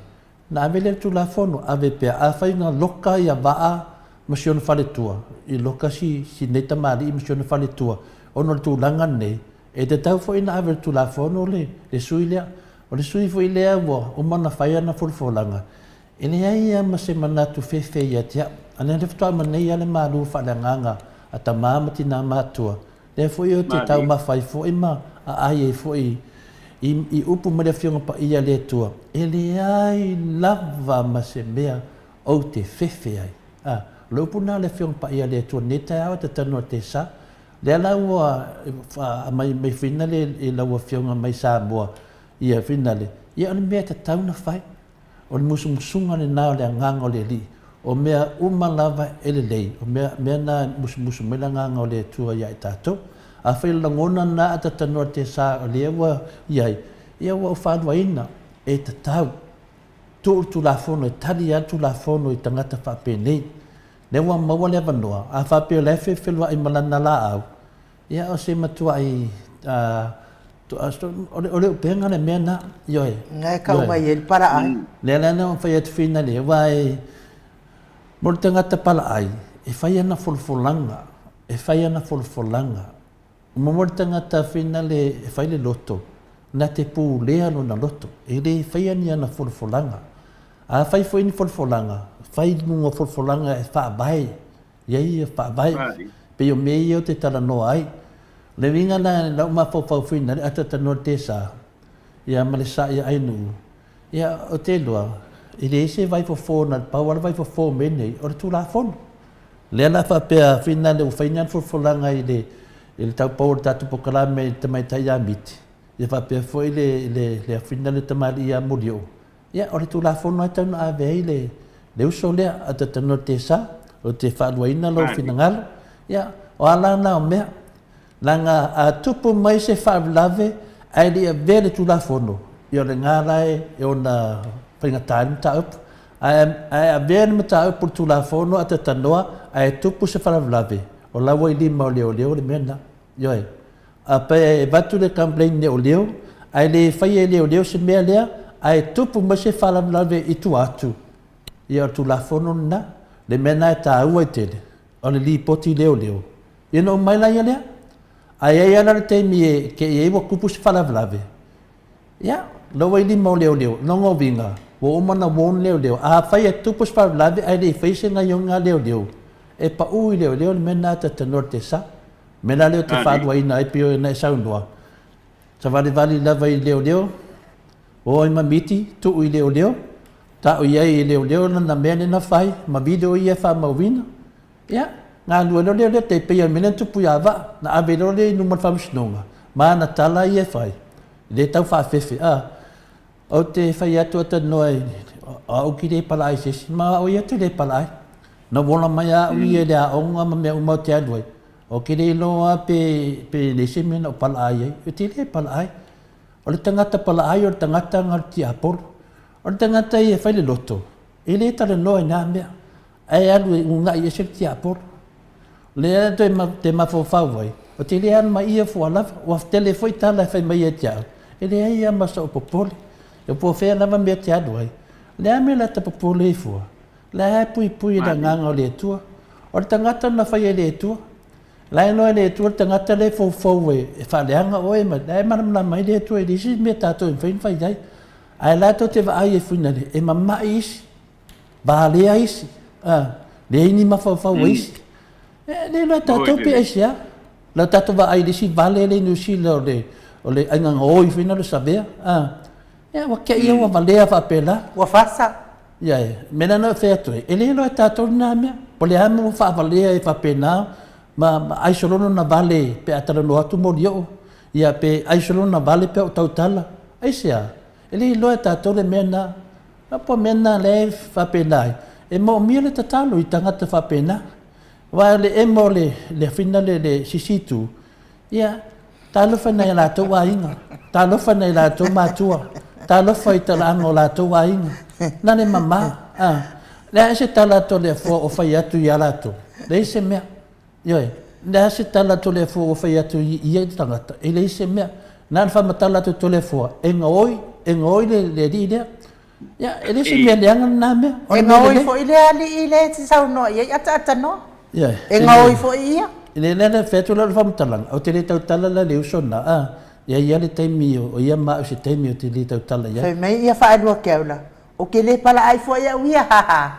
Na ave lea le Tulafono, ave pea. Afai na loka ia Vaa ma si ona faletua, i loka si, si nei tamalii ma si ona faletua, ona o le tulaga lenei, e tatau foi ona ave i le Tulafono le, le sui lea. O le sui foi lea ua uma ona fai ana folafolaga, e leai lava ma se manatu fefe ia te au. A o lea faatoa aumai nei lava le malu faaleagaga a tama ma tina matutua, Lea foi ou te taumafa ai foi ma aai ai foi i, i upu mai le Afioga Paia a le Atua, e leai lava ma se mea ou te fefe ai. A, o le upu lena a le Afioga Paia a le Atua i lenei taeao e tatanu a Tesa. Lea la ua aumai mai finale i lau Afioga mai Samoa ia finale, ia o le mea e tatau ona fai. O le musumusuga lena o le Agaga o le Alii, o mea uma lava e lelei, o mea, mea na e musumusu mai le Agaga o le Atua ia i tatou. Afai o le lagona lena a tatanoa te sa o lea ua i ai, ia ua ou faaluaina, e tatau. Tuu le Tulafono, e tali lava le Tulafono i tagata faapenei. Lea ua maua le avanoa, a faapea o la e fefeluai ma lana laau, Ia, o se matuai, o le upega le mea na, ioe. Na e kau mai ai le palaai. Lea la na fai atu finale, aua e, mo le tagata palaai, e fai ana folafolaga, e fai ana folafolaga. Mo le tagata finale e fai le loto, na te pulea lona loto, e le faia ni ana folafolaga. A fai foi ni folafolaga, fai i luga o folafolaga e faavae i ai ia faavae, pei o mea ia ou te talanoa ai. O le uiga la i lau mafaufau foi na le ataatanoa i le tesa, ia ma le sa ia Ainuu, ia ou te iloa, e leai se vaifofo na o le pau lava le vaifofo o mea nei, o le Tulafono. O lea la faapea finale ua fai ni ana folafolaga i le i le taupou o le tatou polokalame i le tamaitai ia Miti, ia faapea foi le le le afina le tamalii ia Molioo, ia o le Tulafono lava e tatau ona ave ai le le uso lea a Tatanoa Tesa, ou te faaluaina lou finagalo. Ia, o a la na o mea? Leaga a tupu mai se faalavelave ae le i avea le Tulafono, ia o lena la e ona faigata ai le mataupu. Ae ae avea le mataupu i le Tulafono ae tatanoa ae tupu se faalavelave, o la ua i lima o leoleo le mea lena. Ioe. A pe e avatu le complaint i leoleo ae le faia e leoleo se mea lea ae tupu mai se faalavelave i tua atu, ia o le Tulafono lena. Le mea lena e taua ai tele, o le lipoti leoleo. Ia ona uma ai laia lea. Ae i ai lava la le taimi e te i ai ua tupu se faalavelave, ia, la ua i lima o leoleo, lona uiga, ua uma ona warn leoleo. Afai e tupu se faalavelave ae le i faia se gaioiga a leoleo, e pau i leoleo le mea lena e talatalanoa i le tesa. O le mea la lea ou te faaluaina ai pei ona e saunoa, savalivali lava i leoleo, o ai ma miti, tuu i leoleo, tau i ai e leoleo lana mea lea na fai, ma video ia e faamauina, Ia, galue loa lea o lea tai pei o le mea lea na tupu ia Vaa, na ave loa lea i luma o le faamasinoga, ma ana tala ia e fai, e le tau faafefe, a. Ou te fai atu a talanoa i, o au ou te le palaai i se isi, ma o au ia ou te le palaai. Na ou ola mai lava au ia i le aoga ma mea uma ou te alu ai, ou te le iloa lava pe, pe leai se mea na ou palaai ai, ou te le palaai. O le tagata palaai o le tagata na o le tiapolo. O le tagata ia e fai le loto, e le talanoa i na mea. Ae alu e uunai ese le tiapolo. O lea toe te mafaufau ai, ou te le alu ma ia fua lava, ua tele foi tala e fai mai ia te au, e leai lava ma sou popole. E po o fea lava mea e te alu ai, o le a mea o le a ta popole ai fua? O la e puipui e le Agaga o le Atua. O le tagata na faia e le Atua. O la e iloa e le Atua le tagata lea e foufou e faaleaga oe ma, la e malamalama ai le Atua i le isi mea tatou e mafai ona fai ai. Ae o la tou te vaai e fuinale, e mamai isi. Valea isi, a, leai ni mafaufau a isi. E le iloa e tatou pe aisea. La tatou vaai i le isi vale lea i Niu Sila o le, o le aiga gaoi foi lena o le savea, a. Ia ua te i ua valea faapena. Ua fasa. Ia e, mea la na ou fai atu ai, e le iloa e tatou lena mea. Po o le a mea ua faavalea ai faapena ma, ma ai solo lona vale pe a talanoa atu molioo, ia pe ai solo lona vale pe a ou tautala. Aisea? E le iloa e tatou le mea lena. A po o mea na lea e faapena ai, e moomia le tatalo i tagata faapena. Aua o le ema o le le afina le le sisi itu, ia, talofa i nai a latou aiga, talofa i nai latou matua, talofa i talaaga o latou aiga. Na le mama, a. Le a se tala a Toleafoa o fai atu ia latou? Leai se mea. Ioe, le a se tala a Toleafoa ua fai atu i ia tagata, e leai se mea. Na ona faamatala atu e Toleafoa, e gaoi, e gaoi le, le alii lea. Ia, e le o se mea leaga lena mea. O le mea lelei. E gaoi foi le alii lea e te saunoa i ai, ataatanoa. Ioe. E gaoi foi ia. E le, lea fai atu lau faamatalaga, ou te le tautala la i le uso lena, a, e i ai lava le taimi o ia ma au i se taimi ou te le tautala i ai. Fai mai ia faalua keaula, Ou te le palaai foi au ia, haha.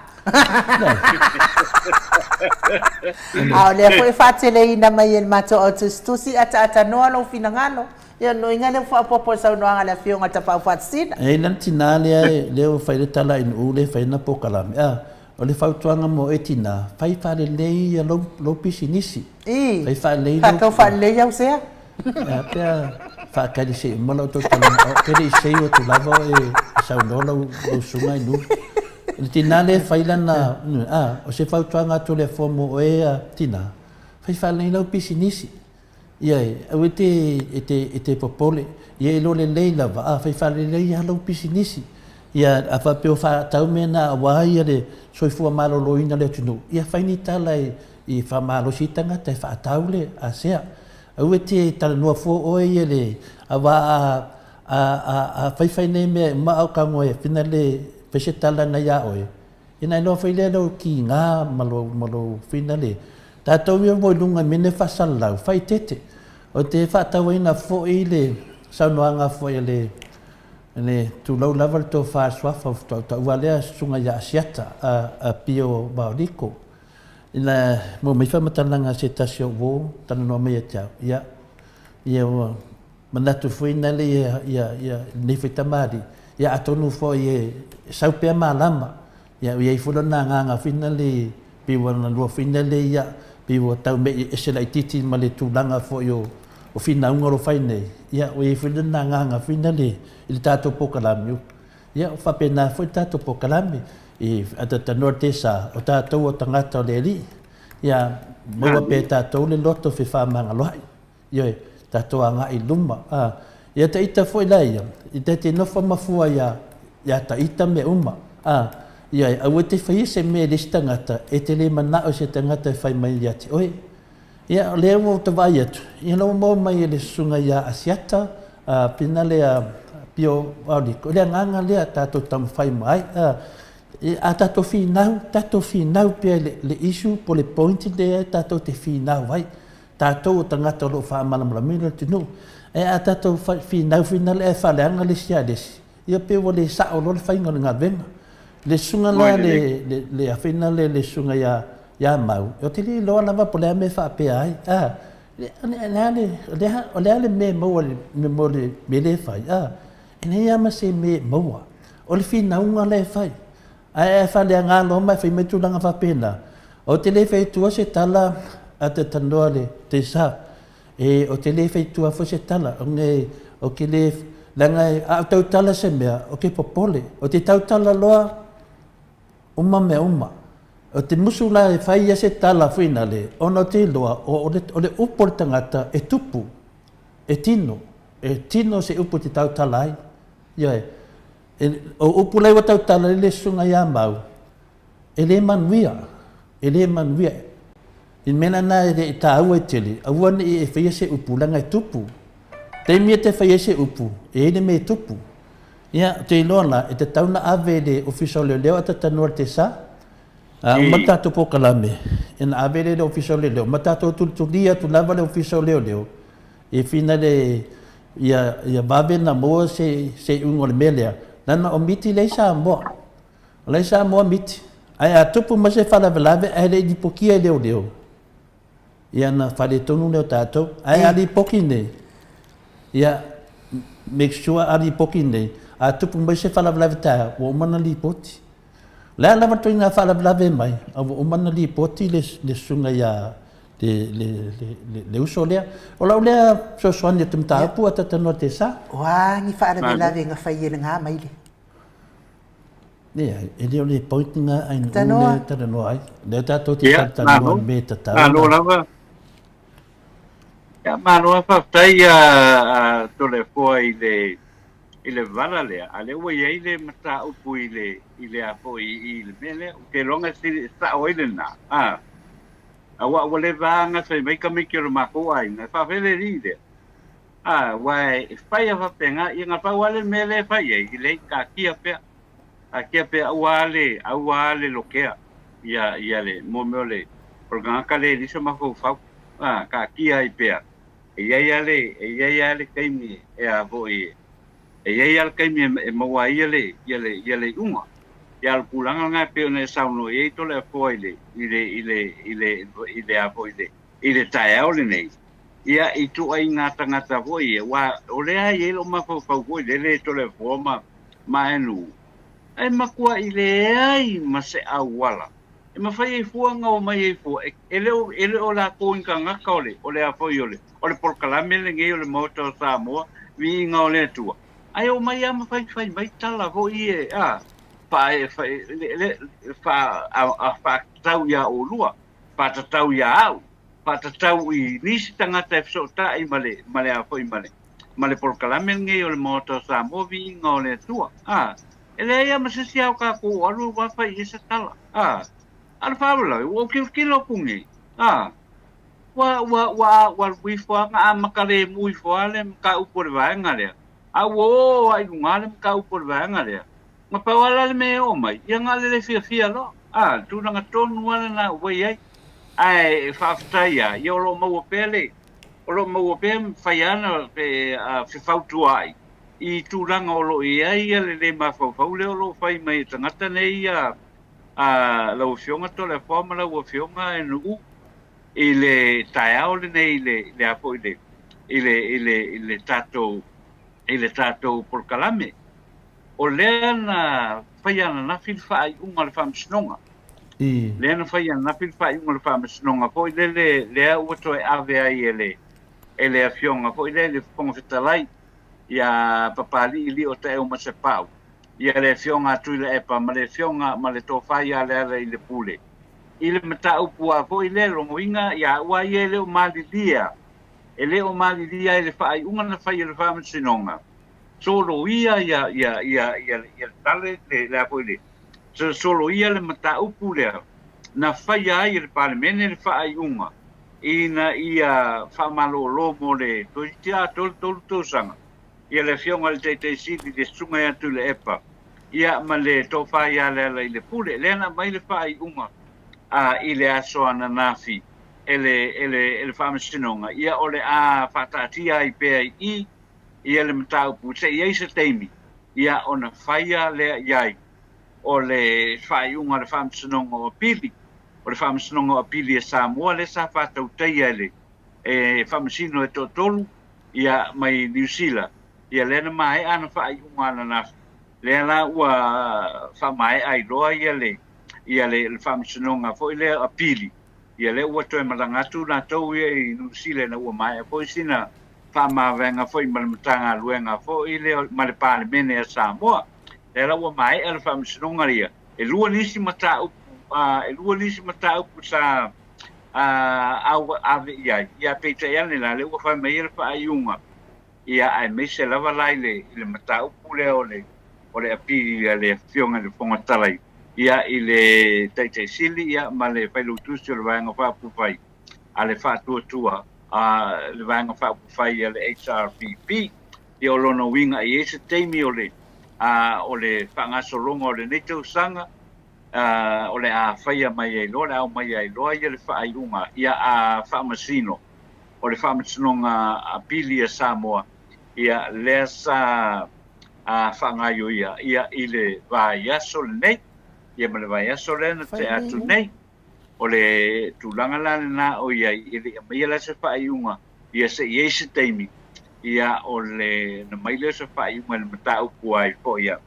A o lea foi e faateleina mai e le matou au tusitusi ataatanoa lou finagalo. Ia, o lona uiga lea ua faaopoopo i le saunoaga a le Afioga i le Tapaau Faatisina. E i ai la le tina lea lea ua fai le tala i Nu'u lea e fai ana polokalame, a, o le fautuaga mo oe tina, fai faalelei ia lou, lou pisinisi. Ii, Fai faalelei lou... Faatau faalelei au sea. Ae a pe a faatali se i uma lau tautalaga, ou te le i seu atu lava oe e saunoa lau, lau susuga i Nu'u. O le tina lea e fai lana, a, o se fautuaga atu lea fua mo oe a tina, fai faalelei lau pisinisi. Ioe, aua e te, e te, e te popole, ia iloa lelei lava, a fai faalelei lava lau pisinisi. Ia, a faapea ua faatau mea na aua ia le soifua maloloina o le atunuu, ia fai ni tala e, i faamalosi ai tagata e faatau le asea. Aua e te talanoa fua oe ia le, aua a, a, a, a faifai nei mea e uma a o tago e fina le, fai se tala na iā oe, ia na iloa foi lea lou kiga ma lou, ma lou fina le, tatou ia ua i luga i mea nei faasalalau, faaeteete. Ou te faatauaina foi le saunoaga foi a le. Le tulou lava le tofa a Suafa o Futuautaua lea susuga ia Asiata a Pio Vaoliko. Ina maua mai faamatalaga a se tasi o uo talanoa mai ia te au, ia, ia ua manatu foi nale ia, ia, ia lenei foi tamalii, ia atonu foi e sau pea malama, ia ua i ai foi lona agaga foi nale pei ua galua foi nale ia, pei ua tau mei ese laitiiti ma le tulaga foi o o finauga o lo o fai nei, ia ua i ai foi lona agaga foi nale i le tatou polokalame, ia ua faapena foi le tatou polokalame i atatanoa le tesa o tatou o tagata o le Alii, ia maua pea e tatou le loto fefaamagaloa'i. Ioe, tatou agai i luma. A, ia ta ita foi la ia, i ta te nofo mafua ia, ia ta ita mea uma. A, ioe, aua e te faia se mea i le isi tagata, e te le manao i se tagata e fai mai ia te oe. Ia, o lea ua ou vaai atu, ia la ua maua mai e le susuga ia Asiata, a, pina lea, Pio Vaoliko, le agaga lea tatou taumafai uma ai. A, a tatou finau, tatou finau pea i le, le issue po o le point lea tatou te finau ai. Tatou o tagata o lo o faamalamalamaina le atunuu. Ae a tatou finau finale ae faaleaga le isi ia le isi, ia pei ua le sao loa le faiga o le galuega. Le susuga la le, le, le afina le, le susuga ia, ia Mau, ou te le iloa lava po o le a mea e faapea ai. A, le, le a le, o le a, o le a le mea e maua i le, mo le mea lea e fai? A, e leai lava ma se mea e maua. O le finauga la e fai. Ae a faaleaga loa ma e fai mai tulaga faapena, ou te le fai atua se tala a te tanoa le teisa. E, ou te le fai atua foi se tala, ona ou te le, leaga a ou tautala se mea, ou te popole. Ou te tautala loa, uma mea uma. Ou te musu la e fai ia se tala fuinale, ona ou te iloa, o le, o le upu a le tagata e tupu, e tino, e tino se upu e te tautala ai. Ioe. O upu la ua tautala ai le susuga ia Mau, e le manuia, e le manuia. I le mea lena e le i taua ai tele, aua ne i e faia se upu leaga e tupu. Taimi e te fai ai se upu, e i ai le mea e tupu. Ia, ou te iloa la, e tatau ona ave i le Ofisa o Leoleo a talanoa i le TESA. A uma le tatou polokalame, ona ave lea i le Ofisa o Leoleo, ma tatou tulitulia atu lava le Ofisa o Leoleo, E finale ia ia vave na maua se se iuga o le mea lea, leaga o miti lea i Samoa. O la i Samoa miti. Ae a tupu mai se faalavelave ae le i lipokia e leoleo, ia na faaletonu lea o tatou. Ae a lipoki nei, ia make sure a lipoki nei, a tupu mai se faalavelave taeao, ua uma ona lipoti. O le a lava le ituaiga faalavelave mai, a ua uma ona lipoti le le susuga ia le, le, le, le, le uso lea. O lau lea fesoasoani atu mataupu a tatanoa te sa. O a ni faalavelave na fai e lena maile? Leai, e le o le point na ai nu le talanoa ai. Lea tatou te talanoa i mea e tatau. Malo lava. Ia, malo lava faafetai a Toleafoa i le i le vala lea, a lea ua i ai le mataupu i le i le a foi i le mea lea. Ou te iloa e sao ai lena, a. Aua ua leva lava ona fai mai tamaiti o le matou aiga, e faafefea le alii lea? A, aua e fai lava faapena, ia na pau lava le mea lea e fai i ai, leai, taatia pea, taatia pea, aua lava le, aua lava le lokea ia, ia le, mo mea o le, o le tagata lea e leai se mafaufau, a, taatia ai pea, e i ai lava le, e i ai lava le taimi e a foi e, E i ai lava le taimi e maua ai ia le, ia le, ia le iuga. Ia a o le tulaga lena e pei ona e saunoa i ai Toleafoa i le, i le, i le, i le, i le a foi i le, i le taeao lenei, ia i ituaiga tagata foi ia, aua o lea e i ai lou mafaufau foi lele Toleafoa ma, ma Aenuu, e matuai leai ma se auala e mafai ai fua ona omai ai fua, e le o, e le o latou ni tagata o le, o le a foi o le, o le polokalame lenei o le Maota o Samoa, viiga o le Atua, ae omai lava ma faifai mai tala foi ia, a, faa, le, le, faa, a, a, faatatau ia olua, faatatau ia au, faatatau i nisi tagata e fesootai ma le, ma le a foi ma le, ma le polokalame lenei o le Maota o Samoa, viiga o le Atua, a. E leai lava ma se isi o tatou o alu aua fai i ai se tala. A, a o le faalavelave, ua ou tilotilo atu nei, a, ua, ua, ua, ua alu ifo lava na amata lemu ifo lava le mataupu o le vaega lea, a ua oo lava i luga le mataupu o le vaega lea. Na pau lava la le mea e oo mai, ia na o le le fiafia loa. A, le tulaga tonu lava lena ua i ai. Ae faafetai lava, ia o lo o maua pea le, o lo o maua pea, mafai lava ona fefautuaai. i tulaga o lo o i ai le lē mafaufau lea o lo o fai mai e tagata nei ia a lau Afioga Toleafoa ma lau Afioga Nu'u i le taeao lenei i le le a foi le i le i le i le tatou i le tatou polokalame. O lea na faia ananafi le faaiuga o le Faamasinoga. Lea na faia ananafi le faaiuga o le Faamasinoga foi lele lea ua toe ave ai e le e le Afioga foi lea i le Fofoga Fetalai ia Papalii Lio Taeaumasepau, ia le Afioga a Tuilaepa ma le Afioga ma le Tofa ia Lealailepule i le mataupu a foi lea logoina ia aua ia e le o malilia e le o malilia ai le faaiuga na fai e le Faamasinoga soloia ia ia ia ia ia le tale le le a foi le soloia le mataupu lea na faia ai e le Palemene le faaiuga ina ia faamalolo mo le toeitiiti atoa le 3 tausaga ia le Afioga i le Taitai Sili le Susuga ia Tuilaepa ia ma le Tofa ia Lealailepule. Lea na aumai le faaiuga a i le aso ananafi e le e le e le Faamasinoga ia o le a faataatia ai pea i i ia le mataupu se i ai se taimi ia ona faia lea i ai o le faaiuga a le Faamasinoga o Apili, o le Faamasinoga o Apili a Samoa lea sa faatautaia e le e Faamasino e toatolu ia mai Niu Sila, ia lea na maea ana faaiuga ananafi, lea la ua faamaea ai loa ia le ia le, le Faamasinoga foi lea Apili, ia lea ua toe malaga atu latou ia i Niu Sila ina ua maea foi sina faamavaega foi ma le Matagaluega foi lea ma le Palemene a Samoa. Lea la ua maea le faamasinoga ia. E lua nisi mataupu, e lua nisi mataupu sa ave i ai, ia peitai ane la, lea ua fai mai ai le faaiuga, ia aemaise lava la i le, i le mataupu lea o le, o le apili a le Afioga i le Fofoga Fetalai, ia i le Taitai Sili ia ma le Failautusi o le Vaega Faaupufai a le Faatuatua a le Vaega Faaupufai a le HRPP. Ia o lona uiga e i ai se taimi o le, a, o le faagasologa o lenei tausaga, a, o le a faia mai ai loa, o le a aumaia ai loa ia le faaiuga ia a faamasino o le Faamasinoga Apili a Samoa, ia lea sa a faagaioia ia i le vaiaso lenei, ia ma le vaiaso lea na tea atu nei. O le tulaga la lena o i ai, e le i aumaia la se faaiuga, ia se i ai se taimi, ia o le ona mai lea o se faaiuga i le mataupu ai foi a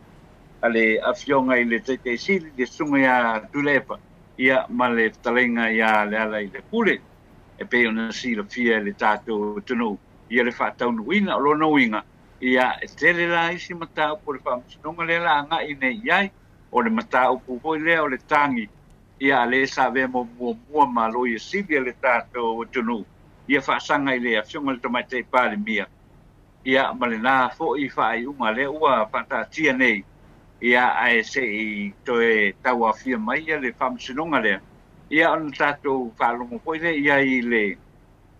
a le Afioga i le Taitai Sili, le Susuga ia Tuilaepa, ia ma le fetalaiga ia Lealailepule, e pei ona silafia e le tatou atunuu, ia le faataunuuina. O lona uiga, ia e tele la isi mataupu o le Faamasinoga lea la agai nei i ai, o le mataupu foi lea o le tagi Ia, a lea sa avea mo muamua ma Loia Sili a le tatou atunuu, ia faasaga i le Afioga i le Tamaitai Palemia, ia, ma lena foi faaiuga lea ua faataatia nei, ia, ae se i toe tauaofia mai ia le Faamasinoga lea, ia, ona tatou faalogo foi lea i ai i le,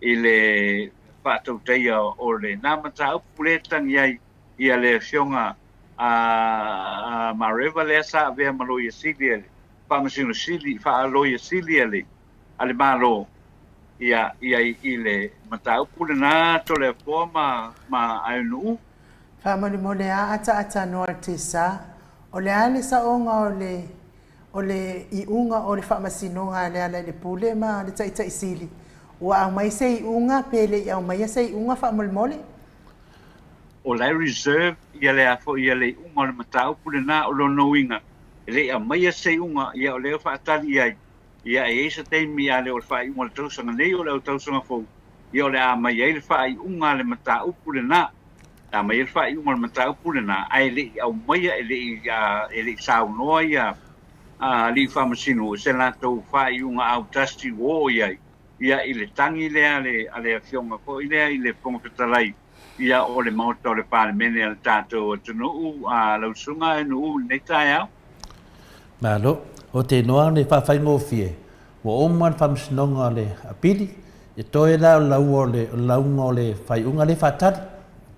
i le faatautaia o lena mataupu lea e tagi ai ia le Afioga a, a Mareva lea sa avea ma Loia Sili a le Faamasino Sili, faa-Loia Sili a le, a le Malo, ia, ia i le mataupu lena Toleafoa ma, ma Aenu'u. Faamolemole a ataatanoa le tesa, o le a le saoga o le, o le iuga o le faamasinoga a Lealailepule ma le Taitai Sili, ua aumai se iuga pe le i aumaia se iuga faamolemole? O la e reserve ia le a foi ia le iuga o le mataupu lena, o lona uiga e le i aumaia se iuga, ia o lea e faatali i ai, ia e i ai se taimi a le o le faaiuga o le tausaga nei o le au tausaga fou, ia o le a aumai ai le faaiuga a le mataupu lena, e aumai ai le faaiuga o le mataupu lena, ae le i aumaia, e le i, e le i saunoa ia alii faamasino i se latou faaiuga autasi ua oo i ai, ia i le tagi lea a le, a le Afioga foi lea i le Fofoga Fetalai, ia o le Maota o le Palemene a le tatou atunuu, a lau Susuga Aenuu i lenei taeao. Malo. O te iloa le faafaigofie, ua uma le faamasinoga o le apili, e toe la o le laua o le lauga o le faaiuga lea e faatali,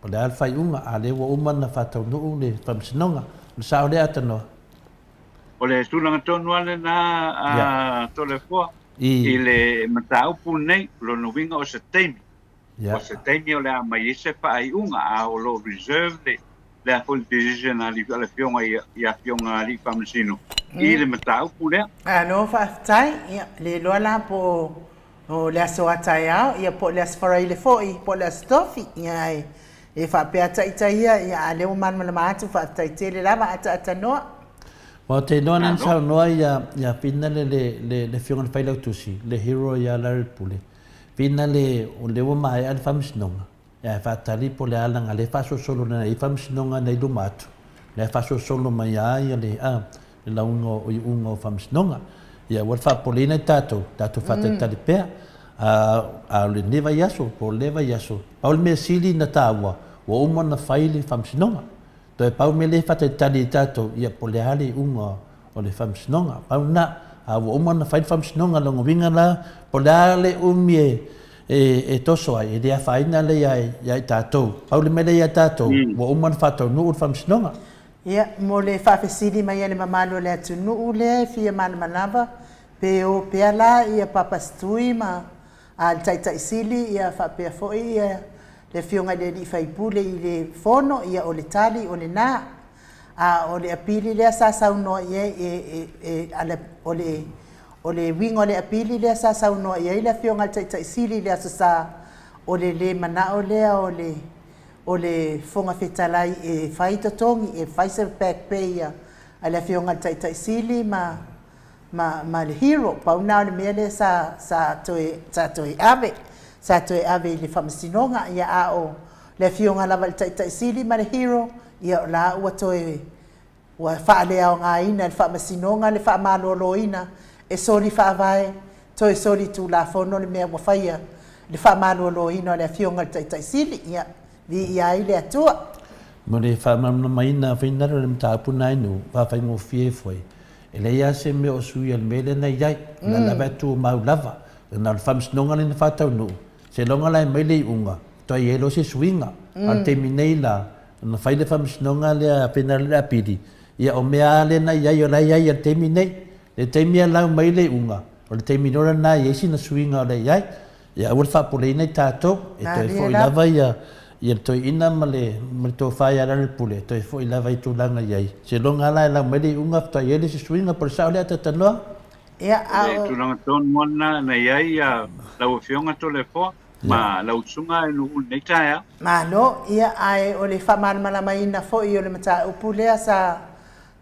po o le a le faaiuga, a o lea ua uma ona faataunuu le faamasinoga. O le sao lea Atanoa? O le tulaga tonu lava lena a Toleafoa i le mataupu lenei, o lona uiga o se taimi, o se taimi o le a aumai ai se faaiuga, a o lo o reserve le. le a foi le decision a le Afioga i Afioga a Alii Faamasino i le mataupu lea. Malo faafetai. Ia, le iloa la po o le aso a taeao, ia po o le aso Faraile foi, po o le aso Tofi. Ia, ae e faapea ata ita ia, ia a lea ua malamalama atu, faafetai tele lava ataatanoa. Aua ou te iloa lea na saunoa ia ia Fina le le le le afioga i le Failautusi, le hero ia Larry Pule. Fina le o lea ua maea le faamasinoga, Ae faatali po o le a leaga lea e faasolosolo nei i faamasinoga nei i luma atu, lea e faasolosolo mai lava ia le a le lauga o iuga o faamasinoga. Ia aua le faapopoleina i tatou, tatou faatalitali pea. A a o lenei vaiaso po o lea vaiaso, pau le mea sili ona taua, ua uma ona fai le faamasinoga. Toe pau le mea lea e faatalitali ai tatou, ia po o le a le iuga o le faamasinoga. Pau lena. A ua uma ona fai le faamasinoga, lona uiga la, po o le a le umi e, e, e toso ai, e le afaina lea ia, ia i tatou. Pau le mea lea ia tatou, ua uma ona faataunuu le faamasinoga. Ia, mo le faafesili mai a le mamalu o le atunuu lea e fia malamalama, pe o pea la ia Papasitui ma A le Taitai Sili, ia faapea foi ia le Afioga i le Alii Faipule i le Fono, ia o le tali o lena. A o le apili lea sa saunoa i ai, e, e, e, a le, o le, o le uiga o le apili lea sa saunoa i ai le Afioga i le Taitai Sili i le Aso Sa, o le lē manao lea o le, o le Fofoga Fetalai e fai totogi, e fai se back pay a, a le Afioga i le Taitai Sili ma, ma, ma le hero. Pau na o le mea lea sa, sa toe, sa toe ave, sa toe ave i le Faamasinoga. Ia, a o le afioga lava i le Taitai Sili ma le hero, ia o la ua toe, ua faaleaogaina e le Faamasinoga le faamaloloina e soli faavae, toe soli tulafono le mea ua faia i le faamaloloina o le afioga i le Taitai Sili. Ia, viia ai le Atua. Mo le faamalamalamaina, Fainalo, le mataupu na e nuu, faafaigofie foi. E leai lava se mea o suia i le mea lea na i ai. O la lava e tumau lava. Na o le faamasinoga lea na faataunuu, seiloga la e aumai le iuga, faatoa i ai loa se suiga. A o le taimi nei la, na fai le faamasinoga lea a Penala le Apili, ia o mea lava lea na i ai o la e i ai i le taimi nei. I le taimi e lau mai le iuga, o le taimi loa lena e i ai sina suiga o la e i ai. Ia aua le faapopoleina i tatou, e toe foi lava ia le toeaina ma le ma le tofa ia Lealailepule, e toe foi lava i tulaga i ai. Seiloga lava la e lau mai le iuga faatoa i ai le isi suiga, po o le sao lea Tatanoa? Ia, a O le o. tulaga tonu lava lena na i ai lau Afioga Toleafoa ma lau Usuga e nuu i lenei taeao. Malo, ia, ae o le faamalamalamaina foi o le mataupu lea sa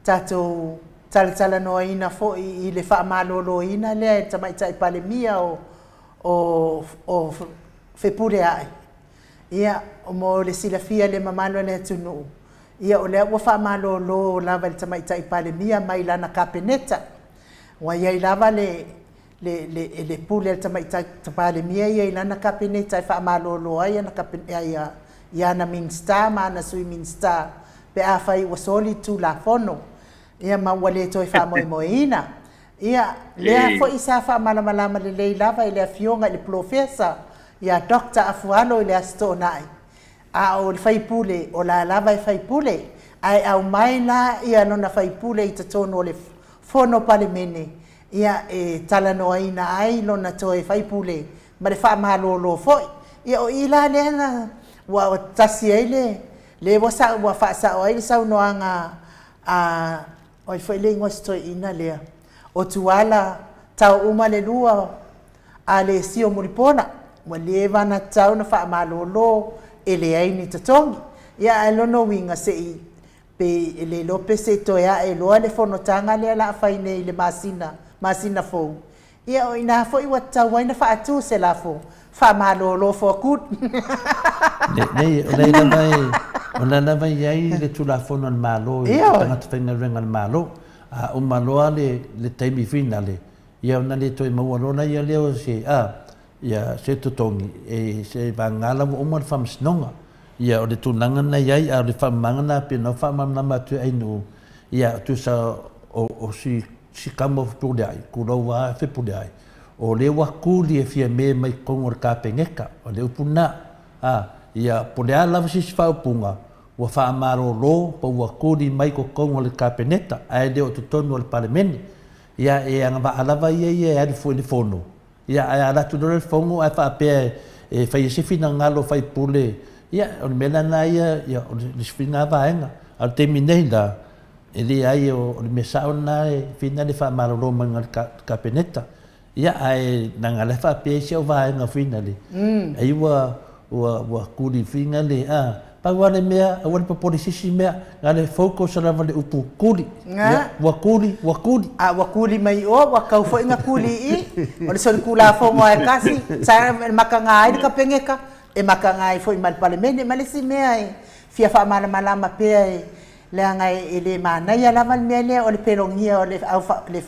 tatou talatalanoaina foi i le faamaloloina lea e le Tamaitai Palemia o o o Fepuleai, ia, mo le silafia e le mamalu o le atunuu, ia o lea ua faamalolo lava e le Tamaitai Palemia mai lana Kapeneta. Ua i ai lava le le le le pule a le Tamaitai Palemia ia i lana Kapeneta e faamalolo ai ana ia i ana Minisita ma ana Sui Minisita pe afai ua soli le Tulafono, ia ma ua le toe faamoemoeina. Ia, lea foi sa faamalamalama lelei lava e le Afioga i le Polofesa ia Doctor Afualo i le Aso Toonai, a o le faipule, o la lava e faipule, ae aumai la ia lona faipule i totonu o le Fono Palemene, ia, e talanoaina ai lona toe faipule ma le faamalolo foi. Ia, o i la lea na ua tasi ai le, lea ua sa, ua faasao ai le saunoaga a O ai foi le igoa o si toeaina lea? O Tuala, tau uma le lua a le sio mulipola, ua leva ona tatau ona faamalolo e leai ni totogi. Ia ae lona uiga se i pe e le iloa pe se i toe ae loa le fonotaga lea la a fai nei i le masina, masina fou. Ia o ina foi ua tatau ai ona faatu se lafo faamalolo for good. Leai, o lea lava e, o lea lava e i ai le Tulafono a le Malo i tagata faigaluega a le Malo. A uma loa le, le taimi finale, ia ona le toe maua loa laia lea o se, a, ia, se totogi, e, se vagana la ua uma le faamasinoga. Ia, o le tulaga lena e i ai, a o le faamamaga lena pei ona faamalamalama atu e Ainuu, ia, tusa o, o si Sikama o Fepuleai, tulou a Fepuleai, o lea ua kuli e Fiame mai totonu o le Kapeneta, o le upu lena. A, ia, po o le a lava se isi faaupuga, ua faamalolo po ua kuli mai totonu o le Kapeneta, ae le o totonu o le Palemene. Ia, e agavaa lava ia ia e alu fua i le Fono, Ia, ae alu atu loa le fono ae faapea e fai ai se finagalo o faipule Ia, o le mea la lena ia, ia o le isi foi lena vaega. A o le taimi nei la, e leai o le mea sao lena e fina le faamalolo maiga a le Kapeneta. Ia, ae leaga la e faapea isi au vaega foi nale, ai ua, ua, ua kuli foi nale, a, pau lava le mea, aua le popole i se isi mea, na o le focus lava i le upu kuli. Ia, ua kuli, ua kuli. A ua kuli mai i o, ua tatau foi ona kuli i i. O le solitulafono lava e tasi, sa e mataga ai le Kapeneta, e mataga ai foi ma le Palemene. Ma le isi mea e fia faamalamalama pea e, leaga e le manaia lava le mea lea o le pelogia o le au, le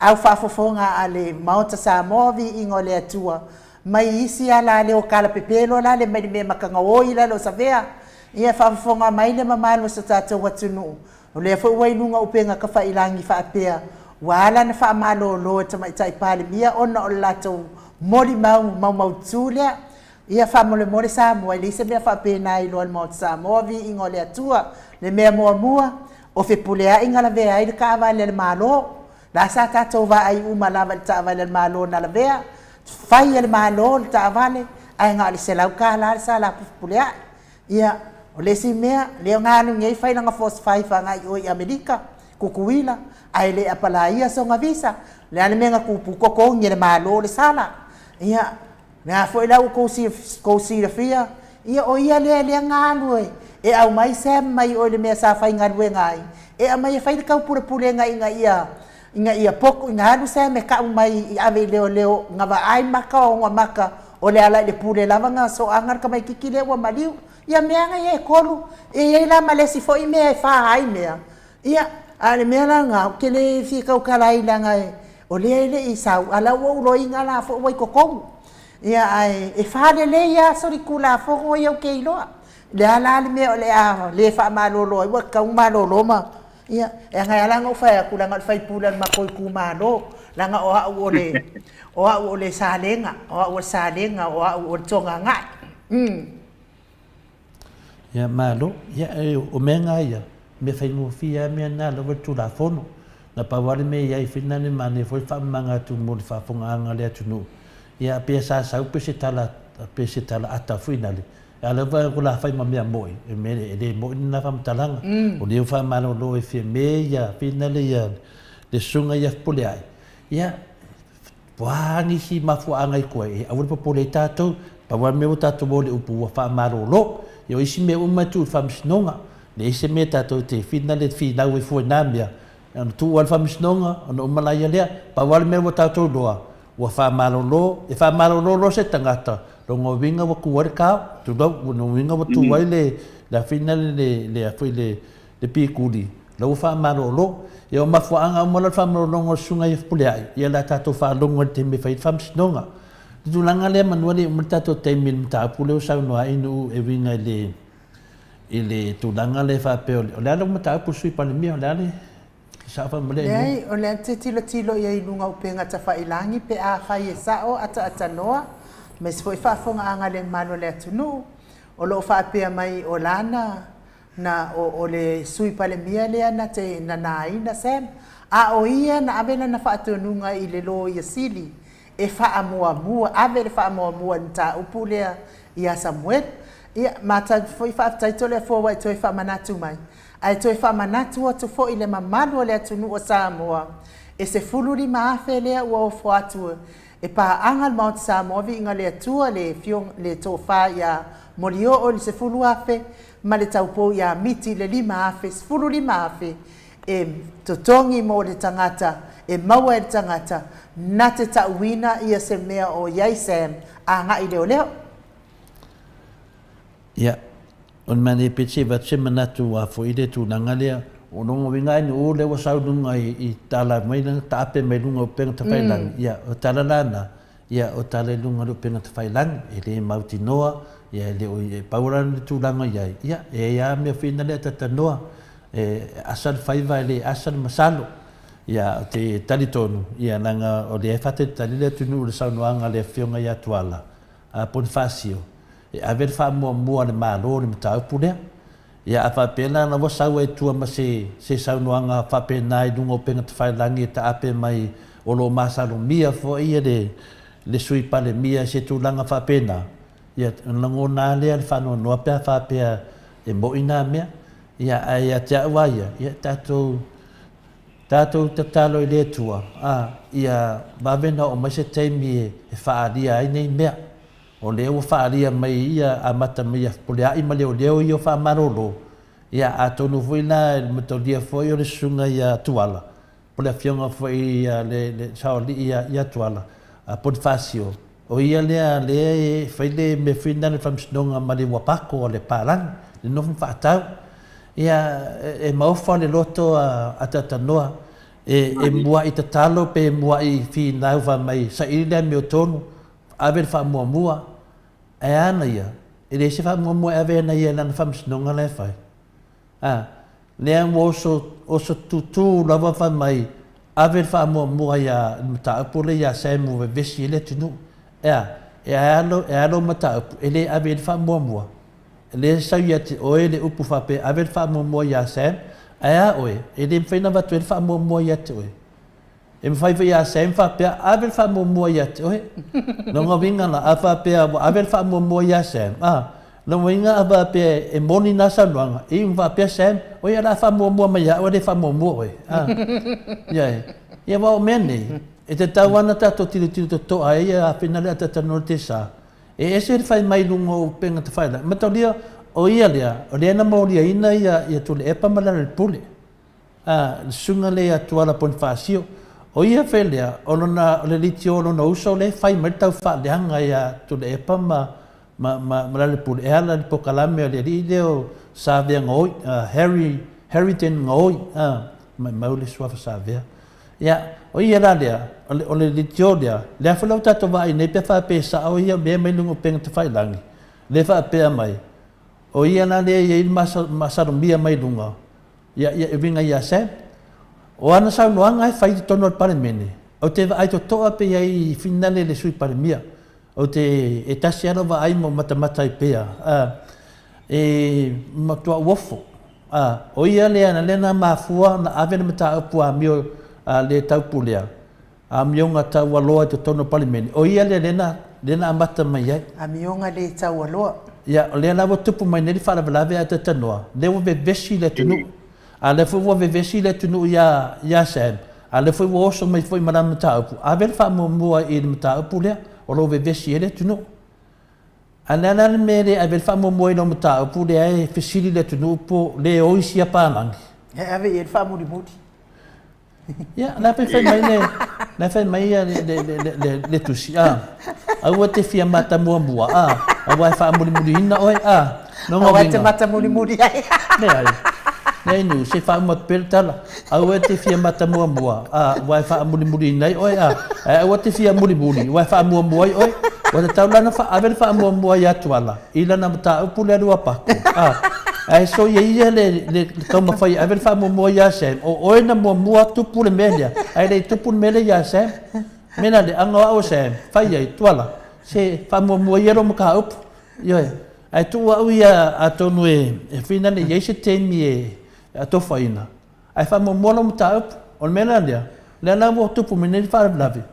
Au faafofoga a le Maota Samoa viiga o le Atua mai isi a la leo tala pepelo la le mai le mea matagaoi la leo savea ia faafofoga mai le mamalu o so tatou atunuu o lea foi ua i luga upega tafailagi faapea ua ala ona faamalolo e Tamaitai Palemia ona o le latou molimau maumaututu lea ia faamolemole Samoa e leai se mea faapena e iloa e le Maota Samoa viiga o le Atua le mea muamua O Fepuleai na lavea ai le taavale a le Malo. La sa tatou vaai uma lava i le taavale a le Malo na lavea. Fai e le Malo le taavale, ae na o le $100 le sala a Fepuleai. Ia, o le isi mea, lea na alu nei fai lana force five agai i o i Amerika, Tutuila, ae le apalaia sona visa. O le a le mea na tupu? Totogi e le Malo le sala. Ia, Le a foi la ua tou silafia, ia o ia lea lea na alu e aumai Sam mai o i le mea sa faigaluega ai, e aumai e fai le taupulepulega ina ia ina ia poto, ina alu Sam e tau mai i ave i leoleo na vaai maka o ona maka o le ala i le pule lava na soaga le tamaititi lea ua maliu. Ia mea na ia e tolu, e i ai la ma le isi foi mea e fa ai mea, Ia, a o le mea la lena, ou te le fia tautala ai leaga o lea e le i sau, a o la ua ou loina la foi ua i totonu. Ia, ae e fa lelei lava solitulafono ia ou te iloa. O le a la le mea o le a le faamalolo ai, ua tatau ona malolo ma… Ia, leaga e ala ona ou fai atu, leaga o le sui usufono o le matou itumalo, leaga o au o le, o au o le Salega, o au o le Salega, o au o le Togagai. Ia, malo. Ia, o mea na ia, mea faigofie lava mea na lava le Tulafono. Na pau lava le mea i ai foi na le manaia foi le faamamaga atu mo le faafofogaaga a le atunuu. Ia, pei sa sau pe se tala, pe se tala ata foi nale, a o lea foi o le a fai ma mea moi, e mea e le moi lena faamatalaga. O lea ua faamalolo e Fiame ia finale ia le susuga ia Fepuleai. Ia, O a nisi mafuaaga i tua e aua le popole ai tatou, pau lava le mea ua tatou maua i le upu ua faamalolo. Ia o isi mea uma e tuu i le faamasinoga, leai se mea tatou te finale finau ai fua i na mea, ona tuu lava i le faamasinoga ona uma laia lea. Pau lava le mea ua tatou iloa, ua faamalolo, e faamalolo loa se tagata, lona uiga ua tu ai le tao, tulou, lona uiga ua tu ai le, le a foi le, le a foi le, le pikuli, la ua faamalolo. Ia o mafuaaga uma la o le faamalologa o le Susuga ia Fepuleai, ia o le a tatou faalogo i le taimi e fai ai le faamasinoga. O le tulaga lea manu e le i uma le tatou taimi i le mataupu lea ua saunoa ai Nu'u e uiga i le i le tulaga lea faapea o le a lau mataupu i le Sui Palemia, o le a le sao faamolemole Nu'u? Leai, o lea ou te tilotilo i ai i luga o upega tafailagi pe afai e sao ataatanoa, aemaise foi faafofogaaga a le mamalu o le atunuu, o lo o faapea mai o lana Na o, o le Sui Palemia lea na te nanaina Sam, a o ia na ave lana faatonuga i le Loia Sili e faamuamua, ave le faamuamua i le mataupu lea ia Samuel. Ia, matau foi faafetai Toleafoa ua e toe faamanatu mai, ae toe faamanatu atu foi i le mamalu o le atunuu o Samoa, e 15,000 lea ua ofo atu E paaga le Maota Samoa Viiga le Atua le le tofa ia Molioo i le 10,000 ma le taupou ia Miti i le 5,000, 15,000 e totogi mo le tagata e maua e le tagata na te tauina ia se mea o i ai Sam agai leoleo. Ia, o le mea pei se avatu se manatu a foi le tulaga lea, o lona uiga ai o lea ua sau luga i tala mai lana taape mai luga o upega tafailagi, ia o tala la na, ia o tala i luga o le upega tafailagi, e le mautinoa, ia e le o e pau la le tulaga i ai, ia e ai a mea foi na lea tatanoa, e asa le faiva e le asa le masalo. Ia, ou te talitonu, ia leaga o lea e faatalitali le atunuu i le saunoaga a le Afioga ia Tuala, a Ponifasio, e ave le faamuamua a le Malo i le mataupu lea. Ia a faapea la ua sau ai tua ma se se saunoaga faapena i luga o upega tafailagi e taape mai o lo o masalomia foi le le Sui Palemia i se tulaga faapena, Ia, ona lagona lava lea le faanoanoa pe a faapea e mo'i nā mea. Ia, ae ia te au lava ia, ia tatou, tatou tatalo i le Atua, ā, ia vave ona oo mai se taimi e faaalia ai nei mea. O lea ua faaalia mai ia amata mai ia Fepuleai ma leoleo ia o faamalolo, ia atonu foi la i le mataulia foi o le susuga ia Tuala, po o le afioga foi ia le, le saoalii ia, ia Tuala, a Ponifasio, o ia lea lea e fai le mea foi lena le faamasinoga ma le uapako a le palagi, le nofo ma faatau. Ia, e, e maofa le loto a, a Tatanoa, e, e mua'i tatalo pe mua'i finau fai mai, saili le amiotonu, ave le faamuamua, ae a ana ia, e leai se faamuamua e ave ana ia i lana faamasinoga la e fai. A, lea ua oso, oso tūtū lava fai mai, ave le faamuamua iā le mataupu lea iā Sam ua vevesi ai le atunuu. E a? E a lou, e a lou mataupu e le ave ai le faamuamua? Lea e sau ia te oe le upu faapea ave le faamuamua iā Sam, ae a oe, e le mafai ona avatu ai le faamuamua ia te oe. E mafai foi ia Sam faapea, ave le faamuamua ia te oe. Lona uiga la, a faapea ua ave le faamuamua ia Sam, a, lona uiga a faapea e moni na saunoaga, e iu faapea Sam, oi o le a faamuamua mai ia au ae le faamuamua oe. A, ia e. Ia aua o mea nei, e tatau lava ona tatou tilotilo totoa ai a fina le atatalanoa le tesa. E ese le fai mai i luga o upega tafailagi. Mataulia, o ia lea, o lea na moliaina ia, ia Tuilaepa ma Lealailepule. A, le susuga lea ia Tuala Ponifasio, o ia fea lea, o lona, o le litio o lona uso lea e fai mai le taufaaleaga ia Tuilaepa ma, ma, ma, ma Lalelepule e ala i le pokalame a le alii lea o Savea Gaoi, Harry, Harridan Gaoi, a, maimau le suafa Savea. Ia, o ia la lea, o le, o le litio lea, lea foi la ua tatou vaai nei pe a faapea e sao ia mea mai luga o upega tafailagi, lea e faapea mai, o ia la lea e i ai le masalomia mai luga, Ia, ia, e uiga ia Sam. O ana saunoaga e fai i totonu o le Palemene, ou te vaai totoa pe i ai i finale le Sui Palemia. Ou te, e tasi lava lau vaai ma ou matamata ai pea, a, e matua uofo. A, o ia lea, na lea na mafua ona ave le mataupu amio a le taupulea, Amioga taualoa i totonu o Palemene, o ia lea lea na, lea na amata mai ai. Amioga le taualoa. Ia, o lea la ua tupu mai nei le faalavelave ae talanoa, lea ua vevesi le atunuu. A o lea foi ua vevesi le atunuu ia, ia Sam, a o lea foi ua oso mai foi ma lana mataupu, ave le faamuamua i le mataupu lea, o lo o vevesi ai le atunuu. A o le a la le mea e le ave ai le faamuamua i lau mataupu lea e fesili le atunuu po o le oi sia palagi? E ave i ai le faamulimuli. Ia, la e fai mai le, la e fai mai le, le, le, le, le tusi, a, aua te fia mata muamua, a, aua e faamulimuliina oe, a, lona uiga. Aua e te mata mulimuli ai. Leai, leai nu, se faauma atu pea le tala. Aua e te fia mata muamua, a, aua e faamulimuliina ai oe, a, ae aua te fia mulimuli, aua e faamuamua ai oe. Ua tatau la ona ave le faamuamua ia Tuala i lana mataupu lea Luapako, a, ae soia ia le, le, le taumafai e ave le faamuamua ia Sam, o oe na muamua tupu le mea lea, ae le i tupu le mea lea ia Sam. Mea la le aga o au o Sam, fai ai, Tuala, se faamuamua ia lou mataupu. Ioe, ae tuu au ia atonu e, e finale i ai se taimi e atofaina, ae faamuamua lau mataupu. O le mea la lea, lea la ua tupu mai nei le faalavelave,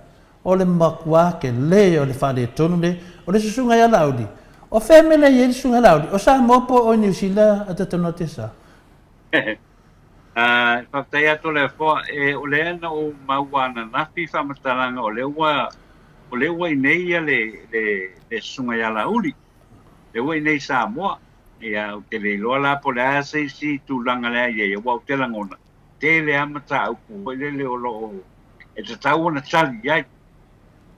O le matua tele o le faaletonu le, o le susuga ia Laauli. O fea mea lea e i ai le susuga ia Laauli? O Samoa po o Niu Sila a Tatanoa Tesa? Faafetai atu le Afoa. E, o lea na ou maua ananafi faamatalaga o lea ua, o lea ua i inei ia le, le, le susuga ia Laauli. Lea ua i inei i Samoa. Ia, ou te le iloa la po o le a se isi tulaga lea e i ai, aua ou te lagona, tele lava mataupu foi lele o lo o e tatau ona tali i ai.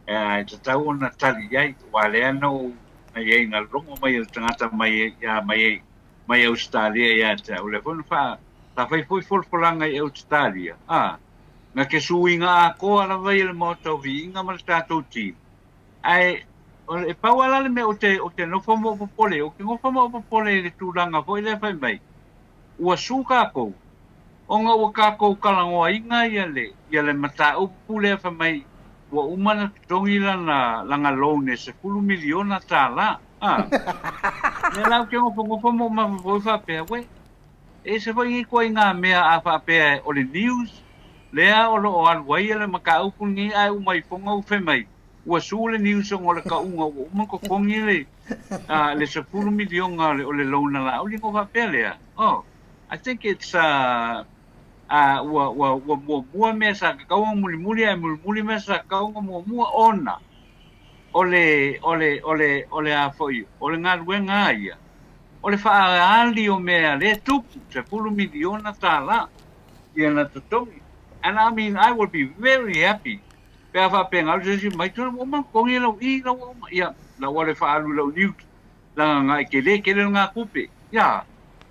E tatau ona tali i ai, aua lea na ou na i ai na logo mai e le tagata mai ia mai mai Ausetalia ia te au. Lea foi na fa sa fai foi folafolaga i Ausetalia, a na te suiga atoa lava ia le Maota o Viiga ma le tatou team. Ae e pau lava la le mea ou te ou te nofo ma ou popole, ou te nofo ma ou popole i le tulaga foi lea fai mai ua su tatou ona ua tatou talanoaina ia le ia le mataupu lea fai mai ua uma ona totogi lana lana loan e $10 miliona tala a. Lea la ou te nofonofo ma ou mafaufau faapea, ué, e ese foi nei ituaiga mea a faapea o le news lea o lo o alu ai le mataupu lenei ae uma ifoga ua fai mai. Ua su le news ona o le kauga ua uma ona totogi le le 10 miliona o le loan a Laauli ona ou faapea lea, oh, I think it's uh, uh, ua, ua, ua muamua mea sa tatau ona mulimuli ae mulimuli mea sa tatau ona muamua ona o le, o le, o le, o le a foi, o le galuega a ia, o le faaali o mea lea e tupu, $10 miliona ia na totogi. And I mean, I will be very happy pe a faapea na alu se isi mai, ua uma ona totogi lau i, lau ua uma, ia, la ua le faaalu i lau niut, leaga na e tele tele lena tupe. Ia,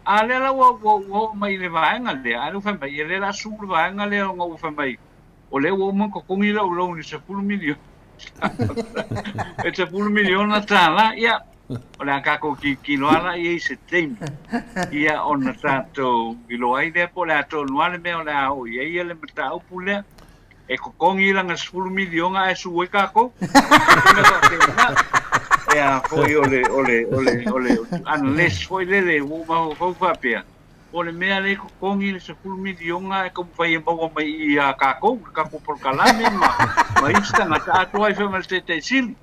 a lea la ua, ua, ua oo mai i le vaega lea, a lea ua fai mai, ia lea la su le vaega lea ona ua fai mai, o lea ua uma ona totogi lau loan i $10 miliona. E $10 miliona, ia, o le a tatou tilotilo lava la i ai i se taimi, ia ona tatou iloa ai lea po o le a tonu lava le mea o le a oo i ai le mataupu lea. E totogi lana $10 miliona ae su ai tatou. Se mea faapena. E a foi o le, o le, o le, o le, unless foi lele ua ou mafaufau faapea, o le mea lea e totogi le $10 miliona ae taumafai e maua mai i i a tatou, le tatou polokalame ma, ma isi tagata atoa ai foi ma le Taitai Sili.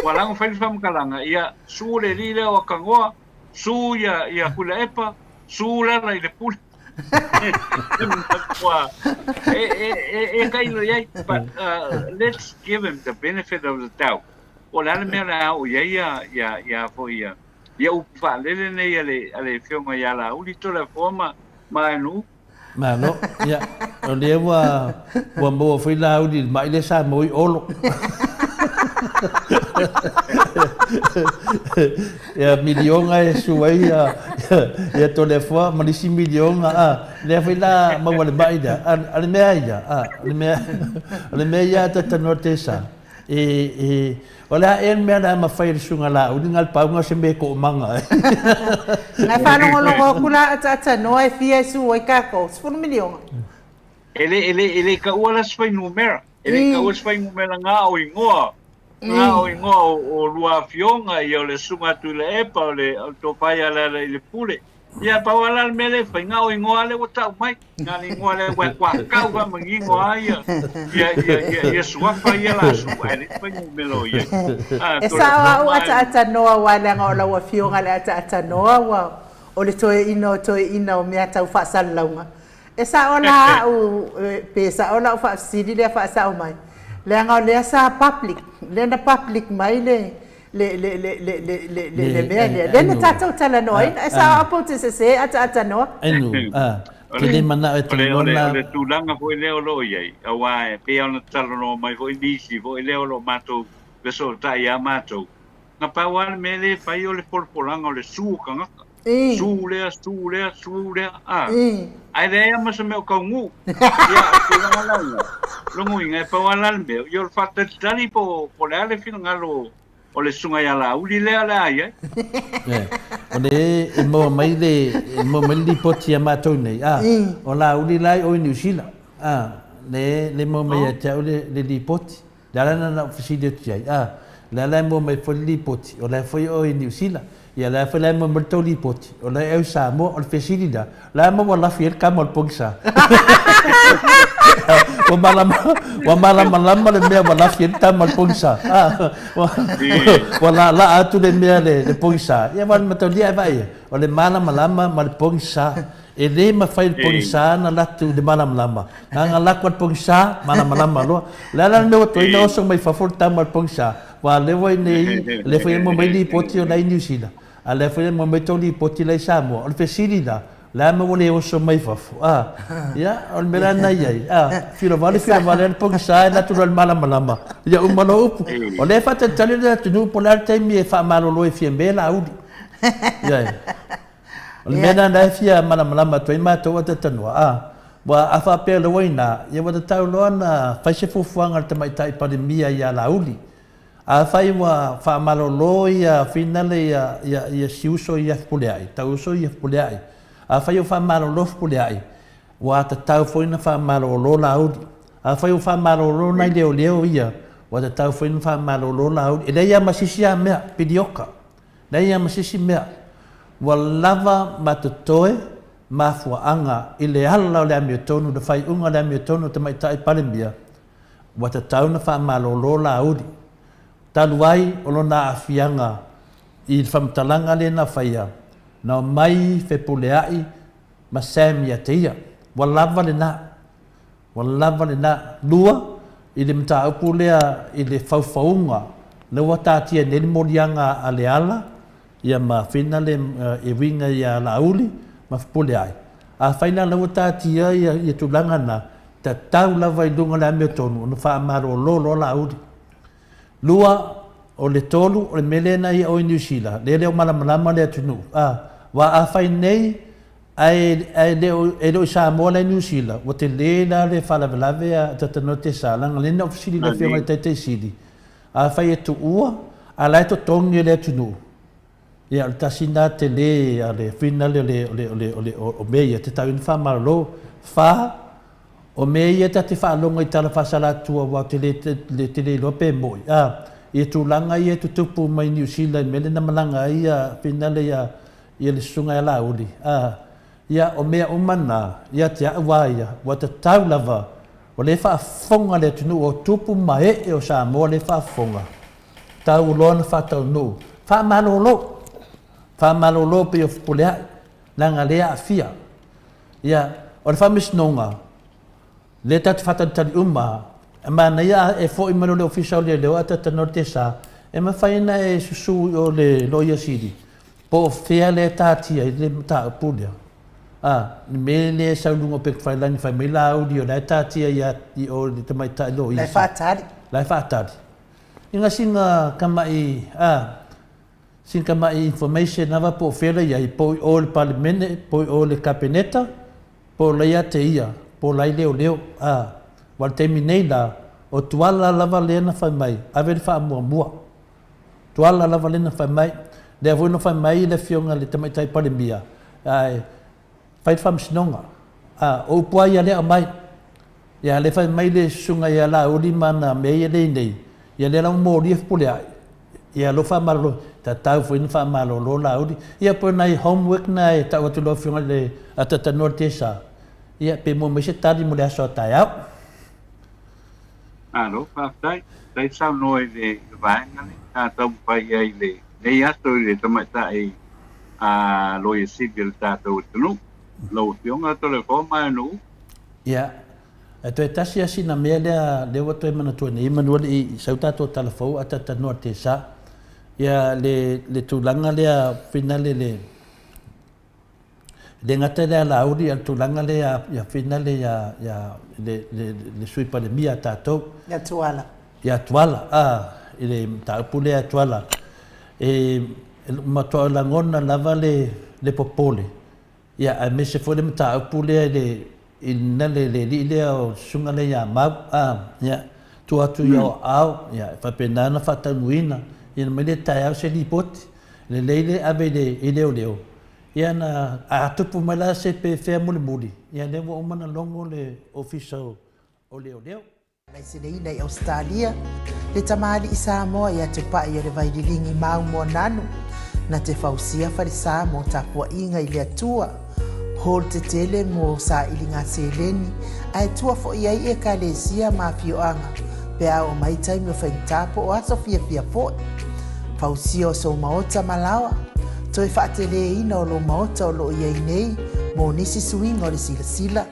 Ua ala ona fai le faamatalaga, ia su le alii lea o Akanoa, su ia, ia Tuilaepa, su Lala i le pule. Matua, e, e, e, e tailo i ai, but uh, let's give him the benefit of the doubt. O le a le mea o le a oo i ai ia, ia, ia foi ia, ia upu faalele nei a le, a le Afioga ia Laauli Toleafoa ma, ma Aenuu. Malo, ia, o lea ua, ua maua foi Laauli i le mai lea sa maua i Olo. Ia, miliona e su ai ia, ia Toleafoa ma le isi miliona, a, lea foi la maua le mai lea. A, a le mea ia, a, le mea, o le mea ia a tatanoa Tesa, e, e, O le a ea le mea la e mafai e le susuga Laauli na le pauga o se mea e toomaga ai. Na faalogologo atu la ataatsanoa e fia e su ai tatou, 10 miliona. E le, e le, e le taua la se fuainumera. E le taua se fuainumera na o igoa, na o igoa o, o lua afioga, ia o le Susuga Tuilaepa, o le, o le Tofa ia Lealailepule. Ia, pau lava la le mea lea e fai, na o igoa lea ua tau mai. Na le igoa lea ua ua kau fa manino a ia, ia, ia, ia, ia suafa ia la su, ae le fuainumera o i ai. A, E sao a au ataatsanoa aua leaga o lau afioga le ataatsanoa ua o le toeaina o toeaina o mea tau faasalalauga. E sao la au pe sao lau faafesili lea faasao mai, leaga o lea sa public, lea na public mai le le le le le le le le le mea lea lea na tatou talanoaina e sao au te sese ataatanoa. Enu, a, te le manao e talanoa na. O le tulaga foi lea o lo o i ai, aua e pei ona talanoa mai foi nisi foi lea o lo o matou fesootai ia matou, na pau lava le mea lea e fai o le polopolaga o le su o tagata. Su lea, su lea, su lea, a. Ae leai lava ma se mea o taunuu. Ia, o le tulaga la lena, lona uiga, e pau lava la le mea, ia o le faatalitali po o le a le finagalo o le Susuga ia Laauli lea o le a i ai. O le e maua mai le, e maua mai le lipoti ia matou nei, a, o Laauli la e o i Niu Sila, a, le, le maua mai ia te au le, le lipoti. Le ala lena na ou fesili atu i ai, a, o le a la e maua mai foi le lipoti, o la e foi oe i Niu Sila, ia o le a foi la e maua mai le tou lipoti, o la e au i Samoa. O le fesili lea, o le a maua lafi ai le kama o le pogisa? Ua malama, ua malamalama le mea ua lafi ai le tama o le pogisa. A, ua, ua laalaa atu le mea le, le pogisa. Ia, aua o le mataulia e vaai ai, o le malamalama ma le pogisa. E le mafai e le pogisa ona latou i le malamalama. Na ona lako a le pogisa, malamalama loa. O le a la le mea ua toe ina oso mai fafo le tama o le pogisa, aua o lea ua i inei, o lea foi e maua mai lipoti o la e i Niu Sila, a o lea foi e maua mai tou lipoti la e i Samoa. O le fesili la, o le a le mea ua le oso mai fafo? A, ia, o le mea la lena e i ai, a, filovale filovale lava le pogisa e alu atu loa i le malamalama, ia uma loa upu. O lea e faatalitali le atunuu po o le a le taimi e faamalolo ai Fiame Laauli. Ioe. O le mea lena la e fia malamalama atu ai matou a Tatanua, a, ua a faapea loa ina, ia ua tatau loa ona fai se fuafuaga a le Tamaitai Palemia ia Laauli. Afai ua faamalolo ia finale ia, ia, ia si uso ia Fepuleai, tau uso ia Fepuleai, afai ua faamalolo Fepuleai, ua tatau foi ona faamalolo Laauli. Afai ua faamalolo nai leoleo ia, ua tatau foi ona faamalolo Laauli. E leai lava ma se isi a mea, pilioka. Leai lava ma se isi mea. Ua lava ma totoe mafuaaga i le ala o le amiotonu, le faaiuga o le amiotonu o Tamaitai Palemia, ua tatau ona faamalolo Laauli. Talu ai o lona aafiaga i le faamatalaga lea na faia, na omai Fepuleai ma Sam ia te ia. Ua lava lena. Ua lava lena. Lua, i le mataupu lea i le faufauga, lea ua taatia nei le moliaga a Leala ia ma Fina le e uiga ia Laauli ma Fepuleai. Afai la la ua taatia ia tulaga na, tatau lava i luga o le amiotonu ona faamalolo loa Laauli. Lua, o le tolu, o le mea lea na ia oe i Niu Sila, lea e le o malamalama le atunuu, a, aua afai nei ae, ae le o, e le o i Samoa la i Niu Sila, ua tele la le faalavelave a Tatanoa Tesa, leaga lea na ou fesili i le Afioga i le Taitai Sili, afai e tuua, a la e totogi e le atunuu, ia o le tasi lena tele a le finale o le, o le, o le, o le, o mea ia, e tatau ona faamalolo. Fa, O mea ia ta te faalogo i tala faasalatua aua ou te le, le, te le iloa pe moʻi, a, ia tulaga ia e tutupu mai Niu Sila i mea lea na malaga ai ia finale ia, ia le susuga ia Laauli, a, ia o mea uma na, ia te a'u a ia, ua tatau lava, o lea e faafofoga le atunuu, o tupu ma ee o Samoa lea e faafofoga, tau loa ona faataunuu, faamalolo, faamalolo pei o Fepuleai, leaga lea e aafia. Ia, o le faamasinoga, lea tatou te faatalitali uma, e manaia e foi mai loa le Ofisa o Leoleo ae talatalanoa le TSA, e mafai ona e susu i o le Loia Sili, po o fea lea e taatia ai le mataupu lea. A, le mea lea e sau i luga o upega tafailagi fai mai Laauli o la e taatia ia i o i le tamaitai loia. La e faatali. La e faatali. Inga sina tamai, a, Sina tamai information lava po o fea la i ai, po o i o i le Palemene, po o i o i le Kapeneta, po o la ia te ia, po o la i leoleo, a. Aua o le taimi nei la, o Tuala lava lea na fai mai, ave le faamuamua. Tuala lava lea na fai mai. Lea foi na fai mai le Afioga i le Tamaitai Palemia, ae fai le faamasinoga. A, o upu lava ia lea aumai. Ia, lea fai mai le susuga ia Laauli ma ana mea ia lea i nei, ia lea la ua molia Fepuleai, ia lou faamalolo, tatau foi ona faamalolo Laauli. Ia po o nai homework na e tau atu i lau Afioga i le Atatanoa i le TSA, ia pe maua mai se tali mo le aso a taeao. Malo, faafetai. Faafetai saunoa i le vaega lea sa taumafai i ai i lenei aso i le tamaitai a Loia Sili o le tatou atunuu. Lau Afioga Toleafoa Maenuu. Ia, e toe tasi lava sina mea lea, lea ua toe manatua nei manu alii i sau tatou tala fou a talatalanoa i le TSA. Ia, le, le tulaga lea finale le, le gata lea Laauli, a le tulaga lea ia finale ia, ia le, le, le Sui Palemia a tatou. Ia Tuala. Ia Tuala, a, i le mataupu lea Tuala. E, e matua lagona lava le, le popole Ia, aemaise foi le mataupu lea i le, i lena le, le alii lea o le susuga lea ia Mau, a, ia, tuu atu i ou aao, ia, e faapena ona faataunuuina, ia na mai lea taeao se lipoti, lelei le ave i le, i leoleo, ia na, a tupu mai la se pefea mulimuli, ia lea ua uma ona logo le Ofisa o, o Leoleo. Laiseneina i Ausetalia, le tamalii Samoa ia Tupai o le Vaililigi Mau Moananu, na te fausia falesa mo tapuaiga i le Atua, hall tetele mo sailiga seleni, ae tua foi ai ekalesia ma afioaga pe a oo mai taimi o faigata po o aso fiafia foi. Fausia o sou maota ma laoa, toe faateleina o lou maota o lo o i ai nei mo nisi suiga o le silasila,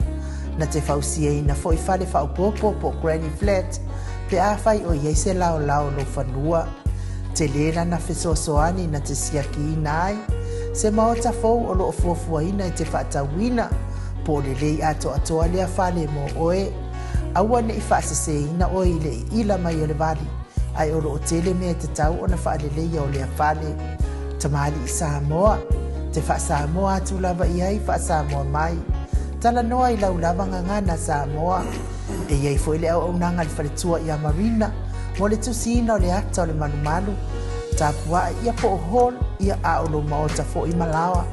Na te fausiaina foi fale faaopoopo po o granny flat pe afai o i ai se laolao o lou fanua. Tele lana fesoasoani na te siakiina ai se maota fou o lo o fuafuaina e te faatauina po o lelei atoatoa lea fale mo oe. Aua ne i faaseseina oe i le iila mai o le vali, ae o lo o tele mea e tatau ona faaleleia o lea fale. Tamalii Samoa, te faa-Samoa atu lava i ai faa-Samoa mai. Talanoa i lau lava gagana Samoa. E i ai foi le auaunaga a le faletua ia Marina mo le tusiina o le ata o le malumalu, tapuae ia po o hall ia a o lou maota foi ma laoa.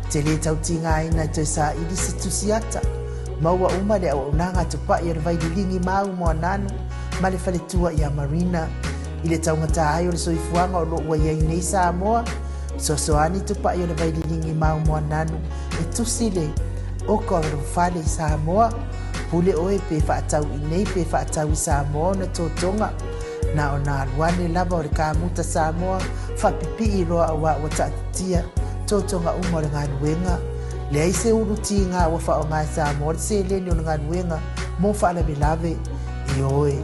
E te le tau tigaina e toe saili se tusi ata. Maua uma le auaunaga a Tupai o le Vaililigi Mau Moananu ma le faletua ia Marina. I le taugata ai o le soifuaga o lo o ua i ai nei Samoa, fesoasoani Tupai o le Vaililigi Mau Moananu e tusi le oko o lou fale i Samoa. Pule oe pe faatau i nei pe faatau i Samoa ona totoga. Na ona alu ane lava o le kamuta Samoa faapipii loa auā ua taatitia totoga uma o le galuega. Leai se ulu tiga ua faaaoga e Samoa le seleni o le galuega mo faalavelave. Ioe,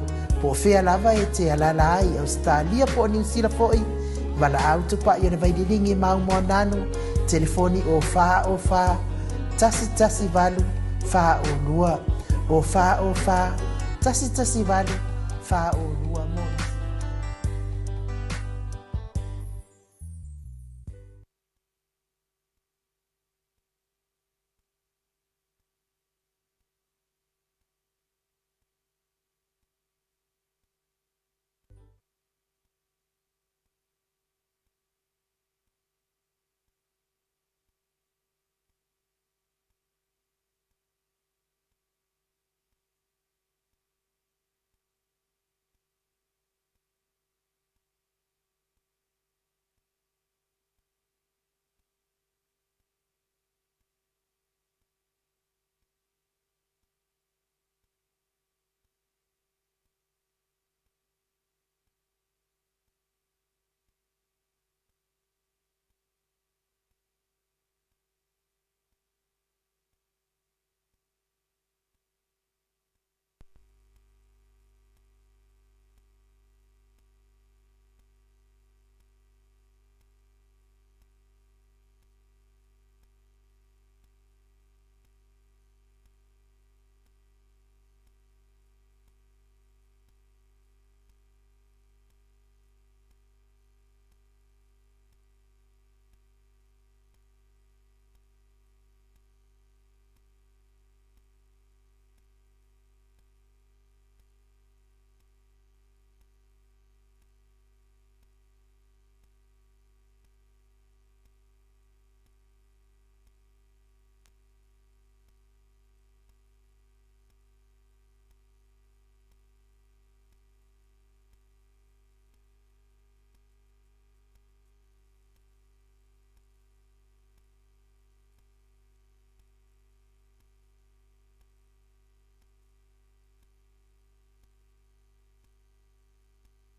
po o fea lava e te alaala ai i Ausetalia po o Niu Sila foi, valaau tupai o le Vaililigi Maumoananu, telefoni o 4 o 4 118 4 o 2, o 4 o 4 118 4 o 2.